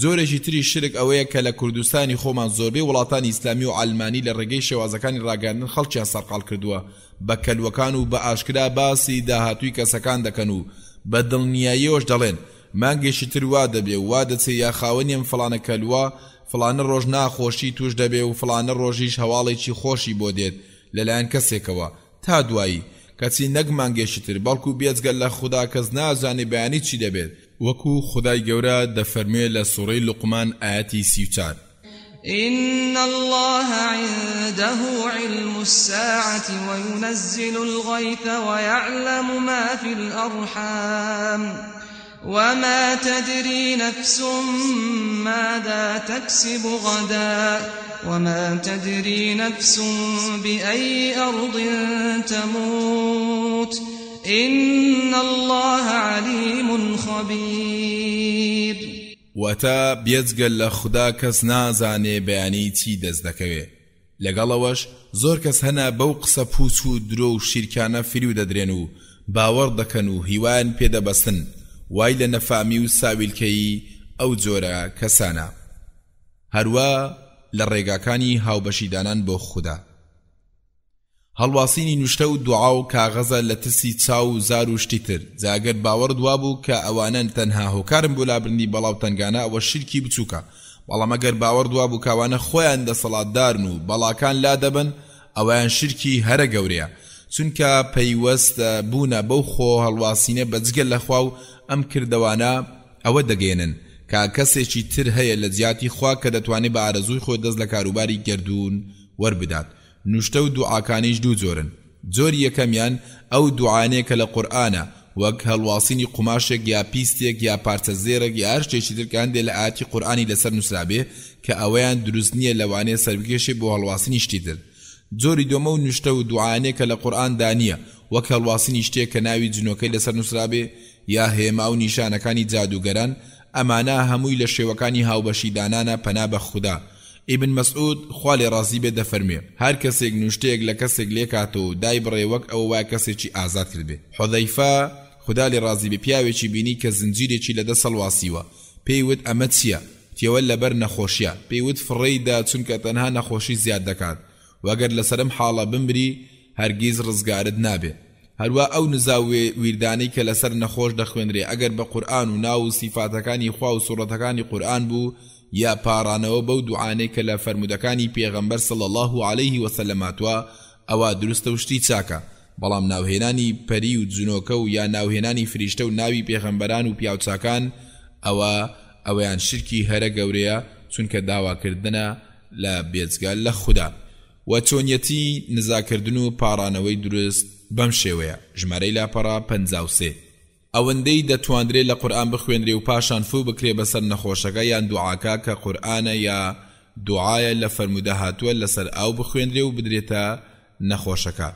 جۆرێکی تری شرک ئەوەیە کە لە کوردستانی خۆمان زۆربەی وڵاتانی ئیسلامی و عەلمانی لە ڕێگەی شێوازەکانی ڕاگەیاندن خەڵکیان سەرقاڵ کردووە بە کەلوەکان و بە ئاشکرا باسی داهاتووی کەسەکان دەکەن و بە دڵنیاییەوەش دەڵێن مانگێکی تر وا دەبێ و وا دەچێ یا خاوەنی ئەم فڵانە کەلوە فڵانە ڕۆژ ناخۆشی تووش دەبێ و فڵانە ڕۆژیش هەواڵێکی خۆشی بۆ دێت لەلایەن کەسێکەوە تا دوایی، کەچی نەک مانگێکی تر بەڵکو بێجگە لە خودا کەس نازانێ بەیانی چی دەبێت، وەکو خودای گەورە دەفەرموێ لە سوڕەی لوقمان ئایەتی 34. إن اللە عنده علم الساعة وينزل الغیث ویعلم ما فی الأرحام وما تدری نفس ماذا تکسب غدا وما تدری نفس بأی أرض تموت إن الله علیم خبیر. واتە، بێجگە لە خودا کەس نازانێ بەیانی چی دەست دەکەوێ. لەگەڵ ئەوەش زۆر کەس هەنە بەو قسە پوچ و درۆ و شیرکانە فریو دەدرێن و باوەڕ دەکەن و هیوایان پێ دەبەستن، وای لە نەفامی و ساویلکەیی ئەو جۆرە کەسانە. هەروا لە ڕێگاکانی هاوبەشی دانان بۆ خودا. هەڵواسینی نوشتە و دوعا و کاغەزە لە ترسی چاو و زار و شتی تر، جا گەر باوەڕت وابوو کە ئەوانە تەنها هۆکارن بۆ لابردنی بەڵا و تەنگانە ئەوە شیرکی بچووکە، بەڵام ئەگەر باوەڕت وابوو کە ئەوانە خۆیان دەسەڵاتدارن و بەڵاکان لادەبەن ئەوەیان شیرکی هەرە گەورەیە چونکە پەیوەست بوونە بەو خۆ هەڵواسینە بە جگە لە خوا و ئەم کردەوانە ئەوە دەگەیەنن کە کەسێکی تر هەیە لە جیاتی خوا کە دەتوانێ بە ئارەزووی خۆی دەست لە کاروباری گەردوون وەربدات. نوشتە و دوعاکانیش دوو جۆرن، جۆری یەکەمیان ئەو دوعانەیە کە لە قورئانە، وەک هەڵواسینی قوماشێک یا پیستێک یا پارچە زێڕێک یا هەر شتێکی تر کە هەندێ لە ئایەتی قورئانی لەسەر نوسرابێ کە ئەوەیان دروست نییە لەوانەیە سەربکێشێ بۆ هەڵواسینی شتی تر. جۆری دووەم ئەو نوشتە و دوعایانەیە کە لە قورئاندا نییە، وەک هەڵواسینی شتێک کە ناوی جنۆکەی لەسەر نوسرابێ یا هێما و نیشانەکانی جادووگەران، ئەمانە هەمووی لە شێوەکانی هاوبەشی دانانە پەنا بە خودا. ئیبن مەسعود، خوا لێ ڕازی بێت دەفەرموێ، هەر کەسێک نوشتەیەک لە کەسێک لێکاتەوە و دایبڕێ وەک ئەوە وایە کەسێکی ئازاد کردبێ. حوذەیفە، خودا لێ ڕازی بێ، پیاوێکی بینی کە زنجیرێکی لە دەست هەڵواسیوە، پێی وت ئەمە چیە؟ وتیەوە لەبەر نەخۆشیە. پێی وت فڕێی دە چونکە تەنها نەخۆشی زیاد دەکات و گەر لەسەر ئەم حاڵە بمری هەرگیز ڕزگارت نابێ. هەروا ئەو نزا و ویردانەی کە لەسەر نەخۆش دەخوێنرێ ئەگەر بە قورئان و ناو و سیفاتەکانی خوا و سوڕەتەکانی قورئان بوو یا پاڕانەوە بەو دوعانەی کە لە فەرموودەکانی پێغەمبەر صلی اللە علیه وسلم هاتووە ئەوا دروستە و شتی چاکە بەڵام ناوهێنانی پەری و جنۆکە و یا ناوهێنانی فریشتە و ناوی پێغەمبەران و پیاوچاکان ئەوە ئەوەیان شرکی هەرە گەورەیە چونکە داواکردنە لە بێجگە لە خودا. وە چۆنیەتی نزاکردن و پاڕانەوەی دروست بەم شێوەیە، ژمارەی لاپەڕە 53. ئەوەندەی دەتواندرێ لە قورئان بخوێنرێ و پاشان فوو بکرێ بەسەر نەخۆشەکە یان دوعاکە کە قورئانە یا. دوعایە لە فەرموودە هاتووە لەسەر ئاو بخوێندرێ و بدرێتە نەخۆشەکە.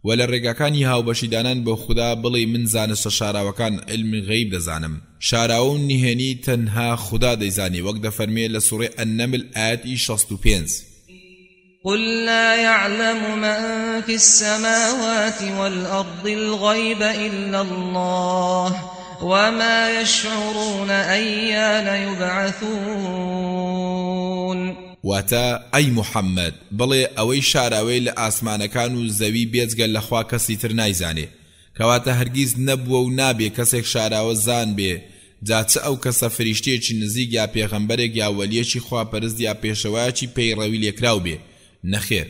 وە لە ڕێگاکانی هاوبەشی دانان بۆ خودا بڵێی من زانستە شاراوەکان، علم غیب، دەزانم. شاراوە و نهێنی تەنها خودا دەیزانێ وەک دەفەرموێ لە سوڕەی النمل ئایەت ی 65. قل لا يعلم من في السماوات والأرض الغیب إلا الله وما يشعرون أیان یبعثون. واتە، ئەی محمد، بڵێ، ئەوەی شاراوەیە لە ئاسمانەکان و زەوی بێجگە لە خوا کەسی تر نایزانێ، کەواتە هەرگیز نەبووە و نابێ کەسێک شاراوە زان بێ جا چ ئەو کەسە فریشتەیەکی نزیک یا پێغەمبەرێک یا وەلیەکی خواپەرست یا پێشەوایەکی پەیڕەوی لێکراو بێ، نەخێر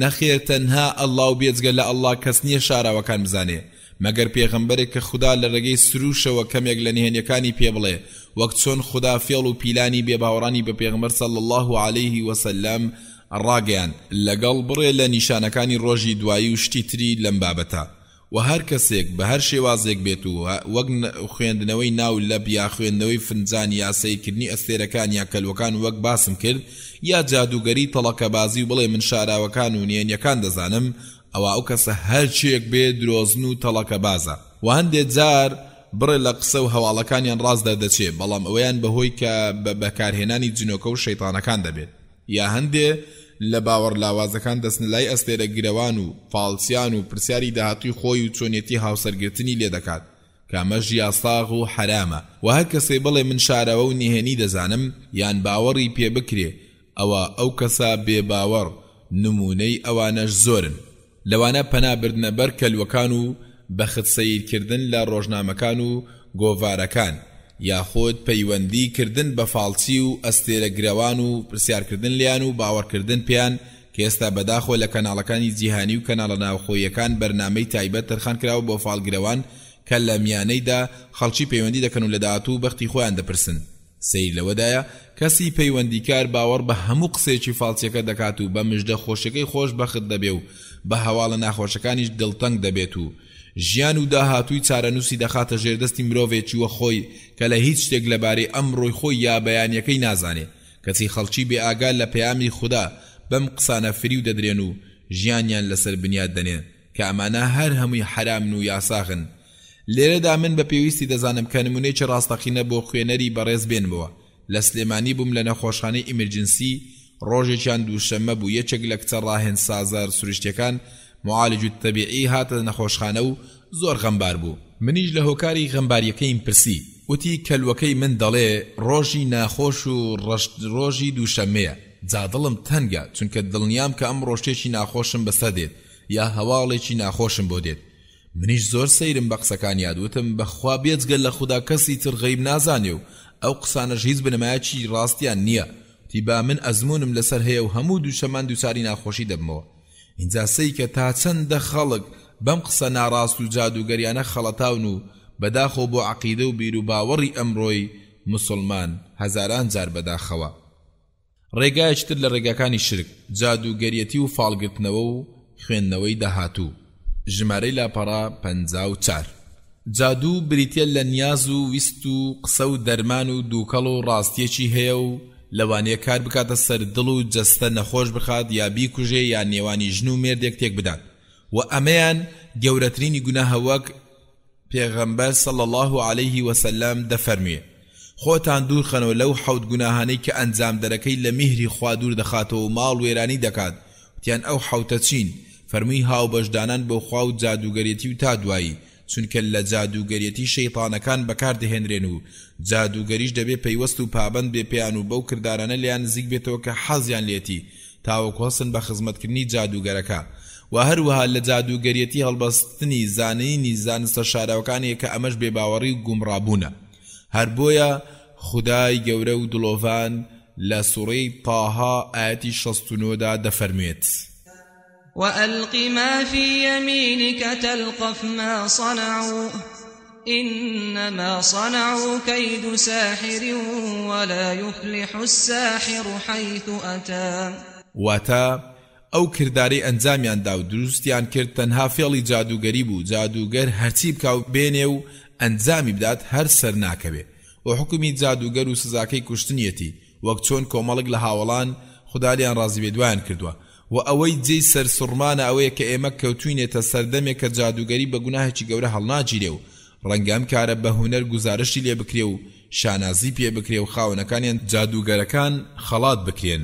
نەخێر تەنها اللە و بێجگە لە اللە کەس نیە شاراوەکان بزانێ مەگەر پێغەمبەرێک کە خودا لە ڕێگەی سروشەوە کەمێک لە نهێنیەکانی پێ بڵێ وەک چۆن خودا فێڵ و پیلانی بێباوەڕانی بە پێغەمبەر صلی اللە علیه وسلم ڕاگەیاند لەگەڵ بڕێ لە نیشانەکانی ڕۆژی دوایی و شتی تری لەم بابەتە. وە هەر کەسێک بە هەر شێوازێک بێت و وەک خوێندنەوەی ناو لەپ یا خوێندنەوەی فنجان یا سەیرکردنی ئەستێرەکان یا کەلوەکان وەک باسم کرد یا جادووگەری تەڵەکەبازی و بڵێ من شاراوەکان و نهێنیەکان دەزانم ئەوا ئەو کەسە هەرچیەک بێ درۆزن و تەڵەکەبازە. وە هەندێ جار بڕێ لە قسە و هەواڵەکانیان ڕاست دەردەچێ بەڵام ئەوەیان بەهۆی کە بە بەکارهێنانی جنۆکە و شەیتانەکان دەبێت. یا هەندێ لە باوەڕ لاوازەکان دەچنە لای ئەستێرە گرەوان و فاڵچیان و پرسیاری داهاتووی خۆی و چۆنیەتی هاوسەرگرتنی لێ دەکات کە ئەمەش یاساغ و حەرامە وە هەر کەسێ بڵێ من شاراوە و نهێنی دەزانم یان باوەڕی پێ بکرێ ئەوا ئەو کەسە بێ باوەڕ نموونەی ئەوانەش زۆرن. لەوانە پەنا بردنە بەر کەلوەکان و بەخت سەیرکردن لە ڕۆژنامەکان و گۆڤارەکان، یاخود پەیوەندی کردن بە فاڵچی و ئەستێرە گرەوان و پرسیارکردن لێیان و باوەڕکردن پێیان کە ئێستا بەداخەوە لە کەناڵەکانی جیهانی و کەناڵە ناوخۆییەکان بەرنامەی تایبەت تەرخان کراوە بۆ فاڵگرەوان کە لە میانەیدا خەڵکی پەیوەندی دەکەن و لە داهاتوو بەختی خۆیان دەپرسن. سەیر لەوەدایە کەسی پەیوەندیکار باوەڕ بە هەموو قسەیەکی فاڵچیەکە دەکات و بە مژدە خۆشیەکەی خۆش بەخت دەبێ و بە هەواڵە ناخۆشەکانیش دڵتەنگ دەبێت و ژیان و داهاتووی چارەنووسی دەخاتە ژێردەستی مرۆڤێکی وەک خۆی کە لە هیچ شتێک لەبارەی ئەمڕۆی خۆی یا بەیانیەکەی نازانێ کەچی خەڵکی بێ ئاگا لە پەیامی خودا بەم قسانە فریو دەدرێن و ژیانیان لەسەر بنیات دەنێن. کە ئەمانە هەر هەمووی حەرامن و یاساغن. لێرەدا من بە پێویستی دەزانم کە نمونەیەکی ڕاستەقینە بۆ خوێنەری بەڕێز بێنمەوە. لە سلێمانی بووم لە نەخۆشخانەی ئیمرجنسی، ڕۆژێکیان دووشەممە بوو یەکێک لە کچە ڕاهێنسازە سروشتیەکان، معالج الطبیعی، هاتە نەخۆشخانە و زۆر غەمبار بوو. منیش لە هۆکاری غەمباریەکەیم پرسی، وتی کەلوەکەی من دەڵێ ڕۆژی ناخۆش و ڕەش ڕۆژی دووشەممەیە، جا دڵم تەنگە چونکە دڵنیام کە ئەمڕۆ شتێکی ناخۆشم بەسەر دێت، یا هەواڵێکی ناخۆشم بۆ دێت منیش زۆر سەیرم بە قسەکانیات وتم بەخوا بێجگە لە خودا کەسی تر غەیب نازانێ و ئەو قسانەش هیچ بنەمایەکی ڕاستیان نییە وتی با من ئەزموونم لەسەر هەیە و هەموو دووشەمان دووچاری ناخۆشی دەبمەوە ئینجا سەیکە تا چەندە خەڵک بەم قسە ناڕاست و جادووگەریانە خەڵەتاون و بەداخەوە بۆ عەقیدە و بیروباوەڕی ئەمڕۆی موسڵمان هەزاران جار بەداخەوە. ڕێگایەکی تر لە ڕێگاکانی شرک، جادووگەریەتی و فاڵگرتنەوە و خوێندنەوەی داهاتوو. ژمارەی لاپەڕە 54. جادوو بریتیە لە نیاز و ویست و قسە و دەرمان و دووکەڵ و ڕاستیەکی هەیە و لەوانەیە کار بکاتە سەر دڵ و جەستە نەخۆش بخات یا بیکوژێ یا نێوانی ژن و مێردێک تێک بدات و ئەمەیان گەورەترینی گوناهە وەک پێغەمبەر صلی اللە علیه وسلم دەفەرموێ، خۆتان دوورخەنەوە لەو حەوت گوناهانەی کە ئەنجامدەرەکەی لە میهری خوا دوور دەخاتەوە و ماڵ وێرانی دەکات، وتیان ئەو حەوتە چین؟ فەرمووی هاوبەشدانان بۆ خوا و جادووگەرێتی و تا دوایی، چونکە لە جادووگەرێتی شەیتانەکان بەکار دەهێنرێن و جادووگەریش دەبێ پەیوەست و پابەند بێ پێیان و بەو کردارانە لێیان نزیک بێتەوە کە حەزیان لێتی تاوەکو هەستن بە خزمەتکردنی جادووگەرەکە وە هەروەها لە جادووگەریەتی هەڵبەستنی زانینی زانستە شاراوەکانیە کە ئەمەش بێباوەڕی و گومڕابوونە هەر بۆیە خودای گەورە و دڵۆڤان لە سوڕەی طه ئایەتی 69 دا دەفەرموێت. وألق ما في يمينك تلقف ما صنعوا إنما صنعوا كيد ساحر ولا يفلح الساحر حيث أتى. واتە، ئەو کردارەی ئەنجامیان دا و دروستیان کرد تەنها فێڵی جادووگەری بوو، جادووگەر هەرچی بکا و بێنێ و ئەنجامی بدات هەر سەرناکەوێ، وە حوکمی جادووگەر و سزاکەی کوشتنیەتی. وەک چۆن کۆمەڵێک لە هاوەڵان خودا لێیان ڕازی بێت وایان کردووە وە ئەوەی جێی سەرسوڕمانە ئەوەیە کە ئێمە کەوتوینێتە سەردەمێک کە جادووگەری بە گوناهێکی گەورە هەڵناگیرێ و ڕەنگە ئەم کارە بە هونەر گوزارشتی لێ بکرێ و شانازی پێ بکرێ و خاوەنەکانیان جادووگەرەکان خەڵات بکرێن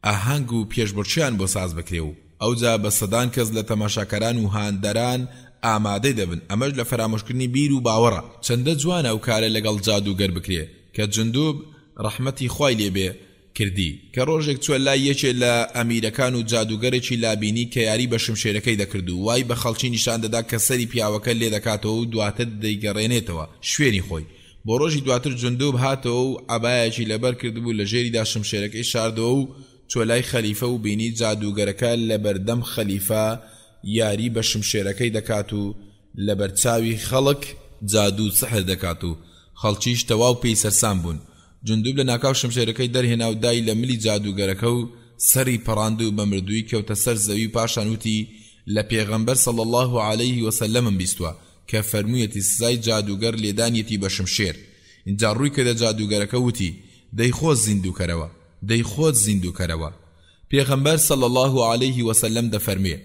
ئاهەنگ و پێشبڕکێیان بۆ ساز بکرێ و ئەوجا بە سەدان کەس لە تەماشاکەران و هاندەران ئامادەی دەبن ئەمەش لە فەرامۆشکردنی بیر و باوەڕە. چەندە جوانە ئەو کارە لەگەڵ جادووگەر بکرێ کە جندوب ڕەحمەتی خوای لێ بێ کردی، کە ڕۆژێک چووە لای یەکێ لە ئەمیرەکان و جادووگەرێکی لا بینی کە یاری بە شمشێرەکەی دەکرد و وای بە خەڵکی نیشان دەدا کە سەری پیاوەکە لێ دەکاتەوە و دواتر دەیگەڕێنێتەوە شوێنی خۆی. بۆ ڕۆژی دواتر جوندوب هاتەوە و عەبایەکی لەبەر کردبوو لە ژێریدا شمشێرەکەی شاردەوە و چووە لای خەلیفە و بینی جادووگەرەکە لەبەردەم خەلیفە یاری بە شمشێرەکەی دەکات و لەبەرچاوی خەڵک جادوو و سحر دەکات و خەڵکیش تەواو پێی سەرسام بوون. جوندوب لەناکاو شمشێرەکەی دەرهێنا و دای لە ملی جادووگەرەکە و سەری پەڕاند و بە مردوویی کەوتە سەر زەوی و پاشان وتی، لە پێغەمبەر صلی اللە علیه وسلمم بیستووە کە فەرموویەتی سزای جادووگەر لێدانیەتی بە شمشێر. ئینجا ڕووی کردە جادووگەرەکە وتی، دەی خۆت زیندوو کەرەوە، دەی خۆت زیندوو کەرەوە. پێغەمبەر صلی اللە علیه وسلم دەفەرموێ،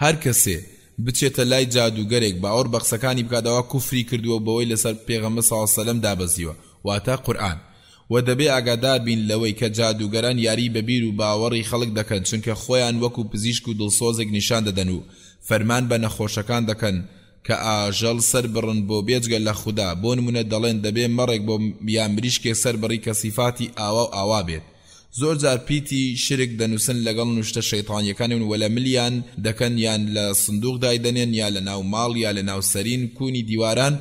هەر کەسێ بچێتە لای جادووگەرێک باوەڕ بە قسەکانی بکات ئەوا کوفری کردووە بەوەی لەسەر پێغەمبەر صلی اللە علیە وسلم دابەزیوە واتە قورئان وە دەبێ ئاگادار بین لەوەی کە جادووگەران یاری بە بیر و باوەڕی خەڵک دەکەن چونکە خۆیان وەکو پزیشک و دڵسۆزێک نیشان دەدەن و فەرمان بە نەخۆشەکان دەکەن کە ئاژەڵ سەربڕن بۆ بێجگە لە خودا بۆ نمونە دەڵێن دەبێ مەڕێک بۆ یا مریشکێک سەربڕی کە سیفاتی ئاوا و ئاوا بێت زۆر جار پیتی شرک دەنوسن لەگەڵ نوشتە شەیتانیەکانیون وە لە ملیان دەکەن یان لە سندوق دایدەنێن یا لە ناو ماڵ یا لە ناو سەرین کونی دیواران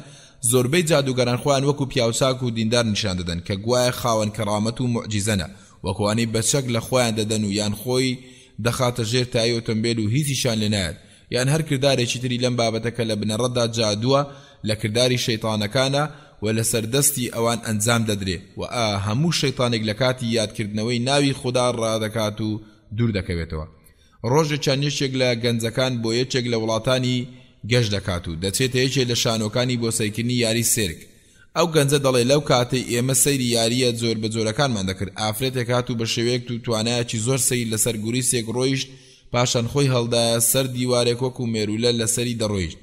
زۆربەی جادوگەران خۆیان وەکو پیاوچاک و دیندار نیشان دەدەن کە گوایە خاوەن کەڕامەت و موعجیزەنە وەکوانەی بە چەک لە خۆیان دەدەن و یان خۆی دەخاتە ژێر تای ئۆتۆمبێل و هیچیشان لێ نایەت یان هەر کردارێکی تری لەم بابەتە کە لە بنەڕەتدا جادووە لە کرداری شەیتانەکانە و لەسەر دەستی ئەوان ئەنجام دەدرێ و ئا هەموو شەیتانێک لە کاتی یادکردنەوەی ناوی خودا ڕادەکات و دوور دەکەوێتەوە. ڕۆژێکیان یەکێک لە گەنجەکان بۆ یەکێک لە وڵاتانی گەشت دەکات و دەچێتە یەکێ لە شانۆکانی بۆ سەیرکردنی یاری سێرک. ئەو گەنجە دەڵێ لەو کاتەی ئێمە سەیری یارییە جۆربەجۆرەکانمان دەکرد، ئافرەتێک هات و بە شێوەیەک و توانایەکی زۆر سەیر لەسەر گوریسێک ڕۆیشت، پاشان خۆی هەڵدایە سەر دیوارێک وەکو مێروولە لەسەری دەڕۆیشت.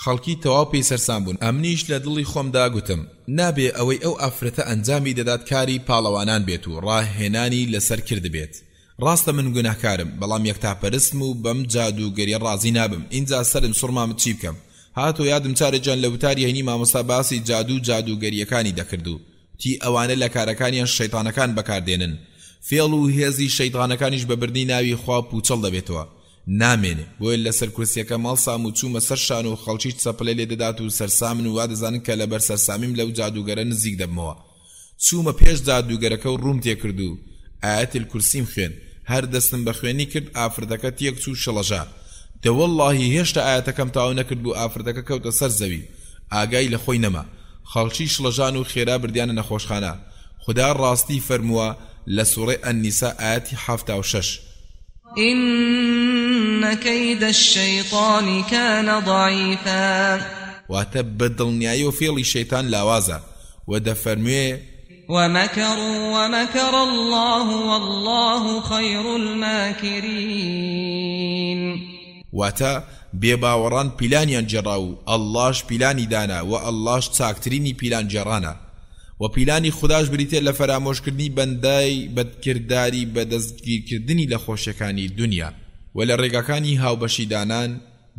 خەڵکی تەواو پێی سەرسام بوون. ئەمنیش لە دڵی خۆمدا گوتم، نابێ ئەوەی ئەو ئافرەتە ئەنجامی دەدات کاری پاڵەوانان بێت و ڕاهێنانی لەسەر کردبێت. ڕاستە من گوناهکارم، بەڵام یەکتاپەرستم و بەم جادووگەریە ڕازی نابم، ئینجا سەرم سوڕما من چی بکەم؟ هاتەوە یادم چارێکیان لە وتاری هەینی مامۆستا باسی جادوو و جادووگەرییەکانی دەکرد و وتی ئەوانە لە کارەکانیان شەیتانەکان بەکار دێنن، فێڵ و هێزی شەیتانەکانیش بە بردنی ناوی خوا پووچەڵ دەبێتەوە نامێنێ، بۆیە لەسەر کورسیەکەم هەڵسام و چوومە سەر شانۆ و خەڵکیش چەپڵەی لێ دەدات و سەرسامن و وادەزانن کە لەبەر سەرسامیم لەو جادووگەرە نزیک دەبمەوە. چوومە پێش جادووگەرەکە و ڕووم تێکرد و آیت الکرسیم خوێند، هەر دەستم بە خوێندنی کرد ئافرەتەکە تێکچوو و شڵەژا. دە وەڵڵاهی هێشتا ئایەتەکەم تەواو نەکردبوو ئافرەتەکە کەوتە سەر زەوی ئاگای لە خۆی نەما. خەڵکی شڵەژان و خێرا بردیانە نەخۆشخانە. خودا ڕاستی فەرمووە لە سوڕەی النساء ئایەتی 76. ان کید الشیطان کان ضعیفا. واتە، بە دڵنیاییەوە فێڵی شەیتان لاوازە. وە دەفەرموێ. ومکروا ومکر اللە واللە خیر الماکرین. واتە، بێباوەڕان پیلانیان گێڕا و اللەش پیلانی دانا وە اللەش چاکترینی پیلانگێڕانە. وە پیلانی خوداش بریتیە لە فەرامۆشکردنی بەندەی بەدکرداری بە دەستگیرکردنی لە خۆشیەکانی دونیا وە لە ڕێگاکانی هاوبەشی دانان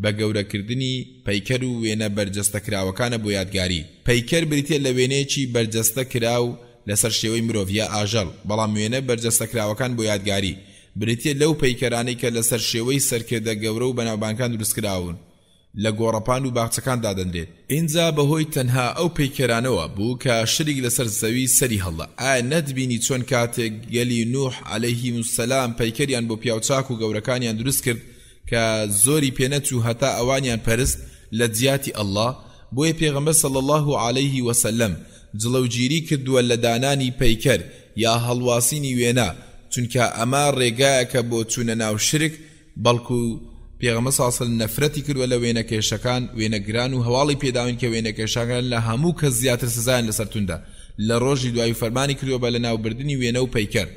بە گەورەکردنی پەیکەر و وێنە بەرجەستە کراوەکانە بۆ یادگاری. پەیکەر بریتیە لە وێنەیەکی بەرجەستە کراو لەسەر شێوەی مرۆڤ یا ئاژەڵ، بەڵام وێنە بەرجەستەکراوەکان بۆ یادگاری، بریتیە لەو پەیکەرانەی کە لەسەر شێوەی سەرکردە گەورە و بەناوبانگکان دروستکراون، لە گۆڕەپان و باخچەکان دادەنرێت. ئینجا بەهۆی تەنها ئەو پەیکەرانەوە بوو کە شریک لەسەر زەوی سەری هەڵدا، ئایا نەتبینی چۆن کاتێک گەلی نوح علیهم السلام پەیکەریان بۆ پیاوچاک و گەورەکانیان دروست کرد کە زۆری پێ نەچوو هەتا ئەوانیان پەرست لە جیاتی اللە، بۆیە پێغەمبەر صلی اللە علیه وسلم جڵەوگیری کردووە لە دانانی پەیکەر یا هەڵواسینی وێنە، چونکە ئەمە ڕێگایەکە بۆ چوونە ناو شرک، بەڵکو پێغەمبەر صلی اللە علیه وسلم نەفرەتی کردووە لە وێنەکێشەکان، وێنەگران و هەواڵی پێداوین کە وێنەکێشەکان لە هەموو کەس زیاتر سزایان لەسەر توندە. لە ڕۆژی دوایی و فەرمانی کردووە بە لەناوبردنی وێنە و پەیکەر.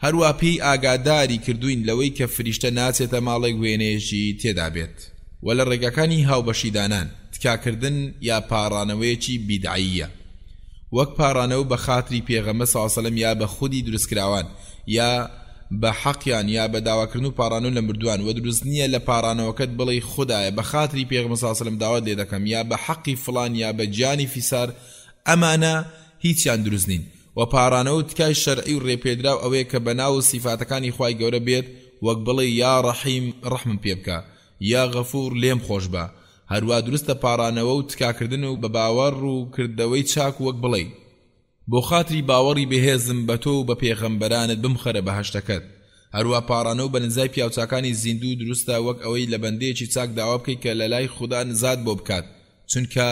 هەروا پێی ئاگاداری کردووین لەوەی کە فریشتە ناچێتە ماڵێک وێنەیەکی تێدا بێت. وە لە ڕێگاکانی هاوبەشی دانان، تکاکردن یا پاڕانەوەیەکی بیدعەییە. وەک پاڕانەوە بە خاتری پێغەمبەر صلی اللە علیە وسلم یا بە خودی دروستکراوان یا بە حەقیان یا بە داواکردن و پاڕانەوە لە مردووان وە دروست نییە لە پاڕانەوەکەت بڵێی خودایە بە خاتری پێغەمبەر صلی اللە علیە وسلم داوات لێ دەکەم یا بە حەقی فڵان یا بە گیانی فیسار ئەمانە هیچیان دروست نین وە پاڕانەوە و تکای شەرعی و ڕێپێدراو ئەوەیە کە بە ناو و سیفاتەکانی خوای گەورە بێت وەک بڵێی یا ڕەحیم ڕەحمم پێ بکە یا غەفور لێم خۆش بە هەروا دروستە پاڕانەوە و تکاکردن و بە باوەڕ و کردەوەی چاک وەک بڵێی بۆ خاتری باوەڕی بەهێزم بە تۆ و بە پێغەمبەرانت بمخەرە بەهەشتەکەت. هەروا پاڕانەوە بە نزای پیاوچاکانی زیندوو دروستە وەک ئەوەی لە بەندەیەکی چاک داوا بکەی کە لەلای خودا نزات بۆ بکات چونکە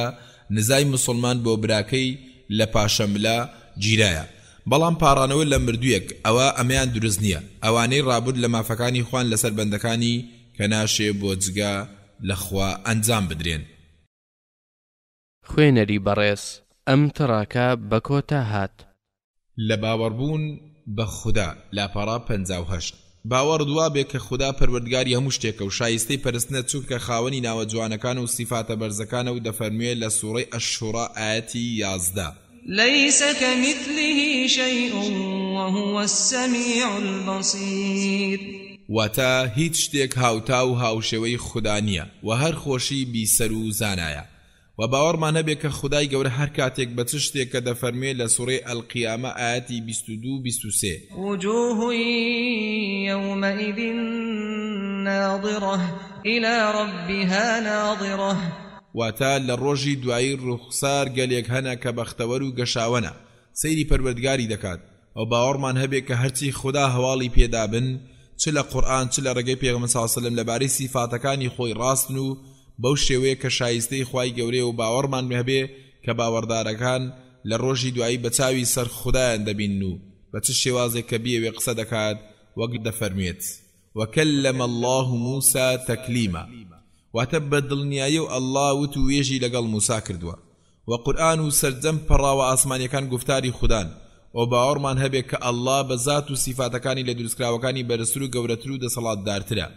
نزای موسڵمان بۆ براکەی لە پاشەملە گیرایە بەڵام پاڕانەوە لە مردوویەک ئەوا ئەمەیان دروست نییە ئەوانەی ڕابورد لە مافەکانی خوان لەسەر بەندەکانی کە ناشێ بۆ جگە لە خوا ئەنجام بدرێن. خوێنەری بەڕێز ئەم تڕاکە بە کۆتا هات. لە باوەڕبوون بە خودا، لاپەڕە 58. باوەڕت وابێ کە خودا پەروەردگاری هەموو شتێکە و شایستەی پەرستنە چونکە خاوەنی ناوە جوانەکان و سیفاتە بەرزەکانە و دەفەرموێ لە سوڕەی الشوڕا ئایەتی 11. ليس كمثله شيء وهو السمیع البصیر. واتە، هیچ شتێک هاوتا و هاوشێوەی خودا نییە، وە هەر خۆشی بیسەر و زانایە. وە باوەڕمان هەبێ کە خودای گەورە هەر کاتێک بە چ شتێک کە دەفەرموێ لە سوڕەی القیامە ئایەتی 22 و 23. وجوه یومئذ ناضرە الی ربها ناظرە. واتە، لە ڕۆژی دوایی ڕوخسار گەلێک هەنە کە بەختەوەر و گەشاوەنە، سەیری پەروەردگاری دەکات، وە باوەڕمان هەبێ کە هەرچی خودا هەواڵی پێ دابن چ لە قورئان چ لە ڕێگەی پێغەمبەر صلی اللە علیە وسلم لەبارەی سیفاتەکانی خۆی ڕاستن و بەو شێوەیە کە شایستەی خوای گەورەیە و باوەڕمان هەبێ کە باوەڕدارەکان لە ڕۆژی دوایی بە چاوی سەر خودایان دەبینن و بە چ شێوازێک کە بیەوێ قسە دەکات وەک دەفەرموێت وکلم اللە موسی تکلیما واتە بە دڵنیاییەو اللە وت و وێژی لەگەڵ موسا کردووە وە قورئان و سەرجەم پەڕاوە ئاسمانیەکان گوفتاری خودان وە باوەڕمان هەبێ کە اللە بە زات و سیفاتەکانی لە دروستکراوەکانی بەرزتر و گەورەتر و دەسەڵاتدارترە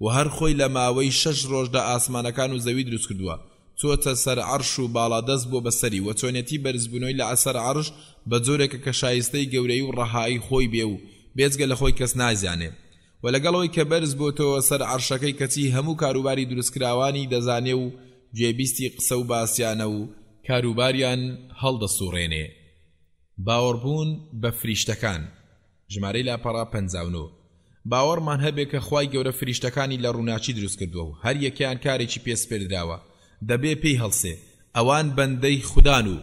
وە هەر خۆی لە ماوەی شەش ڕۆژدا ئاسمانەکان و زەوی دروستکردووە چۆتە سەر عەڕش و باڵادەست بووە بە سەری وە چۆنیەتی بەرزبوونەوەی لە سەر عەڕش بە جۆرێکە کە شایستەی گەورەیی و ڕەهایی خۆی بێ و بێجگە لە خۆی کەس نایزانێ وە لەگەڵ ئەوەی کە بەرز بۆتەوە سەر عەڕشەکەی کەچی هەموو کاروباری دروستکراوانی دەزانێ و گوێبیستی قسە و باسیانە و کاروباریان هەڵدەسوڕێنێ. باوەڕبوون بە فریشتەکان، ژمارەی لاپەڕە 59. باوەڕمان هەبێ کە خوای گەورە فریشتەکانی لە ڕووناکی دروست کردووە و هەر یەکەیان کارێکی پێ سپێردراوە دەبێ پێی هەڵسێ، ئەوان بەندەی خودان و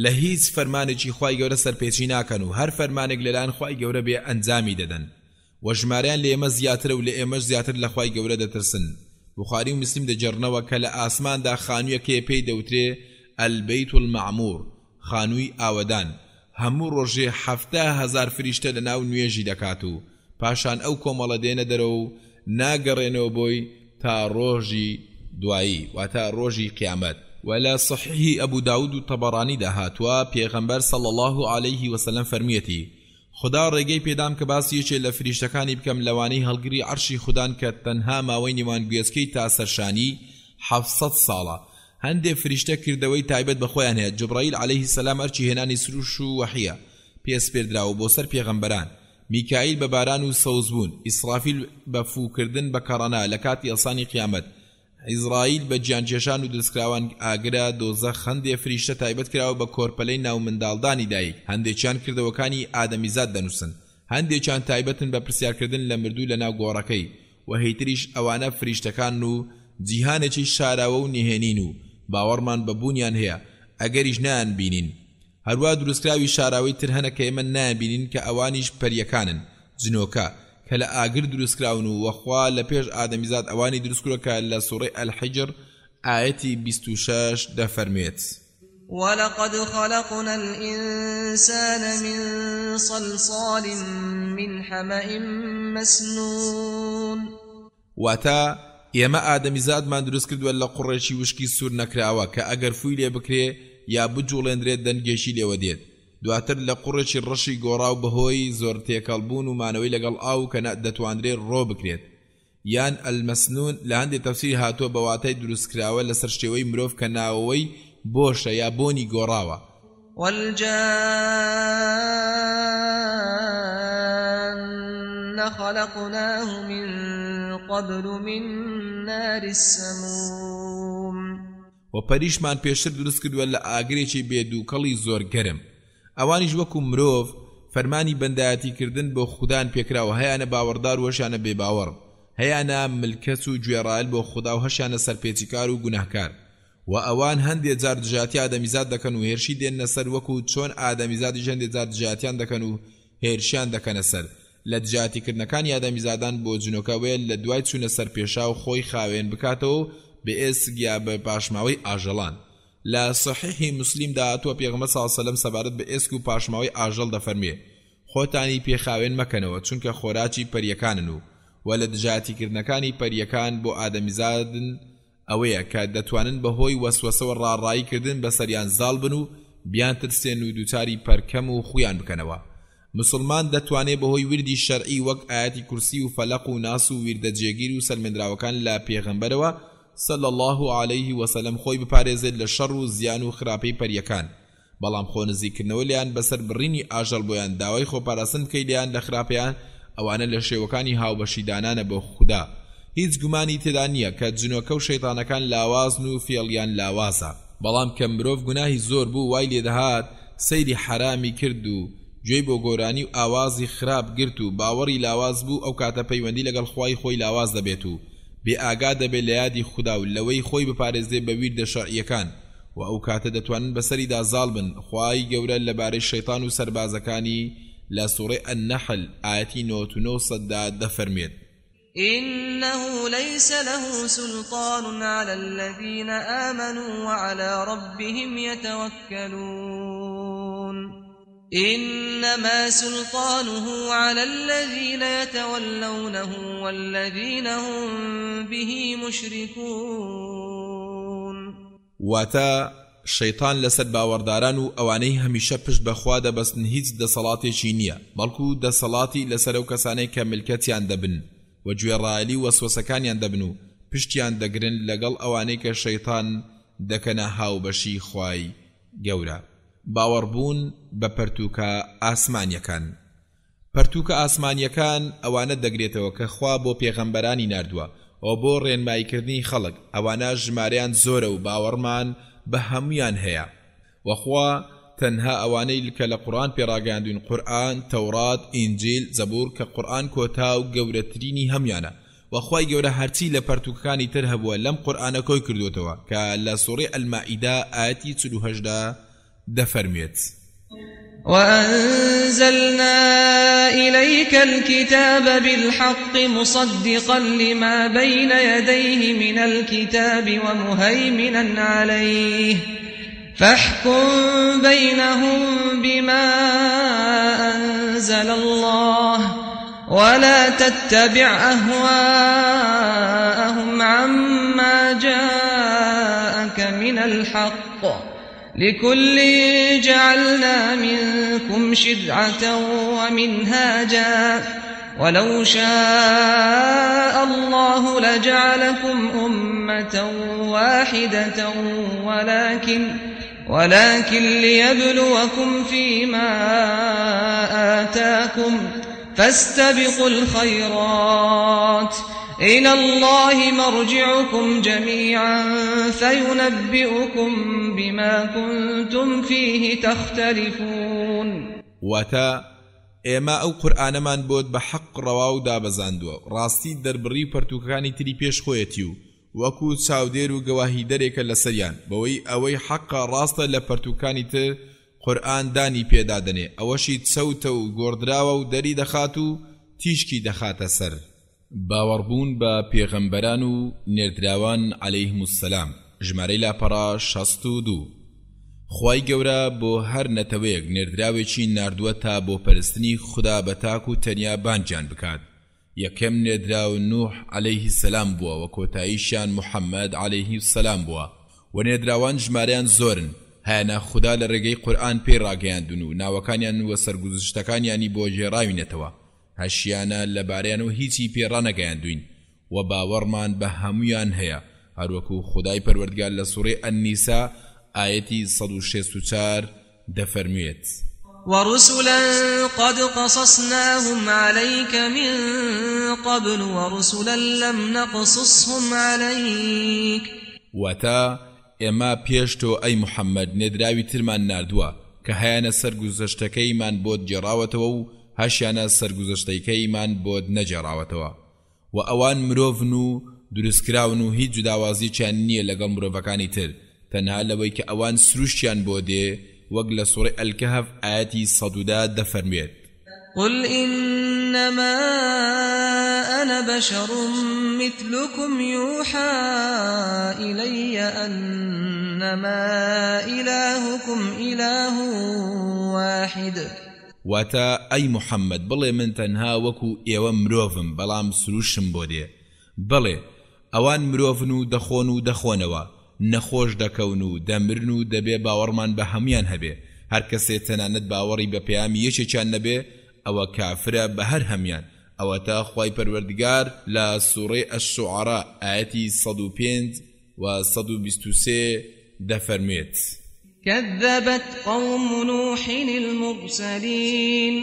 لە هیچ فەرمانێکی خوای گەورە سەرپێچی ناکەن و هەر فەرمانێک لەلایەن خوای گەورە بێ ئەنجامی دەدەن وە ژمارەیان لە ئێمە زیاترە و لە ئێمەش زیاتر لە خوای گەورە دەترسن بوخاری و مسلم دەگێڕنەوە کە لە ئاسماندا خانوویەک هەیە پێی دەوترێ البیت المعمور خانووی ئاوەدان هەموو ڕۆژێ 70,000 فریشتە لەناو نوێژی دەکات و پاشان ئەو کۆمەڵە دێنە دەرەوە و ناگەڕێنەوە بۆی تا ڕۆژی دوایی واتە ڕۆژی قیامەت. وە لە صحیحی ئەبو داود و طبرانیدا هاتووە پێغەمبەر صلی اللە علیه وسلم فەرموویەتی خودا ڕێگەی پێدام کە باسی یەکێ لە فریشتەکانی بکەم لەوانەی هەڵگری عەرشی خودان کە تەنها ماوەی نێوان گوێچکەی تا سەرشانی 700 ساڵە هەندێ فریشتە کردەوەی تایبەت بە خۆیان هەیە جبرائیل علیه السلام ئەرکی هێنانی سروش و وەحیە پێ سپێردراوە بۆ سەر پێغەمبەران میکائیل بە باران و سەوزبوون ئیسرافیل بە فووکردن بە کەڕەنا لە کاتی هەڵسانی قیامەت عیزرائیل بە گیانکێشان و دروستکراوان ئاگرە، دۆزەخ، هەندێ فریشتە تایبەت کراوە بە کۆرپەلەی ناو منداڵدانی دایک، هەندێکیان کردەوەکانی ئادەمیزاد دەنووسن، هەندێکیان تایبەتن بە پرسیارکردن لە مردوو لە ناو گۆڕەکەی و هیتریش ئەوانە فریشتەکانن و جیهانێکی شاراوە و نهێنین و باوەڕمان بە بوونیان هەیە ئەگەریش نایانبینین. هەروا دروستکراوی شاراوەی تر هەنە کە ئێمە نایانبینین کە ئەوانیش پەریەکانن، جنۆکە، کە لە ئاگر دروستکراون و وە خوا لە پێش ئادەمیزاد ئەوانی دروستکردوە کە لە سوڕەی الحجر ئایەتی 26 دەفەرموێت. ولقد خلقنا الإنسان من صلصال من حمإ مسنون. واتە، ئێمە ئادەمیزادمان دروست کردووە لە قوڕێکی وشکی سوور نەکراوە کە ئەگەر فووی لێ بکرێ یا بجوڵێندرێت دەنگێکی لێوە دێت. دواتر لە قوڕێکی ڕەشی گۆڕاو بەهۆی زۆر تێکەڵ بوون و مانەوەی لەگەڵ ئاو کە دەتواندرێ ڕۆ بکرێت یان المسنون لە هەندێ تەفسیر هاتووە بە واتای دروستکراوە لەسەر شێوەی مرۆڤ کە ناوەوەی بۆشە یا بۆنی گۆڕاوە. والجان خلقناه من قبل من نار السموم. وە پەریشمان پێشتر دروست کردووە لە ئاگرێکی بێ دووکەڵی زۆر گەرم ئەوانیش وەکو مرۆڤ فەرمانی بەندایەتی کردن بۆ خودایان پێکراوە هەیانە باوەڕدار و هەشیانە بێ باوەڕ هەیانە ملکەچ و گوێڕایەل بۆ خودا و هەشیانە سەرپێچیکار و گوناهکار وە ئەوان هەندێ جار دژایەتی ئادەمیزاد دەکەن و هێرشی دێننە سەر وەکو چۆن ئادەمیزادیش هەندێ جار دژایەتیان دەکەن و هێرشیان دەکەنە سەر لە دژایەتی کردنەکانی ئادەمیزادان بۆ جنۆکە ئەوەیە لە دوای چوونە سەر پێشاو خۆی خاوێن بکاتەوە و بە ئێسک یا بە پاشماوەی ئاژەڵان لە صحیحی موسلیم دا هاتووە پێغەمبەر صلی اللە علیە وسلم سەبارەت بە ئێسک و پاشماوەی ئاژەڵ دەفەرموێ خۆتانی پێ خاوێن مەکەنەوە چونکە خۆراکی پەریەکانن و وە لە دژایەتی کردنەکانی پەریەکان بۆ ئادەمیزادن ئەوەیە کە دەتوانن بە هۆی وەسوەسەوە ڕاڕایی کردن بەسەریان زاڵ بن و بیانترسێنن و دووچاری پەرکەم و خوویان بکەنەوە. مسوڵمان دەتوانێ بە هۆی ویردی شەرعی وەک ئایەتی کورسی و فەلەق و ناس و ویردە جێگیر و سەلمێندراوەکان لە پێغەمبەرەوە صلی اللە علیه وسلم خۆی بپارێزێت لە شەڕ و زیان و خراپەی پەریەکان بەڵام خۆ نزیک کردنەوە لێیان بەسەر بڕینی ئاژەڵ بۆیان داوای خۆپاراستن بکەی لێیان لە خراپەیان ئەوانە لە شێوەکانی هاوبەشی دانانە بۆ خودا هیچ گومانی تێدا نیە کە جنۆکە و شەیتانەکان لاوازن و فێڵیان لاوازە. بەڵام کە مرۆڤ گوناهی زۆر بوو وای لێدەهات سەیری حەرامی کرد و گوێی بۆ گۆرانی و ئاوازی خراپ گرت و باوەڕی لاواز بوو ئەوکاتە پەیوەندی لەگەڵ خوای خۆی لاواز دەبێت و بێ ئاگا دەبێت لە یادی خودا و لەوەی خۆی بپارێزێ بە ویردە شەرعیەکان و ئەوکاتە دەتوانن بەسەریدا زاڵ بن خوای گەورە لەبارەی شەیتان و سەربازەکانی لە سوڕەی النحل ئایەتی 99 دا دەفەرموێت. انه لیس له سلطان علی الذین آمنوا وعلی ربهم یتوکلون انما سلطانه علی الذین یتولونه والذین هم به مشرکون. واتە، شەیتان لەسەر باوەڕداران و ئەوانەی هەمیشە پشت بە خوا دەبەستن هیچ دەسەڵاتێکی نییە، بەڵکو دەسەڵاتی لەسەر ئەو کەسانەی کە ملکەچیان دەبن و گوێڕایەلی وەسوەسەکانیان دەبن و پشتیان دەگرن لەگەڵ ئەوانەی کە شەیتان دەکەنە هاوبەشی خوای گەورە. باوەڕبوون بە پەرتووکە ئاسمانیەکان. پەرتووکە ئاسمانییەکان ئەوانە دەگرێتەوە کە خوا بۆ پێغەمبەرانی ناردووە و بۆ ڕێنماییکردنی خەڵک، ئەوانە ژمارەیان زۆرە و باوەڕمان بە هەموویان هەیە. وە خوا تەنها ئەوانەی کە لە قورئان پێ ڕاگەیاندووین، قورئان، تەوڕات، ئینجیل، زەبوور، کە قورئان کۆتا و گەورەترینی هەموویانە. وە خوای گەورە هەرچی لە پەرتووکەکانی تر هەبووە لەم قورئانە کۆی کردووەتەوە کە لە سوڕەی المائدە ئایەتی 48 دا دەفەرموێت. وأنزلنا إليك الكتاب بالحق مصدقا لما بين يديه من الكتاب ومهيمنا عليه فاحكم بينهم بما أنزل الله ولا تتبع أهواءهم عما جاءك من الحق لكل جعلنا منكم شرعة ومنهاجا ولو شاء الله لجعلكم أمة واحدة ولكن ولكن ليبلوكم فيما آتاكم فاستبقوا الخيرات إلى الله مرجعكم جميعا فينبئكم بما كنتم فيه تختلفون. واتە، ئێمە ئەو قورئانەمان بۆت بە حەق ڕەوا و دابەزاندووە و ڕاستی دەربڕی پەرتووکەکانی تری پێش خۆیەتی و وەکو چاودێر و گەواهیدەرێکە لەسەریان بەوەی ئەوەی حەقە ڕاستە لە پەرتووکەکانی تر قورئان دانی پێدا دەنێ ئەوەشی چەوتە و گۆڕدراوە و دەری دەخات و تیشکی دەخاتە سەر. باوەڕبوون بە پێغەمبەران و نێردراوان علیهم السلام ژمارەی لاپەڕە 62 خوای گەورە بۆ هەر نەتەوەیەک نێردراوێکی ناردووە تا بۆ پەرستنی خودا بە تاک و تەنیا بانگیان بکات یەکەم نێردراو نوح علیه السلام بووە وە کۆتاییشیان محمد علیه السلام بووە وە نێردراوان ژمارەیان زۆرن. هەیانە خودا لە رێگەی قورئان پێی راگەیاندوون و ناوەکانیان و سەرگوزشتەکانیانی بۆ گێڕاوینەتەوە، هەشیانە لەبارەیانەوە هیچی پێ رانەگەیاندووین و باوەڕمان بە هەموویان هەیە، هەروەکو خودای پەروەردگار لە سوڕەی النساء ئایەتی 164 دەفەرموێت. ورسلا قد قصصناهم عليك من قبل ورسلا لم نقصصهم عليك. واتە، ئێمە پێش تۆ ئەی محەممەد نێردراوی ترمان ناردووە کە هەیانە سەرگوزەشتەکەیمان بۆت گێڕاوەتەوە و هەشیانە سەرگوزەشتەکەیمان بۆت نەگێڕاوەتەوە وە ئەوان مرۆڤن و دروستکراون و هیچ جوداوازیەکیان نیە لەگەڵ مرۆڤەکانی تر تەنها لەوەی کە ئەوان سروشتیان بۆ دێ وەک لە سوڕەی الکهف ئایەتی 110 دەفەرموێت. قل انما انا بشر مثلکم یوحی الی انما الهکم اله واحد. واتە، ئەی محەممەد بڵێ من تەنها وەکو ئێوە مرۆڤم بەڵام سروشتم بۆ دێ، بەڵێ ئەوان مرۆڤن و دەخۆن و دەخۆنەوە، نەخۆش دەکەون و دەمرن و دەبێ باوەڕمان بە هەموویان هەبێ، هەر کەسێ تەنانەت باوەڕی بە پەیامی یەکێکیان نەبێ ئەوە کافرە بە هەر هەموویان، ئەوەتا خوای پەروەردگار لە سوڕەی الشعراء ئایەتی 105 و 123 دەفەرموێت. کذبت قوم نوح المرسلین.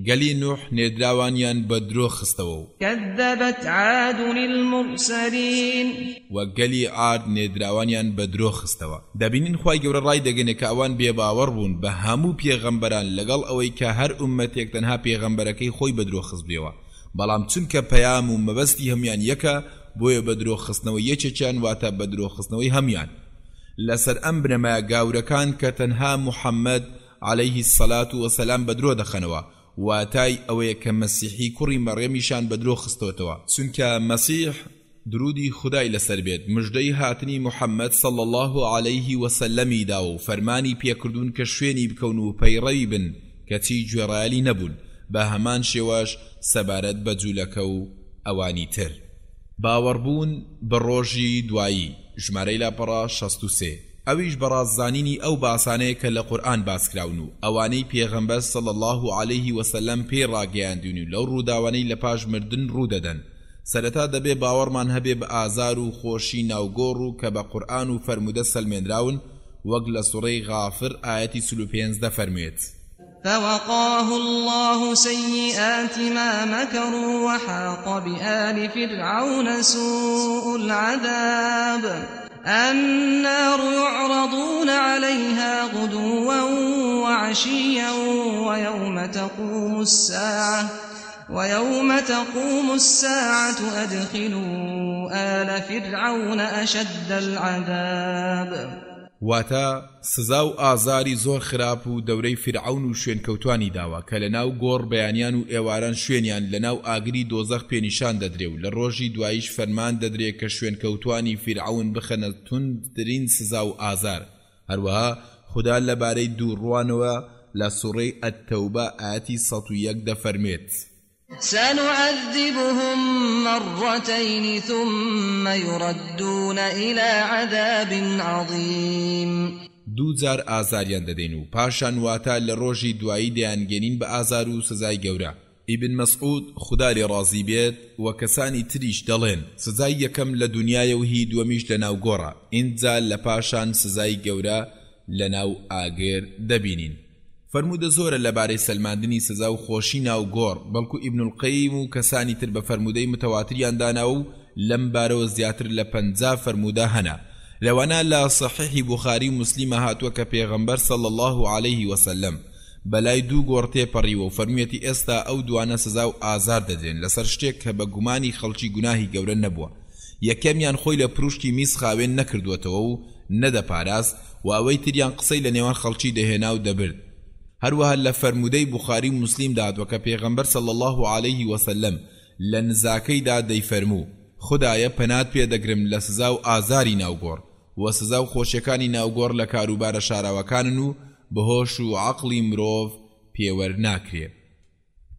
گەلی نوح نێردراوانیان بە درۆ خستەوە و. کذبت عاد المرسلین. وە گەلی عاد نێردراوانیان بە درۆ خستەوە. دەبینین خوای گەورە ڕایدەگەنێ کە ئەوان بێباوەڕ بوون بە هەموو پێغەمبەران لەگەڵ ئەوەی کە هەر ئوممەتێک تەنها پێغەمبەرەکەی خۆی بە درۆ خستبوویەوە بەڵام چونکە پەیام و مەبەستی هەموویان یەکە بۆیە بە درۆ خستنەوەی یەکێکیان واتە بە درۆ خستنەوەی هەموویان. لەسەر ئەم بنەمایە گاورەکان کە تەنها محمد علیه الصلوە و سلام بە درۆ دەخەنەوە واتای ئەوەیە کە مەسیحی کوڕی مەڕیەمیشان بە درۆ خستۆتەوە، چونکە مەسیح درودی خودای لەسەر بێت مژدەی هاتنی محمد صلی اللە علیه و سلم ی داوە و فەرمانی پێکردوون کە شوێنی بکەون و پەیڕەوی بن کەچی گوێڕایەلی نەبوون، بە هەمان شێوەش سەبارەت بە جولەکە و ئەوانی تر. باوەڕبوون بە ڕۆژی دوایی، ژمارەی لاپەڕە 63، ئەویش بە ڕاست زانینی ئەو باسانەیە کە لە قورئان باسکراون و ئەوانەی پێغەمبەر صلی اللە علیه وسلم پێی ڕاگەیاندوین و لەو ڕووداوانەی لە پاش مردن ڕوودەدەن سەرەتا دەبێ باوەڕمان هەبێ بە ئازار و خۆشی ناو گۆڕ و کە بە قورئان و فەرموودە سەلمێنراون وەک لە سوڕەی غافر ئایەتی 45 دەفەرموێت. فوقاه اللە سیئات ما مکروا وحاق بآل فرعون سوء العذاب النار یعرضون علیها غدوا وعشیا ویوم تقوم الساعة ویوم تقوم الساعة ادخلوا آل فرعون اشد العذاب. واتە، سزا و ئازاری زۆر خراپ و دەورەی فیرعەون و شوێنکەوتوانی داوە کە لەناو گۆڕ بەیانیان و ئێواران شوێنیان لەناو ئاگری دۆزەخ پێ نیشان دەدرێ و لە ڕۆژی دواییش فەرمان دەدرێ کە شوێنکەوتوانی فیرعەون بخەنە توندترین سزا و ئازار هەروەها خودا لەبارەی دووڕوانەوە لە سوڕەی التوبە ئایەتی 101 دەفەرموێت. سنعذبهم مرتین ثم یردون الی عذاب عظیم. دووجار ئازاریان دەدەین و پاشان واتە لە ڕۆژی دوایی دەیانگەینین بە ئازار و سزای گەورە. ئیبن مەسعود خودا لێ ڕازی بێت و کەسانی تریش دەڵێن، سزای یەکەم لە دونیایە و هی دووەمیش لەناو گۆڕە، ئینجا لە پاشان سزای گەورە لەناو ئاگر دەبینین. فەرموودە زۆرە لەبارەی سەلماندنی سزا و خۆشی ناو گۆڕ، بەڵکو ئیبن القیم و کەسانی تر بە فەرموودەی متواتریان داناوە و لەم بارەوە زیاتر لە 50 فەرموودە هەنە لەوانە لە صحیحی بوخاری و موسلیمە هاتووە کە پێغەمبەر صلی اللە علیه وسلم بەلای دوو گۆڕ تێپەڕیوە و فەرموویەتی ئێستا ئەو دوانە سزا و ئازار دەدرێن لەسەر شتێک کە بە گومانی خەڵکی گوناهی گەورە نەبووە یەکەمیان خۆی لە پروشکی میز خاوێن نەکردووەتەوە و نەدەپاراست و ئەوەی تریان قسەی لە نێوان خەڵکی دەهێنا و دەبرد. هەروەها لە فەرموودەی بوخاری و موسلیمدا هاتووە کە پێغەمبەر صلی اللە علیه وسلم لە نزاکەیدا دەیفەرموو، خودایە پەنات پێ دەگرم لە سزا و ئازاری ناو گۆڕ، وە سزا و خۆشیەکانی ناو گۆڕ لە کاروبارە شاراوەکانن و بە هۆش و عەقڵی مرۆڤ پێوەر ناکرێ.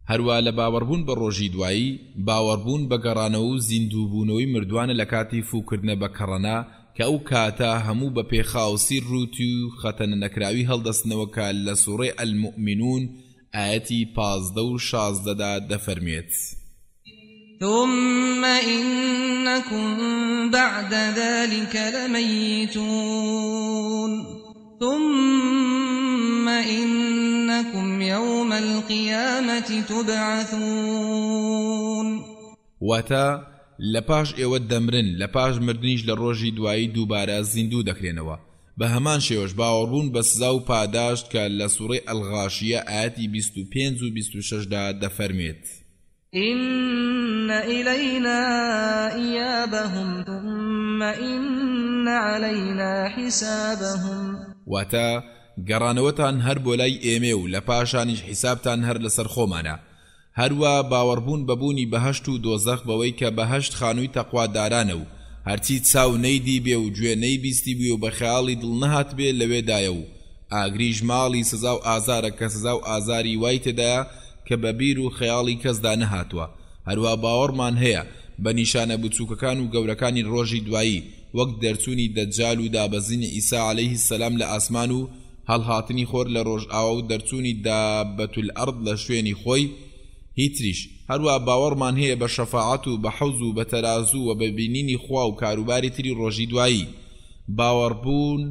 هەروا لە باوەڕبوون بە ڕۆژی دوایی، باوەڕبوون بە گەڕانەوە و زیندووبوونەوەی مردووانە لە کاتی فووکردنە بە کەڕەنا. کە ئەو کاتە هەموو بە پێخاوسی ڕووتی و خەتەنە نەکراوی هەڵدەستنەوە کە لە سوڕەی المومنون ئایەتی 15 و 16 دا دەفەرموێت. ثم إنكم بعد ذلك لمیتون ثم إنكم يوم القیامة تبعثون. واتە، لە پاش ئێوە دەمرن، لە پاش مردنیش لە ڕۆژی دوایی دووبارە زیندوو دەکرێنەوە، بە هەمان شێوەش باوەڕبوون بە سزا و پاداشت کە لە سوڕەی الغاشیە ئایەتی 25 و 26 دا دەفەرموێت. إن إلینا إیابهم ثم إن علینا حسابهم. واتە، گەڕانەوەتان هەر بۆ لای ئێمەیە و لە پاشانیش حیسابتان هەر لەسەر خۆمانە. هەروا باوەڕبوون بە بوونی بەهەشت و دۆزەخ بەوەی کە بەهەشت خانووی تەقوادارانە و هەرچی چاو نەیدیبێ و گوێ نەیبیستیبوێ و بە خەیاڵی دڵ نەهاتبێ لەوێدایە و ئاگریش ماڵی سزا و ئازارە کە سزا و ئازاری وای تێدایە کە بە بیر و خەیاڵی کەسدا نەهاتووە هەروا باوەڕمان هەیە بە نیشانە بچووکەکان و گەورەکانی ڕۆژی دوایی وەک دەرچوونی دەجال و دابەزینی عیسا علیه السلام لە ئاسمان و هەڵهاتنی خۆر لە ڕۆژئاوا و دەرچوونی دابە الارض لە شوێنی خۆی هیتریش، هەروا باوەڕمان هەیە بە شەفاعەت و بە حەوز و بە تەرازوو و بە بینینی خوا و کاروباری تری ڕۆژی دوایی. باوەڕبوون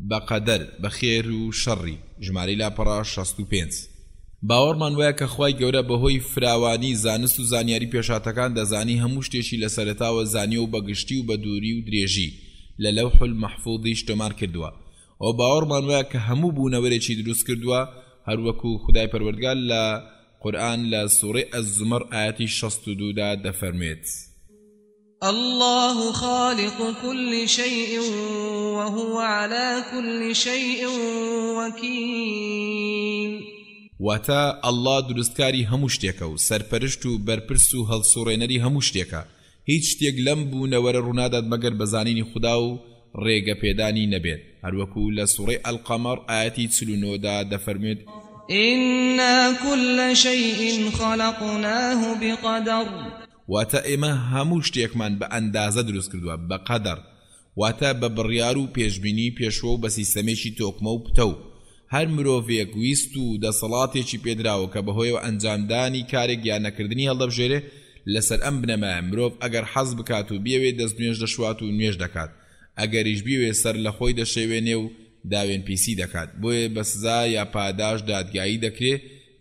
بە قەدەر، بە خێر و شەڕی. ژمارەی لاپەڕە 65. باوەڕمان وایە کە خوای گەورە بەهۆی فراوانی زانست و زانیاری پێشهاتەکان دەزانی هەموو شتێکی لە سەرەتاوە زانیوە و بە گشتی و بە دووری و درێژی لە لەوح المحفوظیش تۆمار کردووە و باوەڕمان وایە کە هەموو بوونەوەرێکی دروست کردووە هەروەکو خودای پەروەردگار لە قورئان لە سوڕەی الزمر ئایەتی 62 دا دەفەرموێت. اللە خالق كل شیء وهو علی كل شیء وکیل. واتە، اللە دروستکاری هەموو شتێکە و سەرپەرشت و بەرپرس و هەڵسوڕێنەری هەموو شتێکە، هیچ شتێک لەم بوونەوەرە ڕوونادات مەگەر بە زانینی خودا و ڕێگە پێدانی نەبێت، هەروەکو لە سوڕەی القمر ئایەتی 49 دا دەفەرموێت. إنا كل شیء خلقناه بقدر. واتە، ئێمە هەموو شتێکمان بە ئەندازە دروست کردووە، بە قەدەر، واتە بە بڕیار و پێشبینی پێشوە و بە سیستەمێکی تۆکمە و پتەو، هەر مرۆڤێک ویست و دەسەڵاتێکی پێدراوە کە بەهۆیەوە ئەنجامدانی کارێک یا نەکردنی هەڵدەبژێرێ، لەسەر ئەم بنەمایە مرۆڤ ئەگەر حەز بکات و بیەوێ دەستنوێژ دەشوات و نوێژ دەکات، ئەگەریش بیەوێ سەر لە خۆی دەشێوێنێ و داوێن پیسی دەکات، بۆیە بە سزا یا پاداشت دادگایی دەکرێ،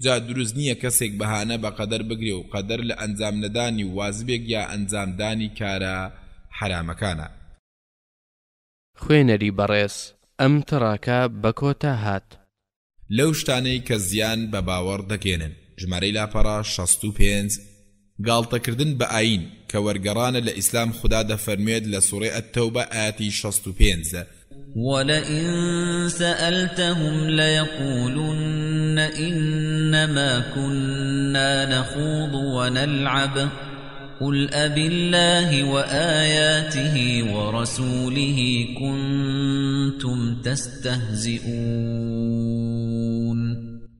جا دروست نییە کەسێک بەهانە بە قەدەر بگرێ و قەدەر لە ئەنجام نەدانی وازبێک یا ئەنجام دانی کارە حەرامەکانە. خوێنەری بەڕێز ئەم تڕاکە بە کۆتا هات. لەو شتانەی کە زیان بە باوەڕ دەگەیەنن، ژمارەی لاپەڕە 65، گاڵتەکردن بە ئایین، کە وەرگەڕانە لە ئیسلام خودا دەفەرموێت لە سوڕەی التوبە ئایەتی 65. ولئن سألتهم ليقولن إنما كنا نخوض ونلعب قل أبالله وآیاته ورسوله كنتم تستهزئون.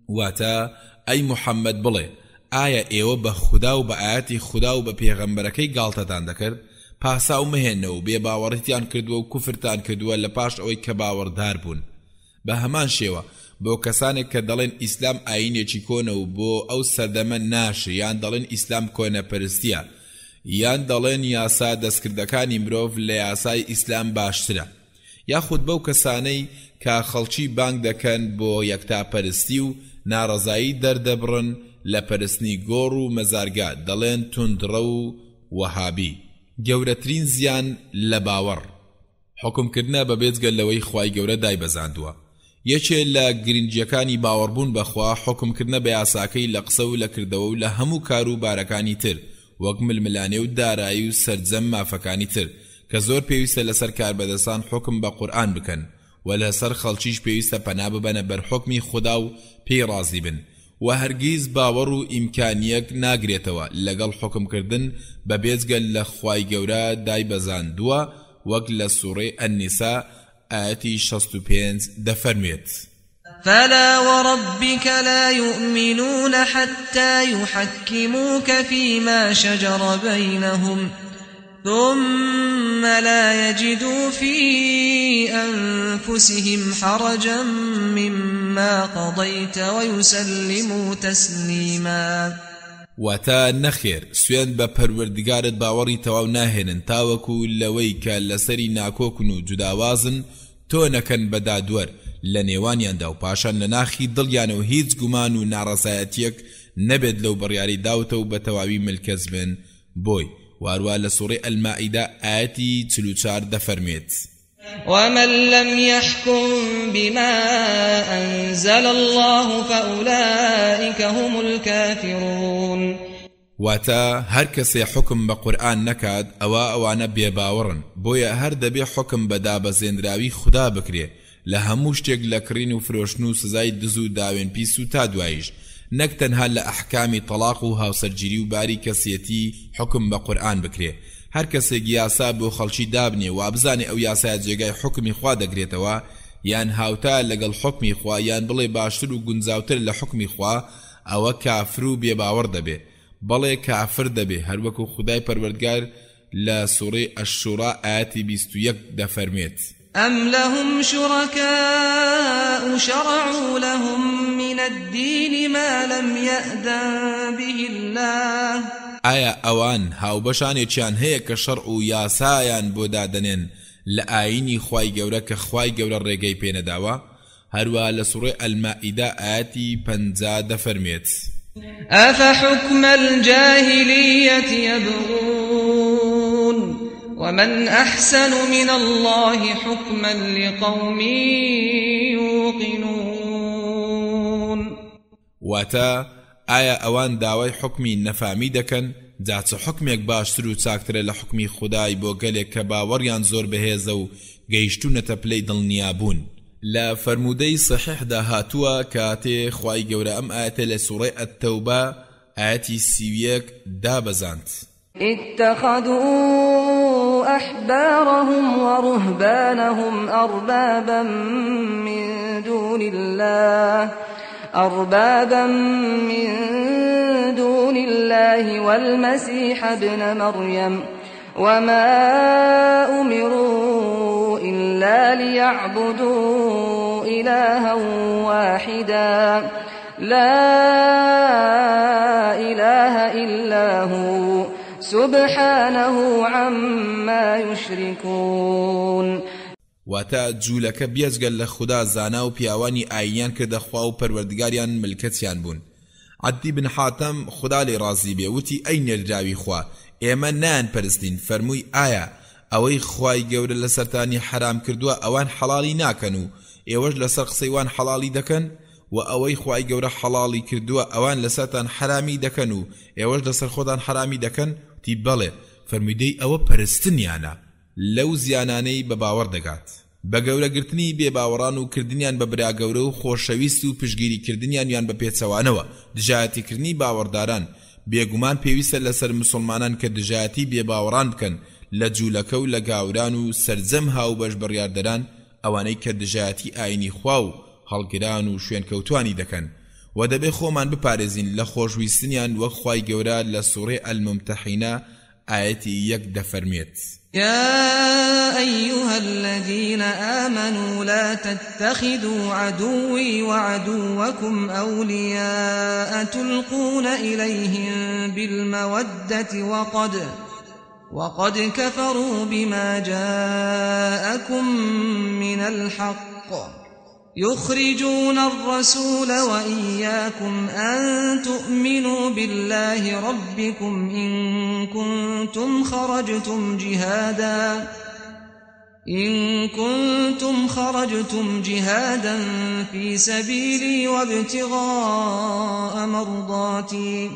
واتە، ئەی محمد بڵێ، ئایا ئێوە بە خودا و بە ئایەتی خودا و بە پێغەمبەرەکەی گاڵتەتان دەکرد؟ پاساو مەهێننەوە و بێباوەڕیتان کردووە و کوفرتان کردووە لە پاش ئەوەی کە باوەڕدار بوون. بە هەمان شێوە بۆ کەسانێک کە دەڵێن ئیسلام ئایینێکی کۆنە و بۆ ئەو سەردەمە ناشێ یان دەڵێن ئیسلام کۆنەپەرستیە یان دەڵێن یاسا دەستکردەکانی مرۆڤ لە یاسای ئیسلام باشترە یاخود بەو کەسانەی کە خەڵکی بانگ دەکەن بۆ یەکتاپەرستی و ناڕەزایی دەردەبڕن لە پەرستنی گۆڕ و مەزارگە دەڵێن توندڕەو و وەهابی. گەورەترین زیان لە باوەڕ. حوکم کردنە بە بێجگە لەوەی خوای گەورە دایبەزاندووە. یەکێ لە گرنگیەکانی باوەڕبوون بە خوا حوکم کردنە بە یاساکەی لە قسە و لە کردەوە و لە هەموو کار و بارەکانی تر وەک ململانێ و دارایی و سەرجەم مافەکانی تر کە زۆر پێویستە لەسەر کاربەدەستان حوکم بە قورئان بکەن وە لەسەر خەڵکیش پێویستە پەنا ببەنە بەر حوکمی خودا و پێی ڕازی بن وە هەرگیز باوەڕ و ئیمکانیەک ناگرێتەوە لەگەڵ حوکم کردن بە بێجگە لە خوای گەورە دایبەزاندووە وەک لە سوڕەی النساء ئایەتی 65 دەفەرموێت. فلا وربک لا یومنون حتی یحکموک فیما شجر بینهم ثم لا یجدوا فی انفسهم حرجا مما قضیت ویسلموا تسلیما. واتە، نەخێر، سوێند بە پەروەردگارت باوەڕی تەواو ناهێنن تاوەکو لەوەی کە لەسەری ناکۆکن و جوداوازن تۆ نەکەن بە دادوەر لە نێوانیاندا و پاشان لە ناخی دڵیانەوە هیچ گومان و ناڕەزایەتیەک نەبێت لەو بڕیارەی داوتە و بەتەواوی ملکەچ بن بۆی، وە هەروا لە سوڕەی المائدە ئایەتی 44 دەفەرموێت. ومن لم یحکم بما انزل اللە فاولئک هم الکافرون. واتە، هەر کەسێ حوکم بە قورئان نەکات ئەوا ئەوانە بێباوەڕن، بۆیە هەر دەبێ حوکم بە دابەزێنراوی خودا بکرێ لە هەموو شتێک لە کڕین و فرۆشتن و سزای دز و داوێن پیس و تا دواییش، نەک تەنها لە ئەحکامی تەڵاق و هاوسەرگیری و باری کەسیەتی حوکم بە قورئان بکرێ. هەر کەسێک یاسا بۆ خەڵکی دابنێ وابزانێ ئەو یاسایە جێگای حوکمی خوا دەگرێتەوە یان هاوتایە لەگەڵ حوکمی خوا یان بڵێ باشتر و گونجاوترە لە حوکمی خوا ئەوە کافر و بێباوەڕ دەبێ بەڵێ کافر دەبێ هەروەکو خودای پەروەردگار لە سوڕەی الشورا ئایەتی 21 دەفەرموێت. أم لهم شركاء شرعوا لهم من الدین ما لم یأذن به اللە. ئایا ئەوان هاوبەشانێکیان هەیە کە شەرع و یاسایان بۆ دادەنێن لە ئایینی خوای گەورە کە خوای گەورە ڕێگەی پێ نەداوە؟ هەروەها لە سوڕەی المائدە ئایەتی 50 دەفەرموێت. أفحكم الجاهلية يبغون ومن أحسن من الله حكما لقوم يوقنون. واتە، ئایا ئەوان داوای حوکمی نەفامی دەکەن، جا چ حوکمێک باشتر و چاکترە لە حوکمی خودای بۆ گەلێک کە باوەڕیان زۆر بەهێزە و گەیشتوونەتە پلەی دڵنیابوون. لە فەرموودەی صحیحدا هاتووە کاتێ خوای گەورە ئەم ئایەتەی لە سوڕەی التوبە ئایەتی 31 دابەزاند. اتخذوا أحبارهم ورهبانهم أربابا من دون الله أربابا من دون الله والمسيح ابن مريم وما أمروا إلا ليعبدوا إلها واحدا لا إله إلا هو سبحانه عما یشرکون. واتە، جوولەکە بێجگە لە خودا زانا و پیاوانی ئایینیان کردە خوا و پەروەردگاریان ملکەچیان بوون. عەدی بن حاتەم خودا لێی ڕازی بێ وتی، ئەی نێردراوی خوا ئێمە نایان پەرستین، فەرمووی، ئایا ئەوەی خوای گەورە لەسەرتانی حەرام کردووە ئەوان حەڵاڵی ناکەن و ئێوەش لەسەر قسەی وان حەڵاڵی دەکەن؟ وە ئەوەی خوای گەورە حەڵاڵی کردووە ئەوان لەسەرتان حەرامی دەکەن و ئێوەش لەسەر خۆتان حەرامی دەکەن؟ وتی، بەڵێ، فەرمووی، دەی ئەوە پەرستنیانە. لەو زیانانەی بە باوەڕ دەگات. بە گەورە گرتنی بێ باوەڕان و کردنیان بە برا گەورە و خۆشەویست و پشتگیری کردنیان یان بە پێچەوانەوە دژایەتی کردنی باوەڕداران، بێگومان پێویستە لەسەر موسڵمانان کە دژایەتی بێ باوەڕان بکەن لە جوولەکە و لە گاوران و سەرجەم هاوبەش بڕیاردەران ئەوانەی کە دژایەتی ئاینی خوا و هەڵگران و شوێنکەوتوانی دەکەن وە دەبێ خۆمان بپارێزین لە خۆشویستنیان وەک خوای گەورە لە سوڕەی الممتحنە ئایەتی یەک دەفەرموێت. یا ایها الذین آمنوا لا تتخذوا عدوی وعدوکم اولیاء تلقون الیهم بالمودة وقد وقد كفروا بما جاءكم من الحق يخرجون الرسول وإياكم أن تؤمنوا بالله ربكم إن كنتم خرجتم جهادا إن كنتم خرجتم جهادا في سبيلي وابتغاء مرضاتي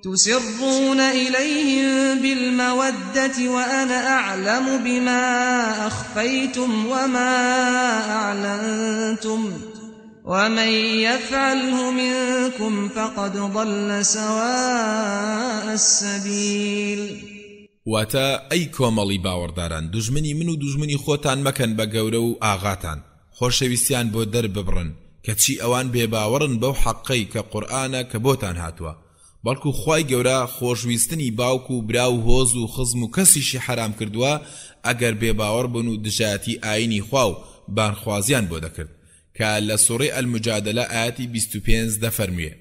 تسرون إليهم بالمودة وأنا أعلم بما أخفيتم وما أعلنتم ومن يفعله منكم فقد ضل سواء السبيل. واتە، ئەی کۆمەڵی باوەڕداران دوژمنی من و دوژمنی خۆتان مەکەن بە گەورە و ئاغاتان، خۆشەویستیان بۆ دەرببڕن، کەچی ئەوان بێباوەڕن بەو حەقەی کە قورئانە کە بۆتان هاتووە. بەڵکو خوای گەورە خۆشویستنی باوک و برا و هۆز و خزم و کەسیشی حەرام کردووە ئەگەر بێباوەڕ بن و دژایەتی ئایینی خوا و بانگخوازیان بۆ دەکرد کە لە سوڕەی المجادلە ئایەتی 25 دەفەرموێ.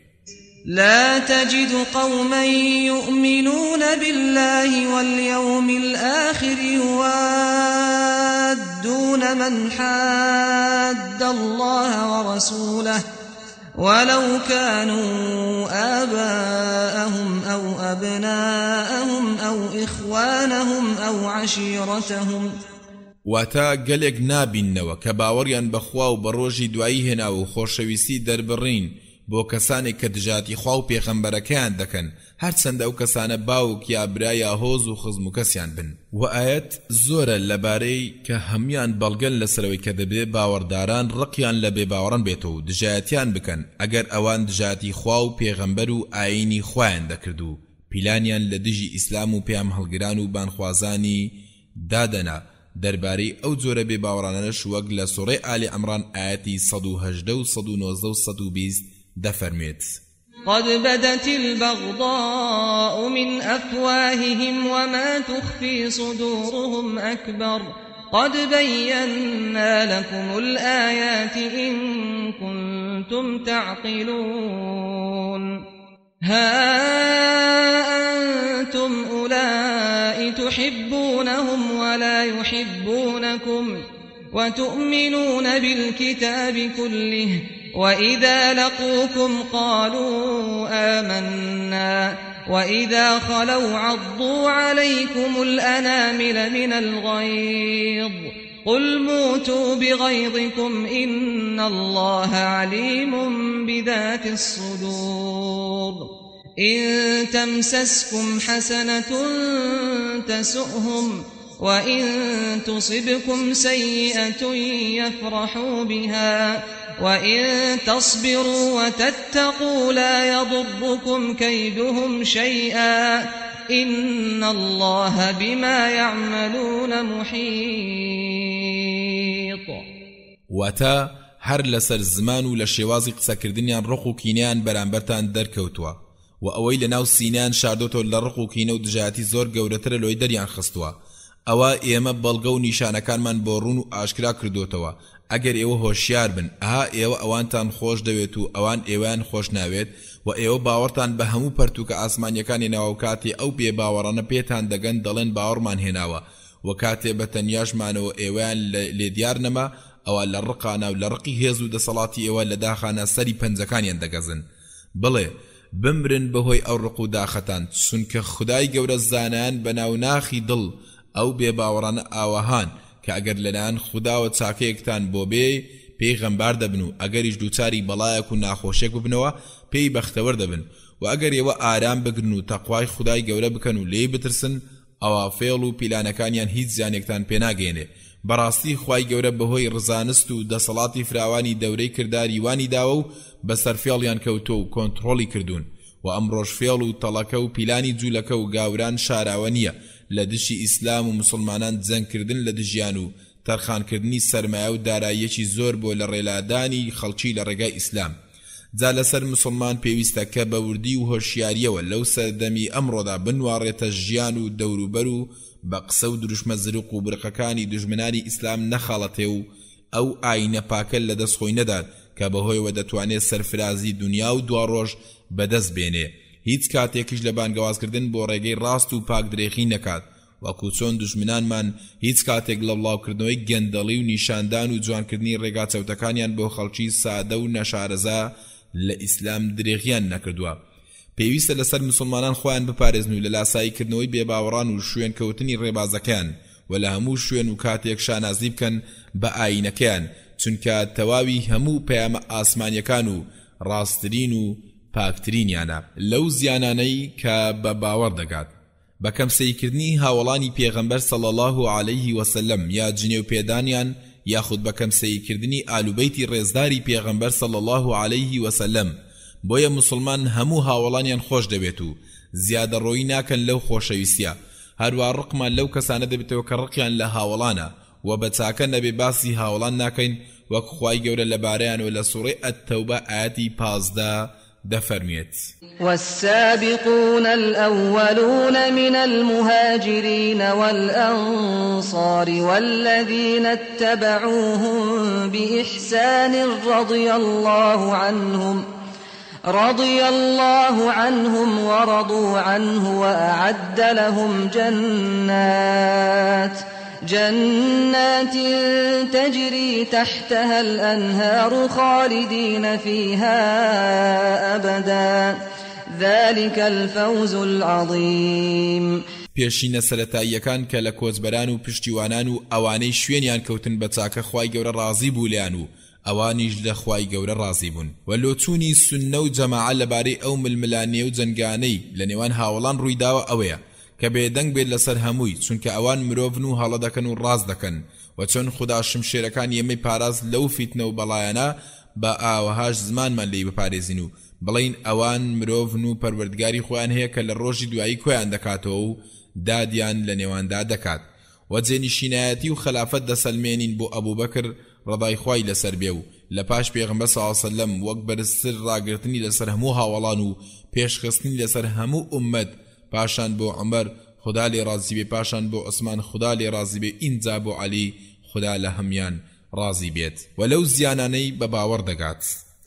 لا تجد قوما یومنون باللە والیوم الآخر یوادون من حاد اللە ورسوله ولو كانوا آباءهم أو أبناءهم أو إخوانهم أو عشیرتهم. واتە، گەلێک نابیننەوە کە باوەڕیان بە خوا و بە ڕۆژی دوایی هێناوە و خۆشەویستی دەربڕین بۆ کەسانێک کە دژایەتی خوا و پێغەمبەرەکەیان دەکەن هەرچەندە ئەو کەسانە باوک یا برا یا هۆز و خزم و کەسیان بن. وە ئایەت زۆرە لەبارەی کە هەموویان بەڵگەن لەسەرئەوەی کە دەبێ باوەڕداران ڕقیان لە بێباوەڕان بێتەوە و دژایەتیان بکەن ئەگەر ئەوان دژایەتی خوا و پێغەمبەر و ئایینی خوایان دەکرد و پیلانیان لە دژی ئیسلام و پەیامهەڵگران و بانخوازانی دادەنا، دەربارەی ئەو جۆرە بێباوەڕانەش وەک لە سوڕەی ئالی عمران ئایەتی 118 و 119 و 120 دەفەرموێت. قد بدت البغضاء من افواههم وما تخفی صدورهم اکبر قد بینا لکم الآیات ان کنتم تعقلون ها أنتم أولئك تحبونهم ولا يحبونكم وتؤمنون بالكتاب كله وإذا لقوكم قالوا آمنا وإذا خلوا عضوا عليكم الأنامل من الغيظ قل موتوا بغيظكم إن الله عليم بذات الصدور إن تمسسكم حسنة تسؤهم وإن تصبكم سيئة يفرحوا بها وإن تصبروا وتتقوا لا يضركم كيدهم شيئا إن الله بما يعملون محيط. واتە، هەر لەسەر زمان و لە شێوازی قسەکردنیان ڕق و کینەیان بەرامبەرتان دەرکەوتووە، وە ئەوەی لەناو سینەیان شاردۆتەوە لە ڕق و کینە و دژایەتی زۆر گەورەترە لەوەی دەریان خستووە، ئەوا ئێمە بەڵگە و نیشانەکانمان بۆ ڕوون و ئاشکرا کردۆتەوە ئەگەر ئێوە هۆشیار بن، ئەها ئێوە ئەوانتان خۆش دەوێت و ئەوان ئێوەیان خۆش ناوێت، وە ئێوە باوەڕتان بە هەموو پەرتووکە ئاسمانیەکان هێناوە و کاتێ ئەو بێ باوەڕانە پێتان دەگەن دەڵێن باوەڕمان هێناوە وە کاتێ بە تەنیاش مانەوە ئێوەیان لێ دیار نەما ئەوا لە ڕقانا و لە ڕقی هێز و دەسەڵاتی ئێوە لە داخانا سەری پەنجەکانیان دەگەزن بڵێ، بمرن بەهۆی ئەو ڕق و داخەتان، چونکە خودای گەورە زانایان بەناو ناخی دڵ ئەو بێباوەڕانە ئاوەهان کە ئەگەر لەلایەن خوداوە چاکەیەکتان بۆ بێ پێی غەمبار دەبن و ئەگەریش دووچاری بەڵایەک و ناخۆشیەک ببنەوە پێی بەختەوەر دەبن وە ئەگەر ئێوە ئارام بگرن و تەقوای خودای گەورە بکەن و لێی بترسن ئەوا فێڵ و پیلانەکانیان هیچ زیانێکتان پێ ناگەیەنێ، بەڕاستی خوای گەورە بەهۆی ڕزانست و دەسەڵاتی فراوانی دەورەی کرداری وانی داوە و بەسەر فێڵیان کەوتووە و کۆنتڕۆڵی کردوون و ئەمڕۆش فێڵ و تەڵەکە و پیلانی جولەکە و گاوران شاراوە نییە لە دژی ئیسلام و موسڵمانان جەنگ کردن لە دژیان و تەرخانکردنی سەرمایە و داراییەکی زۆر بۆ لەڕێلادانی خەڵکی لە ڕێگای ئیسلام. جا لەسەر مسوڵمان پێویستە کە بە وردی و هۆشیاریەوە لەو سەردەمی ئەمڕۆدا بنواڕێتە ژیان و دەوروبەر و بە قسە و دروشمە زرق و برقەکانی دوژمنانی ئیسلام نەخەڵەتێ و ئەو ئاینە پاکە لەدەست خۆی نەدات کە بەهۆیەوە دەتوانێ سەرفرازی دونیا و دواڕۆژ بەدەست بێنێ هیچ کاتێکیش لە بانگەوازکردن بۆ ڕێگەی ڕاست و پاک درێغی نەکات وەکو چۆن دوژمنانمان هیچ کاتێک لە بڵاوکردنەوەی گەندەڵی و نیشاندان و جوانکردنی ڕێگا چەوتەکانیان بۆ خەڵکی سادە و نەشارەزا لە ئیسلام درێغیان نەکردووە. پێویستە لەسەر مسوڵمانان خۆیان بپارێزن و لە لاسایی کردنەوەی بێباوەڕان و شوێن کەوتنی ڕێبازەکەیان و لە هەموو شوێن و کاتێک شانازی بکەن بە ئایینەکەیان چونکە تەواوی هەموو پەیامە ئاسمانیەکان و ڕاستترین و پاکترینیانە لەو زیانانەی کە بە باوەڕ دەگات. بە کەم سەیرکردنی هاوەڵانی پێغەمبەر صلی اللە علیه وسلم یا جنێو پێدانیان یاخود بە کەم سەیرکردنی ئالوبەیتی ڕێزداری پێغەمبەر صلی اللە علیه وسلم بۆیە موسڵمان هەموو هاوەڵانیان خۆش دەوێت و زیادەڕۆیی ناکەن لەو خۆشەویستیە هەروا ڕقمان لەو کەسانە دەبێتەوە کە ڕقیان لە هاوەڵانە وە بە چاکە نەبێ باسی هاوەڵان ناکەین وەک خوای گەورە لەبارەیانەوە لە سوڕەی التوبە ئایەتی 15. دەفەرموێت. والسابقون الأولون من المهاجرین والأنصار والذین اتبعوهم بإحسان رضی اللە عنهم رضی اللە عنهم ورضوا عنه وأعد لهم جنات جنات تجری تحتها الأنهار خالدین فیها أبدا ذلک الفوز العظیم. پێشینە سەرەتاییەکان کە لە کۆچبەران و پشتیوانان و ئەوانەی شوێنیان کەوتن بە چاکە خوای گەورە ڕازی بوو لێیان و ئەوانیش لە خوای گەورە ڕازی بوون. وە لۆچوونی سوننە و جەماعە لەبارەی ئەو ململانێ و جەنگانەی لە نێوان هاوەڵان ڕوویداوە ئەوەیە کە بێدەنگ بێت لەسەر هەمووی چونکە ئەوان مرۆڤن و هەڵە دەکەن و ڕاست دەکەن وە چۆن خودا شمشێرەکانی ئێمەی پاراست لەو فیتنە و بەڵایانە با ئاوەهاش زمانمان لێی بپارێزین و بڵێین ئەوان مرۆڤن و پەروەردگاری خۆیان هەیە کە لە ڕۆژی دوایی کۆیان دەکاتەوە و دادیان لە نێواندا دەکات وە جێنیشینایەتی و خەلافەت دەسەلمێنین بۆ ئەبوبەکر ڕەزای خوای لەسەر بێ و لە پاش پێغەمبەر صلی اللە سلم وەک بەرزتر ڕاگرتنی لەسەر هەموو هاوەڵان و پێشخستنی لەسەر هەموو ئوممەت پاشان بۆ عومەر خودا لێی ڕازی بێ پاشان بۆ عوسمان خودا لێی ڕازی بێ ئینجا بۆ عەلی خودا لە هەموویان ڕازی بێت. وە لەو زیانانەی بە باوەڕ دەگات.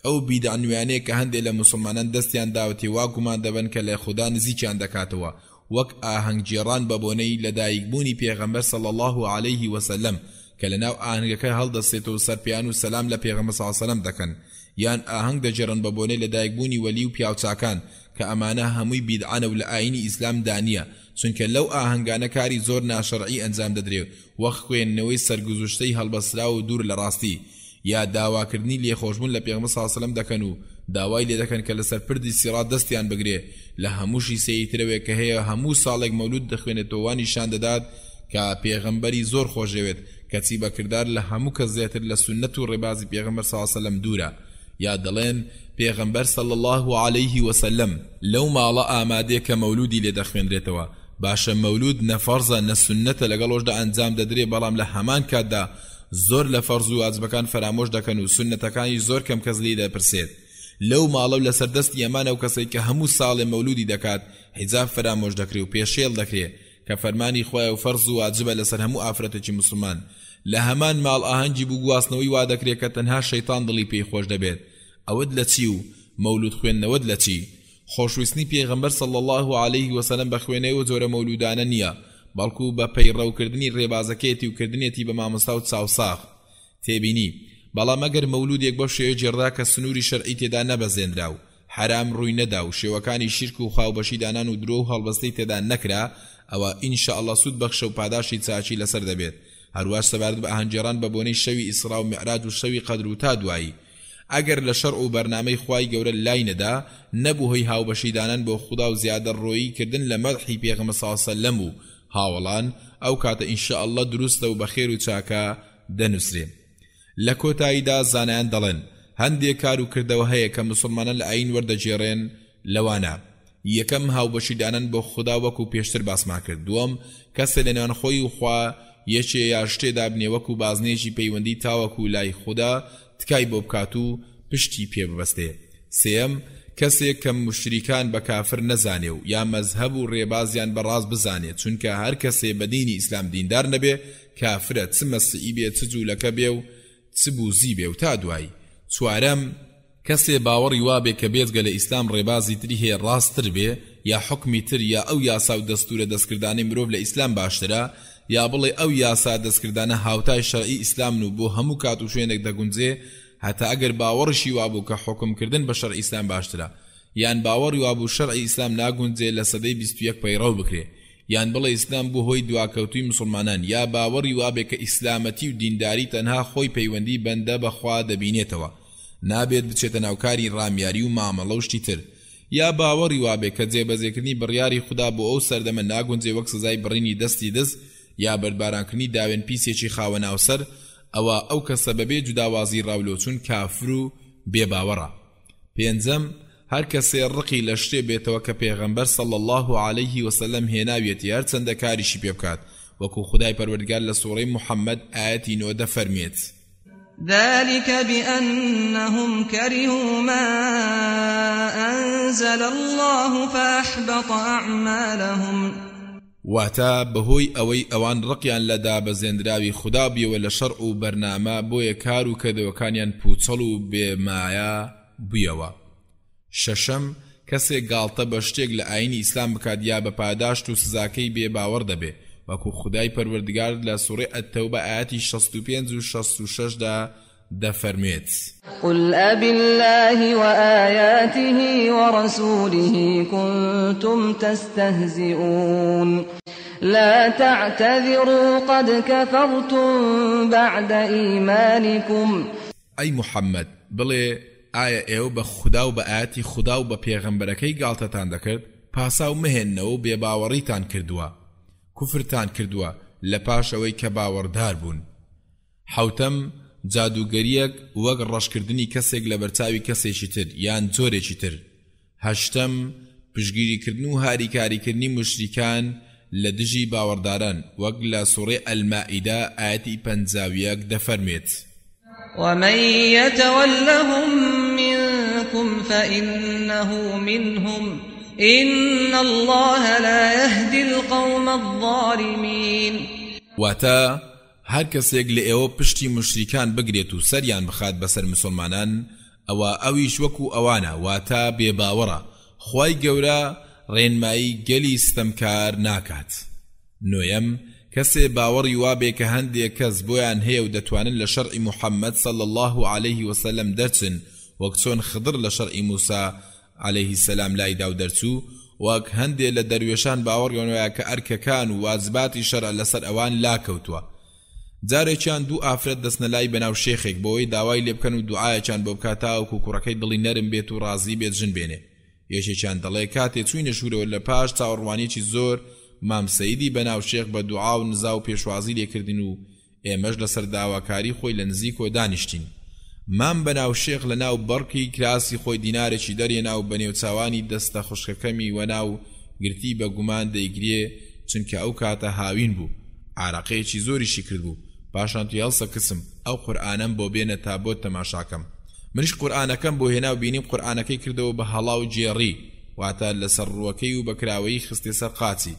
ئەو بیدعە نوێیانەیە کە هەندێ لە موسڵمانان دەستیان داوەتێ وا گومان دەبەن کە لە خودا نزیکیان دەکاتەوە وەک ئاهەنگگێڕان بە بۆنەی لە دایک بوونی پێغەمبەر صلی اللە علیه وسلم کە لە ناو ئاهەنگەکە هەڵدەستێتەوە سەر پێیان و سەلام لە پێغەمبەر صلی اللە علیه وسلم دەکەن یان ئاهەنگ دەگێڕن بە بۆنەی لە دایک بوونی وەلی و پیاوچاکان کە ئەمانە هەمووی بیدعەنە و لە ئایینی ئیسلام دا نیە چونکە لەو ئاهەنگانە کاری زۆر ناشەرعی ئەنجام دەدرێ وەک خوێندنەوەی سەرگوزشتەی هەڵبەستراو و دوور لە ڕاستی یا داواکردنی لێخۆشبوون لە پێغەمبەر صلی اللە علیە وسلم دەکەن و داوای لێدەکەن کە لەسەر پردی سیڕات دەستیان بگرێ لە هەمووشی سەیرترەوەیە کە هەیە هەموو ساڵێک مەولود دەخوێنێتەوە وا نیشان دەدات کە پێغەمبەری زۆر خۆشدەوێت کەچی بە کردار لە هەموو کەس زیاتر لە سوننەت و ڕێبازی پێغەمبەر صلی اللە علیە وسلم دوورە یا دەڵێن پێغەمبەر صلی اللە علیه وسلم لەو ماڵە ئامادەیە کە مەولودی لێ دەخوێنرێتەوە باشە مەولود نە فەرزە نە سوننەتە لەگەڵ ئەوشدا ئەنجام دەدرێ بەڵام لە هەمان کاتدا زۆر لە فەرز و واجبەکان فەرامۆش دەکەن و سوننەتەکانیش زۆر کەم کەس لێی دەپرسێت لەو ماڵە و لەسەر دەستی هەمان ئەو کەسەی کە هەموو ساڵێ مەولودی دەکات حیجاب فەرامۆش دەکرێ و پێشێل دەکرێ کە فەرمانی خوایە و فەرز و واجبە لەسەر هەموو ئافرەتێکی موسڵمان لە هەمان ماڵ ئاهەنگی بوو گواستنەوەی وا دەکرێ کە تەنها شەیتان دڵی پێی خۆش دەبێت ئەوەت لە چی و مەولود خوێندنەوەت لە چی خۆشویستنی پێغەمبەر صلی اللە علیه وسلم بە خوێنەوەی ئەو جۆرە مەولودانە نییە، بەڵکو بە پەیڕەوکردنی ڕێبازەکەیەتی و کردنیەتی بە مامۆستا و چاوساغ. تێبینی، بەڵام ئەگەر مەولودێک بەو شێوەیە گێڕدرا کە سنووری شەرعی تێدا نەبەزێنرا و حەرام ڕووی نەدا و شێوەکانی شیرک و خاوبەشی دانان و درۆ و هەڵبەستەی تێدا نەکرا ئەوا ان شاء اللە سوود بەخشە و پاداشتی چاکی لەسەر دەبێت هەرواش سەبارەت بە ئاهەنگگێڕان بە بۆنەی شەوی ئیسڕا و میعراج و شەوی قەدر و تا دوایی ئەگەر لە شەرع و بەرنامەی خوای گەورە لای نەدا، نەبوو هۆی هاوبەشی دانان بۆ خودا و زیادەڕۆیی کردن لە مەدحی پێغەمبەر صلی اللە سلم و هاوەڵان، ئەو کاتە ان شاء اللە دروستە و بە خێر و چاکە دەنوسرێ. لە کۆتاییدا زانایان دەڵێن، هەندێ کار و کردەوە هەیە کە موسڵمانان لە ئایین وەردەگێڕێن، لەوانە. یەکەم، هاوبەشی دانان بۆ خودا وەکو پێشتر باسمان کرد. دووەم، کەسێ لەنێوان خۆی و خوا یەکێ یا شتێ دابنێ وەکو بازنەیەکی پەیوەندی تاوەکو لای خودا تکای بۆ بکات و پشتی پێ ببەستێ. سێیەم، کەسێک کە موشریکان بە کافر نەزانێ و یا مەزهەب و ڕێبازیان بە ڕاست بزانێ چونکە هەر کەسێ بە دینی ئیسلام دیندار نەبێ کافرە چ مەسیعی بێ چ جولەکە بێ و چ بوزی بێ و تا دوایی. چوارەم، کەسێ باوەڕی وابێ کە بێجگە لە ئیسلام ڕێبازی تری هەیە ڕاست تر بێ یا حوکمی تر یا ئەو یاسا و دەستورە دەستکردانەی مرۆڤ لە ئیسلام باشترە یا بڵێ ئەو یاسا دەستکردانە هاوتای شەرعی ئیسلامن و بۆ هەموو کات و شوێنێک دەگونجێ هەتا ئەگەر باوەڕیشی وابوو کە حوکم کردن بە شەرعی ئیسلام باشترە یان باوەڕی وابوو شەرعی ئیسلام ناگونجێ لە سەدەی 21 پەیڕەو بکرێ یان بڵێ ئیسلام بووە هۆی دواکەوتووی موسڵمانان یا باوەڕی وابێ کە ئیسلامەتی و دینداری تەنها خۆی پەیوەندی بەندە بە خوا دەبینێتەوە نابێت بچێتە ناو کاری ڕامیاری و مامەڵە و شتی تر یا باوەڕی وابێ کە جێبەجێکردنی بڕیاری خودا بۆ ئەو سەردەمە ناگونجێ وەک سزای بڕینی دەستی دز یا بەردبارانکردنی داوێن پیسێکی خاوەن هاوسەر ئەوا ئەو کەسە بەبێ جوداوازی ڕاولۆچوون کافر و بێ باوەڕە. پێنجەم، هەر کەسێ ڕقی لە شتێ بێتەوە کە پێغەمبەر صلی اللە علیه وسلم هێناویەتی هەرچەندە کاریشی پێ بکات، وەکو خودای پەروەردگار لە سوڕەی محمد ئایەتی نۆ دەفەرموێت. ذلک بأنهم کرهوا ما أنزل اللە فأحبط أعمالهم. واتە، بەهۆی ئەوەی ئەوان ڕقیان لە دابەزێندراوی خودا بویەوە لە شەرع و بەرنامە بۆیە کار و کردەوەکانیان پوچەڵ و بێ مایە بویەوە. شەشەم، کەسێک گاڵتە بە شتێک لە ئاینی ئیسلام بکات یا بە پاداشت و سزاکەی بێ باوەڕ دەبێ، وەکو خودای پەروەردگار لە سوڕەی التوبە ئایەتی 65 و 66 دا دەفەرموێت. قل أبالله وآیاته ورسوله کنتم تستهزئون لا تعتذروا قد کفرتم بعد ایمانکم. ئەی محمد، بڵێ، ئایا ئێوە بە خودا و بە ئایەتی خودا و بە پێغەمبەرەکەی گاڵتەتان دەکرد؟ پاساو مەهێننەوە و بێباوەڕیتان کردووە، کوفرتان کردووە، لە پاش ئەوەی کە باوەڕدار بوون. حەوتەم، جادووگەرییەک وەک ڕەشکردنی کەسێک لەبەرچاوی کەسێکی تر یان جۆرێکی تر. هەشتەم، پشتگیریکردن و هاریکاریکردنی موشریکان لە دژی باوەڕداران، وەک لە سوڕەی المائدە ئایەتی 51 دەفەرموێت. ومن یتولهم منکم فإنه منهم إن اللە لا یهدی القوم الظالمین. واتە، هەر کەسێک لە ئێوە پشتی موشریکان بگرێت و سەریان بخات بەسەر مسوڵمانان ئەوا ئەویش وەکو ئەوانە واتە بێ باوەڕە، خوای گەورە ڕێنمایی گەلی ستەمکار ناکات. نۆیەم، کەسێ باوەڕی وابێ کە هەندێ کەس بۆیان هەیە و دەتوانن لە شەرعی محمد صلی اللە علیه وسلم دەرچن وەک چۆن خضر لە شەرعی موسی علیه السلام لایدا و دەرچوو، وەک هەندێ لە دەروێشان باوەڕیان وایە کە ئەرکەکان و واجباتی شەرع لەسەر ئەوان لاکەوتووە. جارێکیان دوو ئافرەت دەچنە لای بەناو شێخێک بۆوەی داوای لێ بکەن و دوعایەکیان بۆ بکات تاوەکو کوڕەکەی دڵی نەرم بێت و ڕازی بێت ژن بێنێ. یەکێکیان دەڵێ کاتێ چووینە ژوورەوە لە پاش چاوەڕوانیەکی زۆر مام سەیدی بەناو شێخ بە دوعا و نزا و پێشوازی لێ کردین و ئێمەش لەسەر داواکاری خۆی لە نزیکەوە دانیشتین. مام بەناو شێخ لە ناو بەڕکی کراسی خۆی دینارێکی دەرهێنا و بە نێوچاوانی دەستە خوشکەکەمی وەناو گرتی بە گومان دەیگرێ چونکە ئەو کاتە هاوین بوو عارەقەیەکی زۆریشی کردبوو پاشان توی هەڵسە کچم ئەو قورئانەم بۆ بێنە تا بۆت تەماشاکەم منیش قورئانەکەم بۆ هێنا و بینیم قورئانەکەی کردەوە بە هەڵا و گێڕی واتە لەسەر ڕووەکەی و بە کراوەیی خستیە سەر قاچی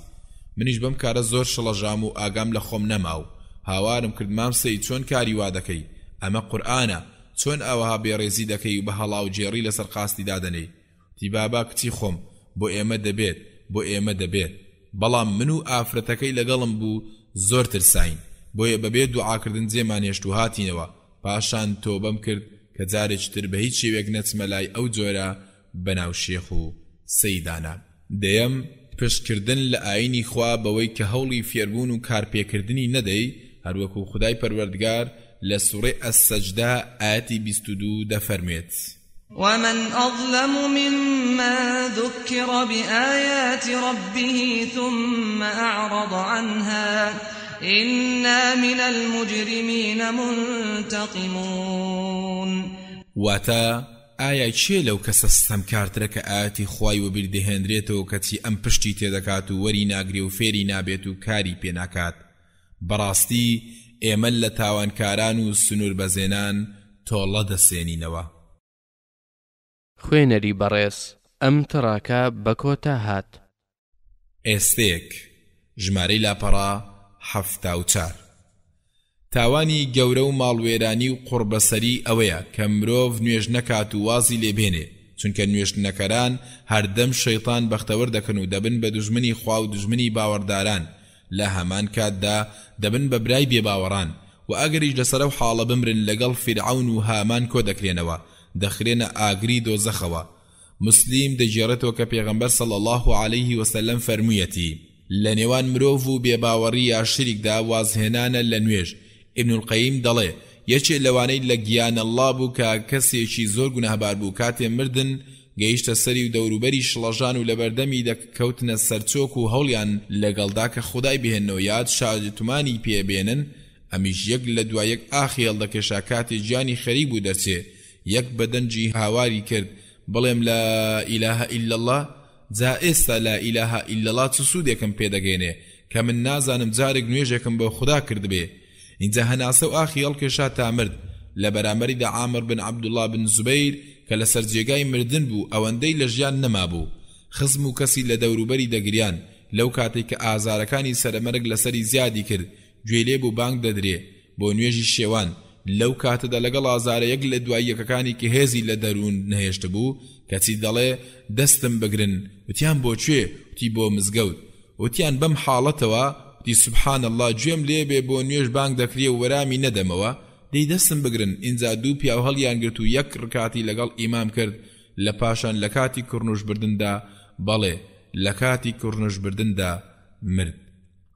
منیش بەم کارە زۆر شڵەژام و ئاگام لە خۆم نەما و هاوارم کرد مام سەید چۆن کاری وا دەکەی ئەمە قورئانە چۆن ئاوەها بێڕێزی دەکەی و بە هەڵاوگێڕی لەسەر قاستی دادەنێی وتی بابا کچی خۆم بۆ ئێمە دەبێت بۆ ئێمە دەبێت بەڵام من و ئافرەتەکەی لەگەڵم بوو زۆر ترساین بۆیە بەبێ دوعاکردن جێمان هێشت و هاتینەوە پاشان تۆبەم کرد کە جارێکی تر بە هیچ شێوەیەک نەچمە لای ئەو جۆرە بەناو شێخ و سەیدانە. دەیەم، پشت کردن لە ئایینی خوا بەوەی کە هەوڵی فێربوون و کارپێکردنی نەدەی، هەروەکو خودای پەروەردگار لە سوڕەی السجدە ئایەتی 22 دەفەرموێت. ومن اظلم ممن ذکر بآیات ربه ثم اعرض عنها انا من المجرمین منتقمون. واتە، ئایا کێ لەو کەسە ستەمکارترە کە ئایەتی خوای وەبیر دەهێنرێتەوە کەچی ئەم پشتی تێدەکات و وەری ناگرێ و فێری نابێت و کاری پێ ناکات بەڕاستی ئێمە لە تاوانکاران و سنووربەزێنان تۆڵە دەسێنینەوە. خوێنەری بەڕێز ئەم تڕاکە بە کۆتا هات. ئێستێک، ژمارەی لاپەڕە 74. تاوانی گەورە و ماڵوێرانی و قوڕبەسەری ئەوەیە کە مرۆڤ نوێژ نەکات و وازی لێ بێنێ، چونکە نوێژنەکەران هەردەم شەیتان بەختەوەر دەکەن و دەبن بە دوژمنی خوا و دوژمنی باوەڕداران، لە هەمان کاتدا دەبن بە برای بێباوەڕان، وە ئەگەریش لەسەر ئەو حاڵە بمرن لەگەڵ فیرعەون و هامان کۆدەکرێنەوە، دەخرێنە ئاگری دۆزەخەوە. موسلیم دەگێڕێتەوە کە پێغەمبەر صلی اللە علیه وسلم فەرموویەتی، لە نێوان مرۆڤ و بێباوەڕی یا شیرکدا وازهێنانە لە نوێژ، ابن القیم دەڵێ، یەکێ لەوانەی لە گیانەڵڵا بوو کە کەسێکی زۆر گوناهبار بوو کاتێ مردن گەیشتە سەری و دەوروبەری شڵەژان و لەبەردەمی دەکەوتنە سەرچۆک و هەوڵیان لەگەڵدا کە خودای بهێننەوە یاد شادتمانی پێ بێنن ئەمیش یەک لە دوا یەک ئاخی هەڵدەکێشا کاتێ گیانی خەریک بوو دەرچێ یەک بە دەنگی هاواری کرد بڵێم لا الە الا اللە جا ئێستا لا الە الا اللە چ سوودێکم پێ دەگەیەنێ کە من نازانم جارێک نوێژێکم بۆ خودا کردبێ ئینجا هەناسە و ئاخی هەڵکێشا تا مرد. لە بەرامبەریدا عامر بن عەبدوڵڵا بن زوبەیر کە لەسەر جێگای مردن بوو ئەوەندەی لە ژیان نەمابوو خزم و کەسی لە دەوروبەری دەگریان لەو کاتەی کە ئازارەکانی سەرەمەرگ لەسەری زیادی کرد گوێی لێ بوو بانگ دەدرێ بۆ نوێژی شێوان لەو کاتەدا لەگەڵ ئازارە یەک لە دوای یەکەکانی کە هێزی لە دەروون نەهێشتبوو کەچی دەڵێ دەستم بگرن وتیان بۆ کوێ وتی بۆ مزگەوت وتیان بەم حاڵەتەوە وتی سبحان اللە گوێم لێ بێ بۆ نوێژ بانگ دەکرێ و وەرامی نەدەمەوە دەی دەستم بگرن ئینجا دوو پیاو هەڵیان گرت و یەک ڕکاتی لەگەڵ ئیمام کرد لە پاشان لە کاتی کڕنوش بردندا بەڵێ لە کاتی کڕنوش بردندا مرد.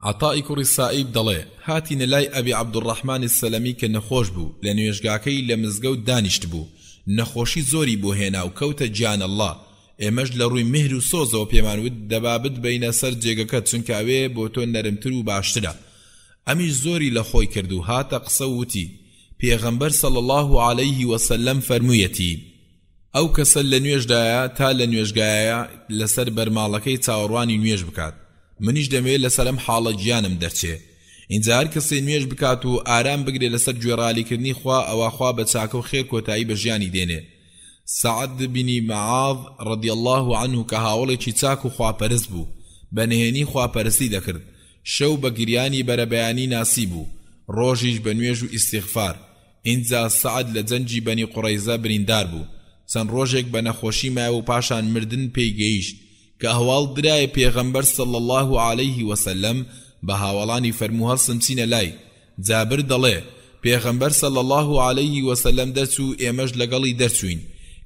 عەتائی کوڕی سائیب دەڵێ، هاتینە لای ئەبی عەبدولڕەحمانی سەلەمی کە نەخۆش بوو، لە نوێژگاکەی لە مزگەوت دانیشتبوو، نەخۆشی زۆری بۆ هێنا و کەوتە گیان اللە، ئێمەش لە ڕووی میهر و سۆزەوە پێمان وت دەبا بتبەینە سەر جێگەکەت چونکە ئەوێ بۆ تۆ نەرمتر و باشترە. ئەمیش زۆری لە خۆی کرد و هاتە قسە و وتی، پێغەمبەر صلی اللە علیه وسلم فەرموویەتی، ئەو کەسە لە نوێژدایە تا لە نوێژگایە لەسەر بەرماڵەکەی چاوەڕوانی نوێژ بکات منیش دەمەوێ لەسەر ئەم حاڵە گیانم دەرچێ ئینجا هەر کەسێ نوێژ بکات و ئارام بگرێ لەسەر گوێڕالیکردنی خوا ئەوا خوا بە چاکە و خێر کۆتایی بە ژیانی دێنێ سعد بن معاذ رضی الله عنه کە هاوەڵێکی چاک و خواپەرست بوو بە نهێنی خواپەرستی دەکرد شەو بە گریانی بەرەبەیانی ناسی بوو ڕۆژیش بە نوێژ و ئیستیغفار ئینجا سەعد لە جەنگی بەنی قوڕەیزە بریندار بوو، چەند ڕۆژێک بە نەخۆشی مایەوە و پاشان مردن پێی گەیشت، کە هەواڵ درایە پێغەمبەر صلی اللە علیه وسلم بە هاوەڵانی فەرموو هەڵسن چینە لای، جابر دەڵێ، پێغەمبەر صلی اللە علیه وسلم دەرچوو ئێمەش لەگەڵی دەرچووین،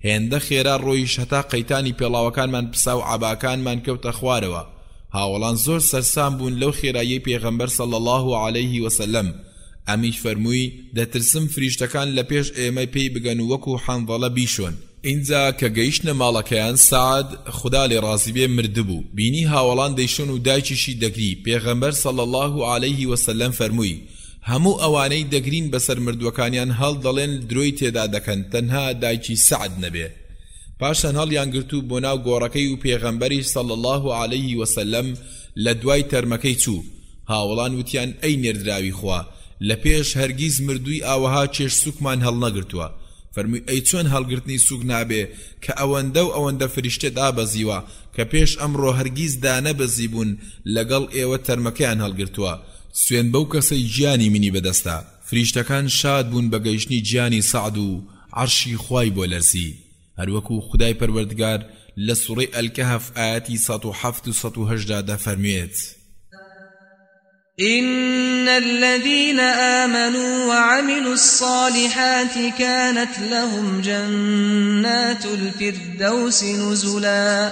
هێندە خێرا ڕۆیشت هەتا قەیتانی پێڵاوەکانمان پسا و عەباکانمان کەوتە خوارەوە، هاوەڵان زۆر سەرسام بوون لەو خێراییەی پێغەمبەر صلی اللە علیه وسلم، ئەمیش فەرمووی، دەترسم فریشتەکان لە پێش ئێمە پێی بگەن و وەکو حەنزەڵە بیشۆن. ئینجا کە گەیشتنە ماڵەکەیان، سەعد، خودا لێ ڕازی بێ، مردبوو، بینی هاوەڵان دەیشۆن و دایکیشی دەگری، پێغەمبەر صلی اللە علیه وسلم فەرمووی، هەموو ئەوانەی دەگرین بەسەر مردووەکانیان هەڵدەڵێن درۆی تێدا دەکەن تەنها دایکی سەعد نەبێ. پاشان هەڵیانگرت و بۆ ناو گۆڕەکەی و پێغەمبەریش صلی اللە علیه وسلم لە دوای تەرمەکەی چوو، هاوەڵان وتیان ئەی نێردراوی خوا لە پێش هەرگیز مردووی ئاوەها چێژ سوکمان هەڵنەگرتووە، فەرمووی ئەی چۆن هەڵگرتنی سوک نابێ کە ئەوەندە و ئەوەندە فریشتە دابەزیوە کە پێش ئەمڕۆ هەرگیز دانەبەزیبوون لەگەڵ ئێوە تەرمەکەیان هەڵگرتووە، سوێند بەو کەسەی گیانی منی بەدەستە فریشتەکان شاد بوون بە گەیشتنی گیانی سەعد و عەرشی خوای بۆ لەرزی. هەروەکو خودای پەروەردگار لە سوڕەی الکهف ئایەتی 107 و 108 دا دەفەرموێت. إن الذين آمنوا وعملوا الصالحات كانت لهم جنات الفردوس نزلا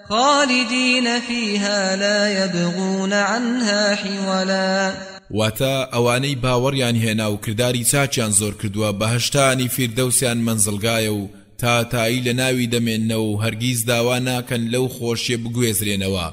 خالدین فیها لا یبغون عنها حولا. واتە، ئەوانەی باوەڕیان هێنا و کرداری چاکیان زۆر کردووە بەهەشتانی فیردەوسیان مەنزڵگایە و تاتایی لەناوی دەمێننەوە و هەرگیز داوا ناکەن لەو خۆشیە بگوێزرێنەوە،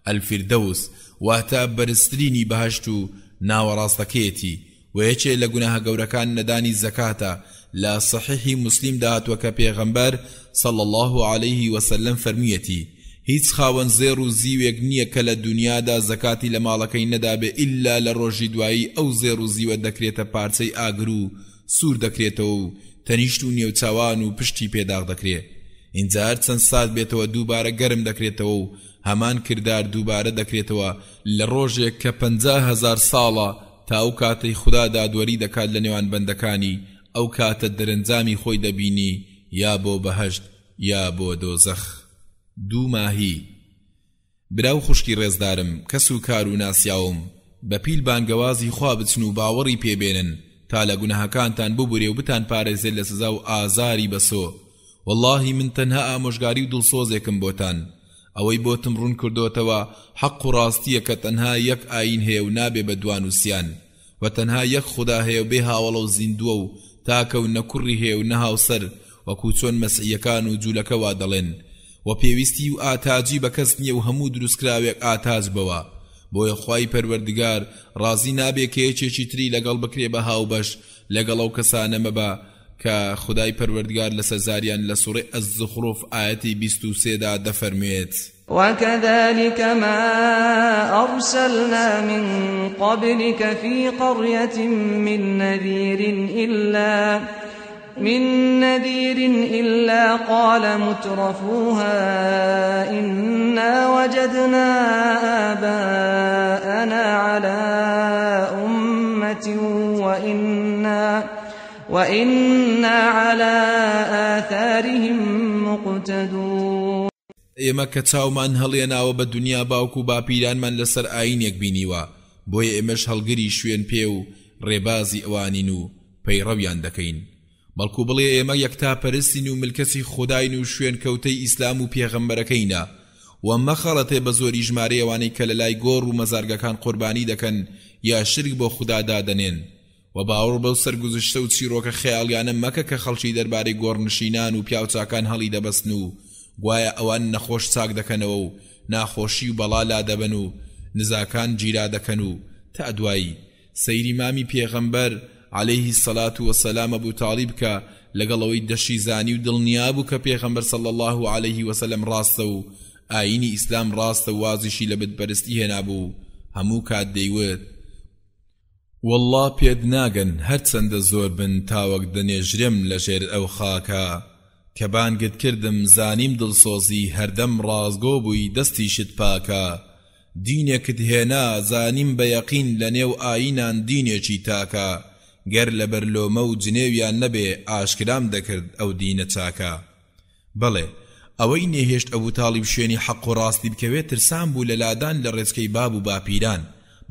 الفردوس، واتە، بەرزترینی بەهەشت و ناوەڕاستەکەیەتی، وە یەکێ لە گوناهە گەورەکان نەدانی زەکاتە، لە صحیحی موسلیم دا هاتووە کە پێغەمبەر، صلی اللە علیه وسلم، فەرموویەتی، هیچ خاوەن زێڕ و زیوێک نییە کە لە دونیادا زەکاتی لە ماڵەکەی نەدابێ ئیلا لە ڕۆژی دوایی ئەو زێڕ و زیوە دەکرێتە پارچەی ئاگر و سوور دەکرێتەوە و تەنیشت و نێوچاوان و پشتی پێ داغ دەکرێ ئینجا هەر چەند سارد بێتەوە دووبارە گەرم دەکرێتەوە و هەمان کردار دووبارە دەکرێتەوە لە ڕۆژێک کە 50 هەزار ساڵە تا ئەو کاتەی خودا دادوەری دەکات لە نێوان بەندەکانی ئەو کاتە دەرەنجامی خۆی دەبینی یا بۆ بەهەشت یا بۆ دۆزەخ. دوو ماهی. برا و خوشکی ڕێزدارم، کەس و کار و ناسیاوم، بە پیل بانگەوازی خوا بچن و باوەڕی پێ بێنن تا لە گوناهەکانتان ببورێ و بتانپارێزێت لە سزا و ئازاری بەسۆ. وەڵاهی من تەنها ئامۆژگاری و دڵسۆزێکم بۆتان. ئەوەی بۆتم ڕوون کردۆتەوە حەق و ڕاستییە کە تەنها یەک ئایین هەیە و نابێ بە دوان و سیان. وە تەنها یەک خودا هەیە و بێ هاوەڵە و زیندووە و تاکە و نە کوڕی هەیە و نە هاوسەر وەکو چۆن مەسعییەکان و جولەکە وا دەڵێن وە پێویستی و ئاتاجی بە کەس نییە و هەموو دروستکراوێک ئاتاج بەوە بۆیە خوای پەروەردگار ڕازی نابێ کە یەکێکی تری لەگەڵ بکرێ بە هاوبەش لەگەڵ ئەو کەسانە مەبە. کە خودای پەروەردگار لەسەر زاریان لە سوڕەی الزخرف ئایەتی 23 دا دەفەرموێت. وكذلك ما أرسلنا من قبلك في قرية من نذير إلا من نذير إلا قال مترفوها إنا وجدنا آباءنا على أمة وإنا وإنا على آثارهم مقتدون. ئێمە کە چاومان هەڵێناوە بە دونیا باوک و باپیرانمان لەسەر ئایینێک بینیوە بۆیە ئێمەش هەڵگری شوێن پێ و ڕێبازی ئەوانین و پەیڕەویان دەکەین بەڵکو بڵێ ئێمە یەکتاپەرستین و ملکەچی خوداین و شوێنکەوتەی ئیسلام و پێغەمبەرەکەینە وە مەخەڵەتێ بە زۆری ژمارەی ئەوانەی کە لەلای گۆڕ و مەزارگەکان قوربانی دەکەن یا شرک بۆ خودا دادەنێن وە باوەڕ بەو سەرگوزشتە و چیڕۆکە خەیاڵیانە مەکە کە خەڵکی دەربارەی گۆڕنشینان و پیاوچاکان هەڵی دەبەستن و گوایە ئەوان نەخۆش چاک دەکەنەوە و ناخۆشی و بەڵا لادەبەن و نزاکان گیرا دەکەن و تا دوایی سەیری مامی پێغەمبەر، علیه الصلوە والسلام، ابو طالیب بکە، لەگەڵ ئەوەی دەشیزانی و دڵنیا بوو کە پێغەمبەر صلی اللە علیه وسلم ڕاستە و ئایینی ئیسلام ڕاستە و وازیشی لە بت پەرستی هێنابوو هەموو کات دەیوت، وەڵڵا پێت ناگەن هەرچەندە زۆر بن تاوەک دەنێژرێم لەژێر ئەو خاکە، کە بانگت کردم زانیم دڵسۆزی هەردەم ڕاستگۆ بووی دەستیشت پاکە، دینێکت هێنا زانیم بە یەقین لە نێو ئایینان دینێکی تاکە گەر لەبەر لۆمە و جنێویان نەبێ ئاشکرام دەکرد ئەو دینە چاکە بەڵێ ئەوەی نەیهێشت ئەبو تاڵیب شوێنی حەق و ڕاستی بکەوێ ترسان بوو لە لادان لە ڕێچکەی باب و باپیران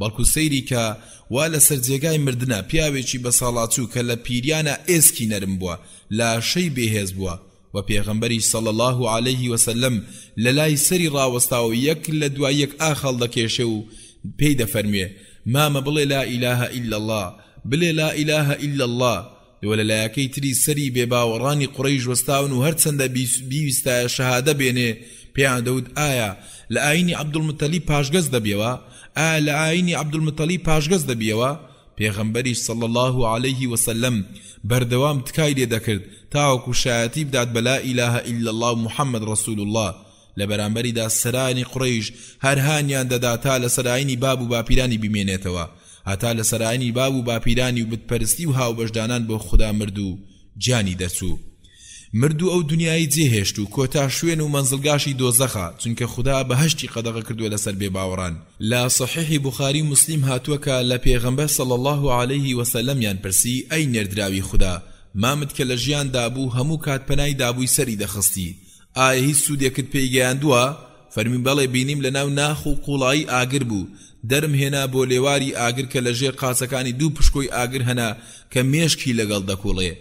بەڵکو سەیری کە وا لەسەر جێگای مردنە پیاوێکی بەساڵاچوو کە لە پیریانا ئێسکی نەرم بووە لاشەی بێهێز بووە وە پێغەمبەریش صلی اللە علیه وسلم لەلای سەری ڕاوەستاوە و یەک لە دوای یەک ئاخ هەڵدەکێشێ و پێی دەفەرموێ، مامە بڵێ لا الە الا اللە، بلێ لا الە الا اللە، وە لە لایەکەی تری سەری بێباوەڕانی قوڕەیش وەستاون و هەرچەندە بیویستایە شەهادە بێنێ پێیان دەوت ئایا لە ئایینی عەبدولموتەلیب پاشگەز دەبیەوە؟ ئایا لە ئایینی عەبدولموتەلیب پاشگەز دەبیەوە؟ پێغەمبەریش صلی اللە علیه وسلم بەردەوام تکای لێ دەکرد تاوەکو شایەتی بدات بە لا الە الا اللە و محمد رسول اللە، لە بەرامبەریدا سەرانی قوڕەیش هەر هانیان دەدا تا لەسەر ئاینی باب و باپیرانی بمێنێتەوە هەتا لەسەر ئاینی باب و باپیرانی و بتپەرستی و هاوبەشدانان بۆ خودا مرد و گیانی دەرچوو. مرد و ئەو دونیای جێهێشت و کۆتا شوێن و مەنزڵگاشی دۆزەخە، چونکە خودا بەهەشتی قەدەغە کردووە لەسەر بێباوەڕان. لە صحیحی بوخاری و موسلیم هاتووە کە لە پێغەمبەر صلی اللە علیه وسلم یان پرسی، ئەی نێردراوی خودا، مامت کە لە ژیاندا بوو هەموو کات پەنای دابووی سەری دەخستی، ئایا هیچ سوودێکت پێی گەیاندووە؟ فەرمووی بەڵێ بینیم لەناو ناخ و قوڵایی ئاگر بوو، دەرم هێنا بۆ لێواری ئاگر کە لەژێر قاچەکانی دوو پشکۆی ئاگر هەنە کە مێشکی لەگەڵ دەکوڵێ.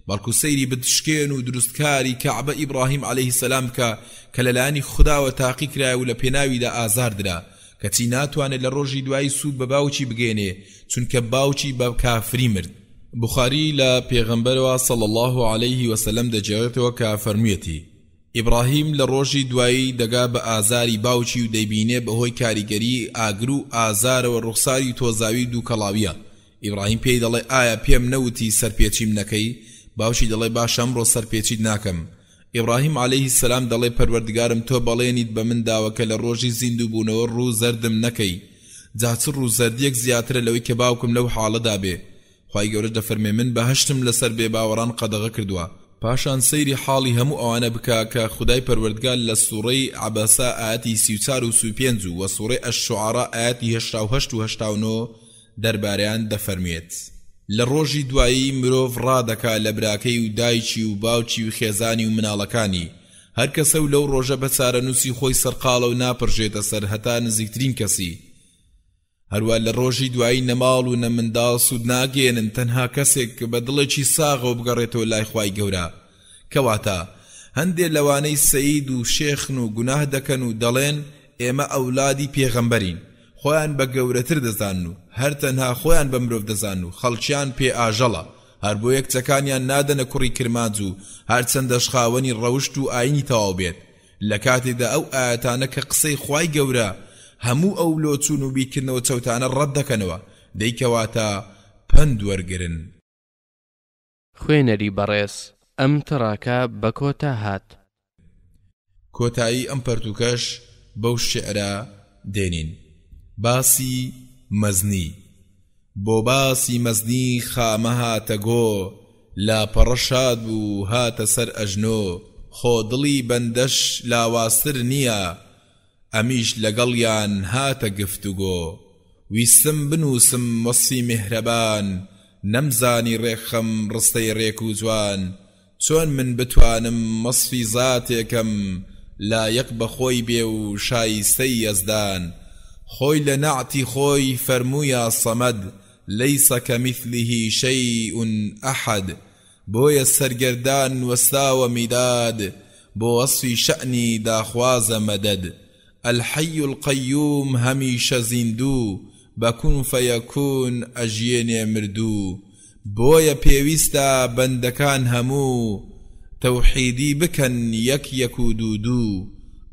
بەڵکو سەیری بتشکێن و دروستکاری کەعبە ئیبڕاهیم علیە السلام بکە کە لەلایەنی خوداوە تاقی کرایەوە و لە پێناویدا ئازار درا کەچی ناتوانێت لە ڕۆژی دوایی سوود بە باوکی بگەیەنێ چونکە باوکی بە کافری مرد. بوخاری لە پێغەمبەرەوە صلی اللە علیه وسلم دەگێڕێتەوە کە فەرموویەتی، ئیبڕاهیم لە ڕۆژی دوایی دەگا بە ئازاری باوکی و دەیبینێ بەهۆی کاریگەری ئاگر و ئازارەوە ڕوخساری تۆزاوی و دووکەڵاویە، ئیبراهیم پێی دەڵێ ئایا پێم نەوتی سەرپێچیم نەکەی؟ باوکی دەڵێ باشە ئەمڕۆ سەرپێچیت ناکەم. ئیبراهیم علیە السلام دەڵێ پەروەردگارم تۆ بەڵێنیت بە من داوە کە لە ڕۆژی زیندووبوونەوە ڕوو زەردم نەکەی جا چ ڕوو زەردیەک زیاترە لەوەی کە باوکم لەو حاڵەدا بێ خوای گەورەش دەفەرمێ من بەهەشتم لەسەر بێباوەڕان قەدەغە کردووە. پاشان سەیری حاڵی هەموو ئەوانە بکە کە خودای پەروەردگار لە سوڕەی عەبەسە ئایەتی 34 و 35 و وە سوڕەی الشعراء ئایەتی 88 و 89 دەربارەیان دەفەرموێت، لە ڕۆژی دوایی مرۆڤ ڕادەکا لە براکەی و دایکی و باوکی و خێزانی و مناڵەکانی، هەر کەسە و لەو ڕۆژە بە چارەنووسی خۆی سەرقاڵە و ناپرژێتە سەر هەتا نزیکترین کەسی، هەروا لە ڕۆژی دوایی نە ماڵ و نە منداڵ سوود ناگەیەنن تەنها کەسێک بە دڵێکی ساغەوە بگەڕێتەوە لای خوای گەورە، کەواتە هەندێ لەوانەی سەید و شێخن و گوناه دەکەن و دەڵێن ئێمە ئەولادی پێغەمبەرین، خۆیان بە گەورەتر دەزانن و هەر تەنها خۆیان بە مرۆڤ دەزانن و خەڵکیان پێ ئاژەڵە هەر بۆیە کچەکانیان نادەنە کوڕی کرمانج و هەرچەندەش خاوەنی ڕەوشت و ئاینی تەواو بێت لە کاتێکدا ئەو ئایەتانە کە قسەی خوای گەورە هەموو ئەو لۆچوون و بیرکردنەوە چەوتانە ڕەت دەکەنەوە دەی کەواتە پەند وەرگرن. خوێنەری بەڕێز ئەم تڕاکە بە کۆتا هات. کۆتایی ئەم پەرتووکەش بەو شیعرە دێنین. باسی مەزنی بۆ باسی مەزنی خامە هاتە گۆ لاپەڕە شاد بوو هاتە سەر ئەژنۆ خۆ دڵی بەندەش لاوازتر نییە ئەمیش لەگەڵیان هاتە گفتوگۆ ویستم بنووسم وەسفی میهرەبان نەمزانی ڕێکخەم ڕستەی ڕێک و جوان چۆن من بتوانم وەسفی زاتێکم لایەق بە خۆی بێ و شایستەی یەزدان خۆی لە نەعتی خۆی فەرموویە صمد لیس کمثله شیء احد بۆیە سەرگەردان وەستاوە میداد بۆ وەسفی شەئنی داخوازە مەدەد الحی القیوم هەمیشە زیندوو بە کون فیکون ئەژیێنێ مردوو بۆیە پێویستە بەندەکان هەموو تەوحیدی بکەن یەک یەک و دوو دوو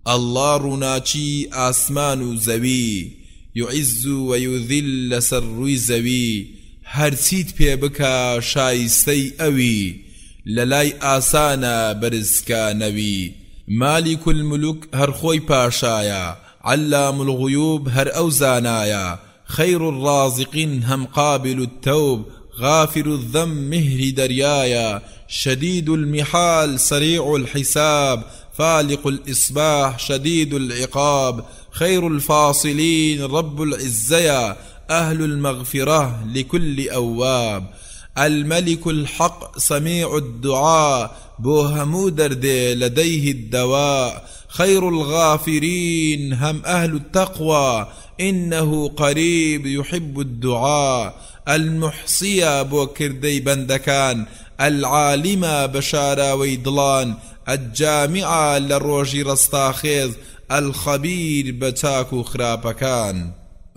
اللە ڕووناکی ئاسمان و زەوی یعز و یذل لەسەر ڕووی زەوی هەرچیت پێ بکا شایستەی ئەوی لەلای ئاسانە بەرزکا نەوی مالک الملوک هەر خۆی پاشایە علام الغیوب هەر ئەو زانایە خیر الرازقین هەم قابل التوب غافر الذنب میهری دەریایە شدید المحال سریع الحساب فالق الاصباح شدید العقاب خیر الفاصلین رب العزەیە اهل المغفرە لکل اواب الملک الحق سمیع الدعاء بۆ هەموو دەردێ لدیه الدواء خیر الغافرین هم اهل التقوی انه قریب یحب الدعاء المحصیە بۆ کردەی بەندەکان العالمە بە شاراوەی دڵان الجامعە لە ڕۆژی ڕەستاخێز الخبیر بە چاک و خراپەکان.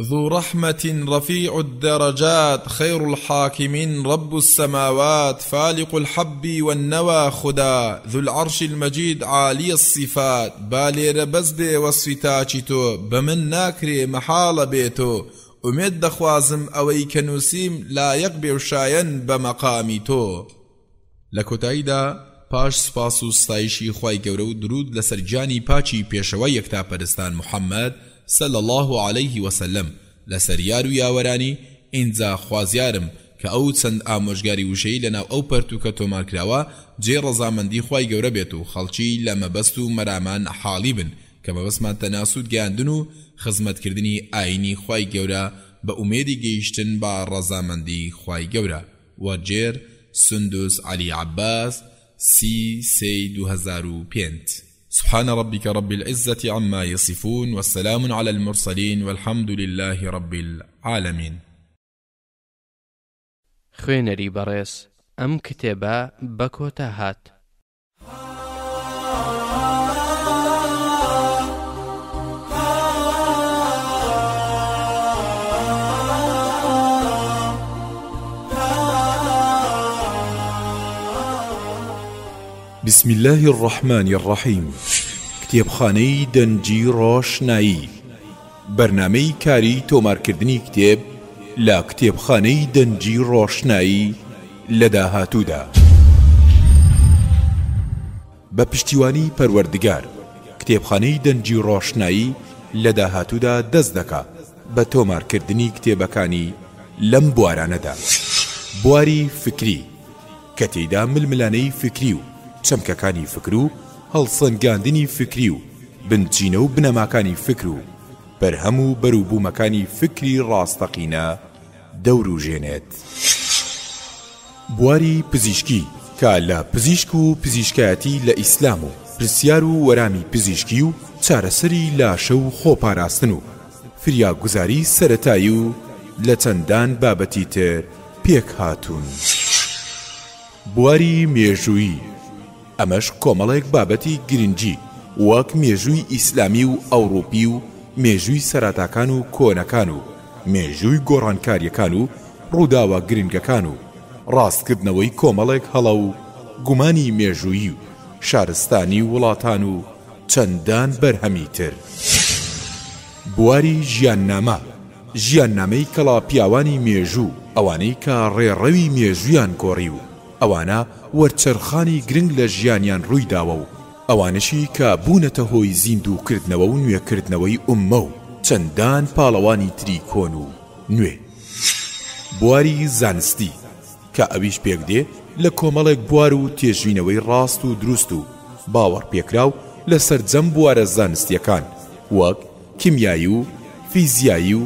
ذو رحمة رفیع الدرجات خیر الحاکمین رب السماوات فالق الحب والنوی خودا ذو العرش المجید عالی الصفات با لێرە بەس بێ وەسفی تاکی تۆ بە من ناکرێ مەحاڵە بێ تۆ ئومێد دەخوازم ئەوەی کە نووسیم لایەق بێ و شایەن بە مەقامی تۆ. لە کۆتاییدا پاش سوپاس و ستایشی خوای گەورە و دروود لەسەر گیانی پاکی پێشەوای یەکتاپەرستان محمد صلی اللە علیه وسلم لەسەر یار و یاوەرانی، ئینجا خوازیارم کە ئەو چەند ئامۆژگاری وشەی لەناو ئەو پەرتووکە تۆمارکراوە جێی ڕەزامەندی خوای گەورە بێت و خەڵکی لە مەبەست و مەرامان حاڵی بن کە مەبەستمان تەنها سوود گەیاندن و خزمەتکردنی ئایینی خوای گەورە بە ئومێدی گەیشتن بە ڕەزامەندی خوای گەورە. وەرگێر، سندس عەلی عەباس، سی سێی 2005. سبحان ربک رب العزة عما یصفون وسلام علی المرسلین والحمد للە رب العالمین. خوێنەری بەڕێز ئەم کتێبە بە کۆتا هات. بسم اللە الرحمن الرحیم کتێبخانەی دەنگی ڕۆشنایی بەرنامەی کاری تۆمارکردنی کتێب لە کتێبخانەی دەنگی ڕۆشنایی لە داهاتوودا. بە پشتیوانی پەروەردگار کتێبخانەی دەنگی ڕۆشنایی لە داهاتوودا دەست دەکا بە تۆمارکردنی کتێبەکانی لەم بوارانەدا، بواری فکری، کە تێیدا ململانێی فکری و چەمکەکانی فکر و هەڵسەنگاندنی فکری و بنچینە و بنەماکانی فکر و بەرهەم و بەروبوومەکانی فکری ڕاستەقینە دەوروژێنێت. بواری پزیشکی کە لە پزیشک و پزیشکایەتی لە ئیسلام و پرسیار و وەرامی پزیشکی و چارەسەری لاشە و خۆپاراستن و فریاگوزاری سەرەتایی و لە چەندان بابەتی تر پێکهاتوون. بواری مێژوویی، ئەمەش کۆمەڵێک بابەتی گرنگی وەک مێژووی ئیسلامی و ئەوڕوپی و مێژووی سەراتاکان و کۆنەکان و مێژووی گۆڕانکاریەکان و ڕووداوە گرنگەکان و ڕاستکردنەوەی کۆمەڵێک هەڵە و گومانی مێژوویی و شارستانی وڵاتان و چەندان بەرهەمی تر. بواری ژیاننامە، ژیاننامەی کەڵا پیاوانی مێژوو، ئەوانەی کە ڕێڕەوی مێژوویان گۆڕی و. ئەوانە وەرچەرخانی گرنگ لە ژیانیان ڕووی داوە و ئەوانەشی کە بوونەتە هۆی زیندوو کردنەوە و نوێ کردنەوەی ئوممە و چەندان پاڵەوانی تری کۆن و نوێ. بواری زانستی، کە ئەویش پێک دێ لە کۆمەڵێک بوار و تێژینەوەی ڕاست و دروست و باوەڕپێکراو لە سەرجەم بوارە زانستییەکان وەک کیمیایی و فیزیایی و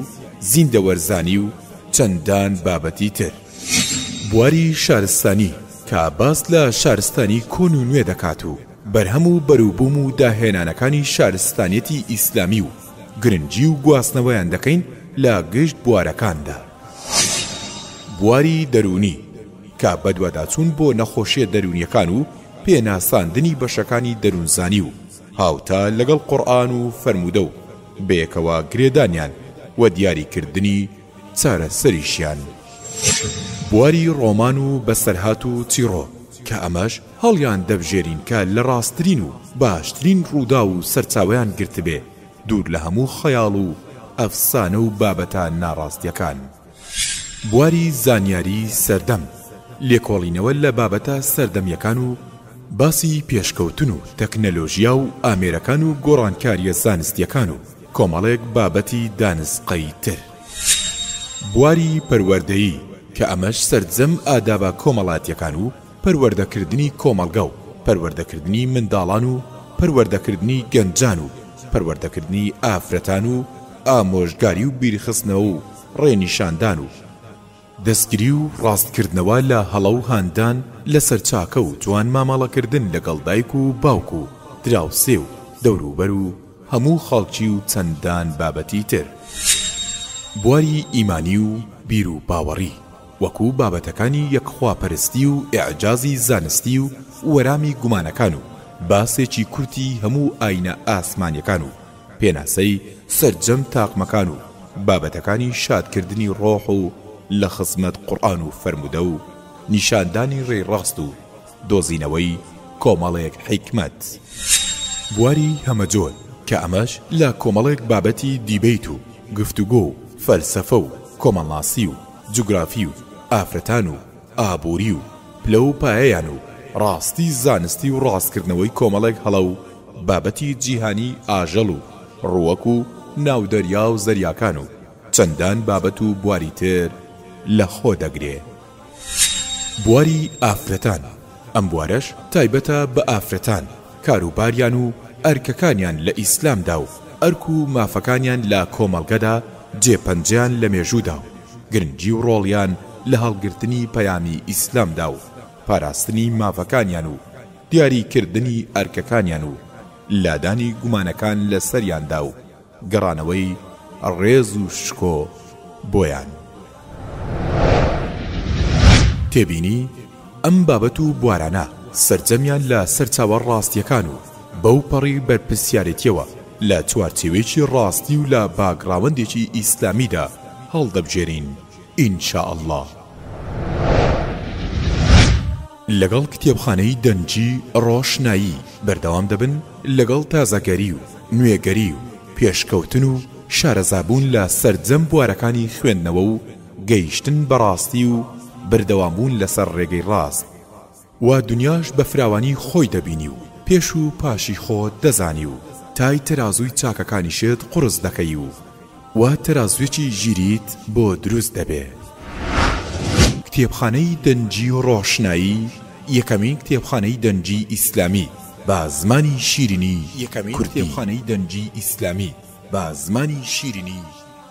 زیندەوەرزانی و چەندان بابەتی تر. بواری شارستانی کە باس لە شارستانی کۆن و نوێ دەکات و بەرهەم و بەروبووم و داهێنانەکانی شارستانیەتی ئیسلامی و گرنگی و گواستنەوەیان دەکەین لە گشت بوارەکاندا. بواری دەروونی کە بەدواداچوون بۆ نەخۆشیە دەروونیەکان و پێناساندنی بەشەکانی دەروونزانی و هاوتا لەگەڵ قورئان و فەرموودە و بەیەکەوە گرێدانیان و دیاریکردنی چارەسەریشیان. بواری ڕۆمان و بەسەرهات و چیڕۆک کە ئەمەش هەڵیان دەبژێرین کە لە ڕاستترین و باشترین ڕووداو و سەرچاوەیان گرتبێ دوور لە هەموو خەیاڵ و ئەفسانە و بابەتە ناڕاستیەکان. بواری زانیاری سەردەم، لێکۆڵینەوە لە بابەتە سەردەمیەکان و باسی پێشکەوتن و تەکنەلۆژیا و ئامێرەکان و گۆڕانکاریە زانستیەکان و کۆمەڵێک بابەتی دانسقەی تر. بواری پەروەردەیی، کە ئەمەش سەرجەم ئادابە کۆمەڵاتیەکان و پەروەردەکردنی کۆمەڵگە و پەروەردەکردنی منداڵان و پەروەردەکردنی گەنجان و پەروەردەکردنی ئافرەتان و ئامۆژگاری و بیرخستنەوە و ڕێنیشاندان و دەستگری و ڕاستکردنەوە لە هەڵە و هاندان لەسەر چاکە و جوان مامەڵەکردن لەگەڵ دایک و باوک و دراوسێ و دەوروبەر و هەموو خەڵکی و چەندان بابەتی تر. بواری ئیمانی و بیروباوەڕی وەکو بابەتەکانی یەکخواپەرستی و ئیعجازی زانستی و وەرامی گومانەکان و باسێکی کورتی هەموو ئاینە ئاسمانیەکان و پێناسەی سەرجەم تاقمەکان و بابەتەکانی شادکردنی ڕۆح و لە خزمەت قورئان و فەرموودە و نیشاندانی ڕێی ڕاست و دۆزینەوەی کۆمەڵێک حیکمەت. بواری هەمەجۆر کە ئەمەش لە کۆمەڵێک بابەتی دیبەیت و گفتوگۆ و فەلسەفە و کۆمەڵناسی و جوگرافی و ئافرەتان و ئابووری و پلە و پایەیان و ڕاستی زانستی و ڕاستکردنەوەی کۆمەڵێک هەڵە و بابەتی جیهانی ئاژەڵ و ڕووەک و ناو دەریا و زەریاکان و چەندان بابەت و بواری تر لە خۆ دەگرێ. بواری ئافرەتان، ئەم بوارەش تایبەتە بە ئافرەتان، کاروباریان و ئەرکەکانیان لە ئیسلامدا و ئەرک و مافەکانیان لە کۆمەڵگەدا جێ پەنجەیان لە مێژوودا و گرنگی و ڕۆڵیان لە هەڵگرتنی پەیامی ئیسلامدا و پاراستنی مافەکانیان و دیاری کردنی ئەرکەکانیان و لادانی گومانەکان لە سەریاندا و گەڕانەوەی ڕێز و شکۆ بۆیان. تێبینی، ئەم بابەت و بوارانە سەرجەمیان لە سەرچاوە ڕاستیەکان و بەو پەڕی بەرپرسیارێتیەوە لە چوارچێوەیەکی ڕاستی و لە باکگراوەندێکی ئیسلامیدا هەڵدەبژێرین ان شاء اللە. لەگەڵ کتێبخانەی دەنگی ڕۆشنایی بەردەوام دەبن لەگەڵ تازەگەری و نوێگەری و پێشکەوتن و شارەزابوون لە سەرجەم بوارەکانی خوێندنەوە و گەیشتن بە ڕاستی و بەردەوامبوون لەسەر ڕێگەی ڕاست و دنیاش بە فراوانی خۆی دەبینی و پێش و پاشی خۆت دەزانی و تای تەرازووی چاکەکانیشت قوڕس دەکەی و وا تەرازوێکی ژیریت بۆ دروست دەبێ. کتێبخانەی دەنگی ڕۆشنایی یەکەمین کتێبخانەی دەنگی ئیسلامی بە زمانی شیرینی یەکەمین کتێبخانەی دەنگی ئیسلامی بە زمانی شیرینی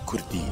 کوردی.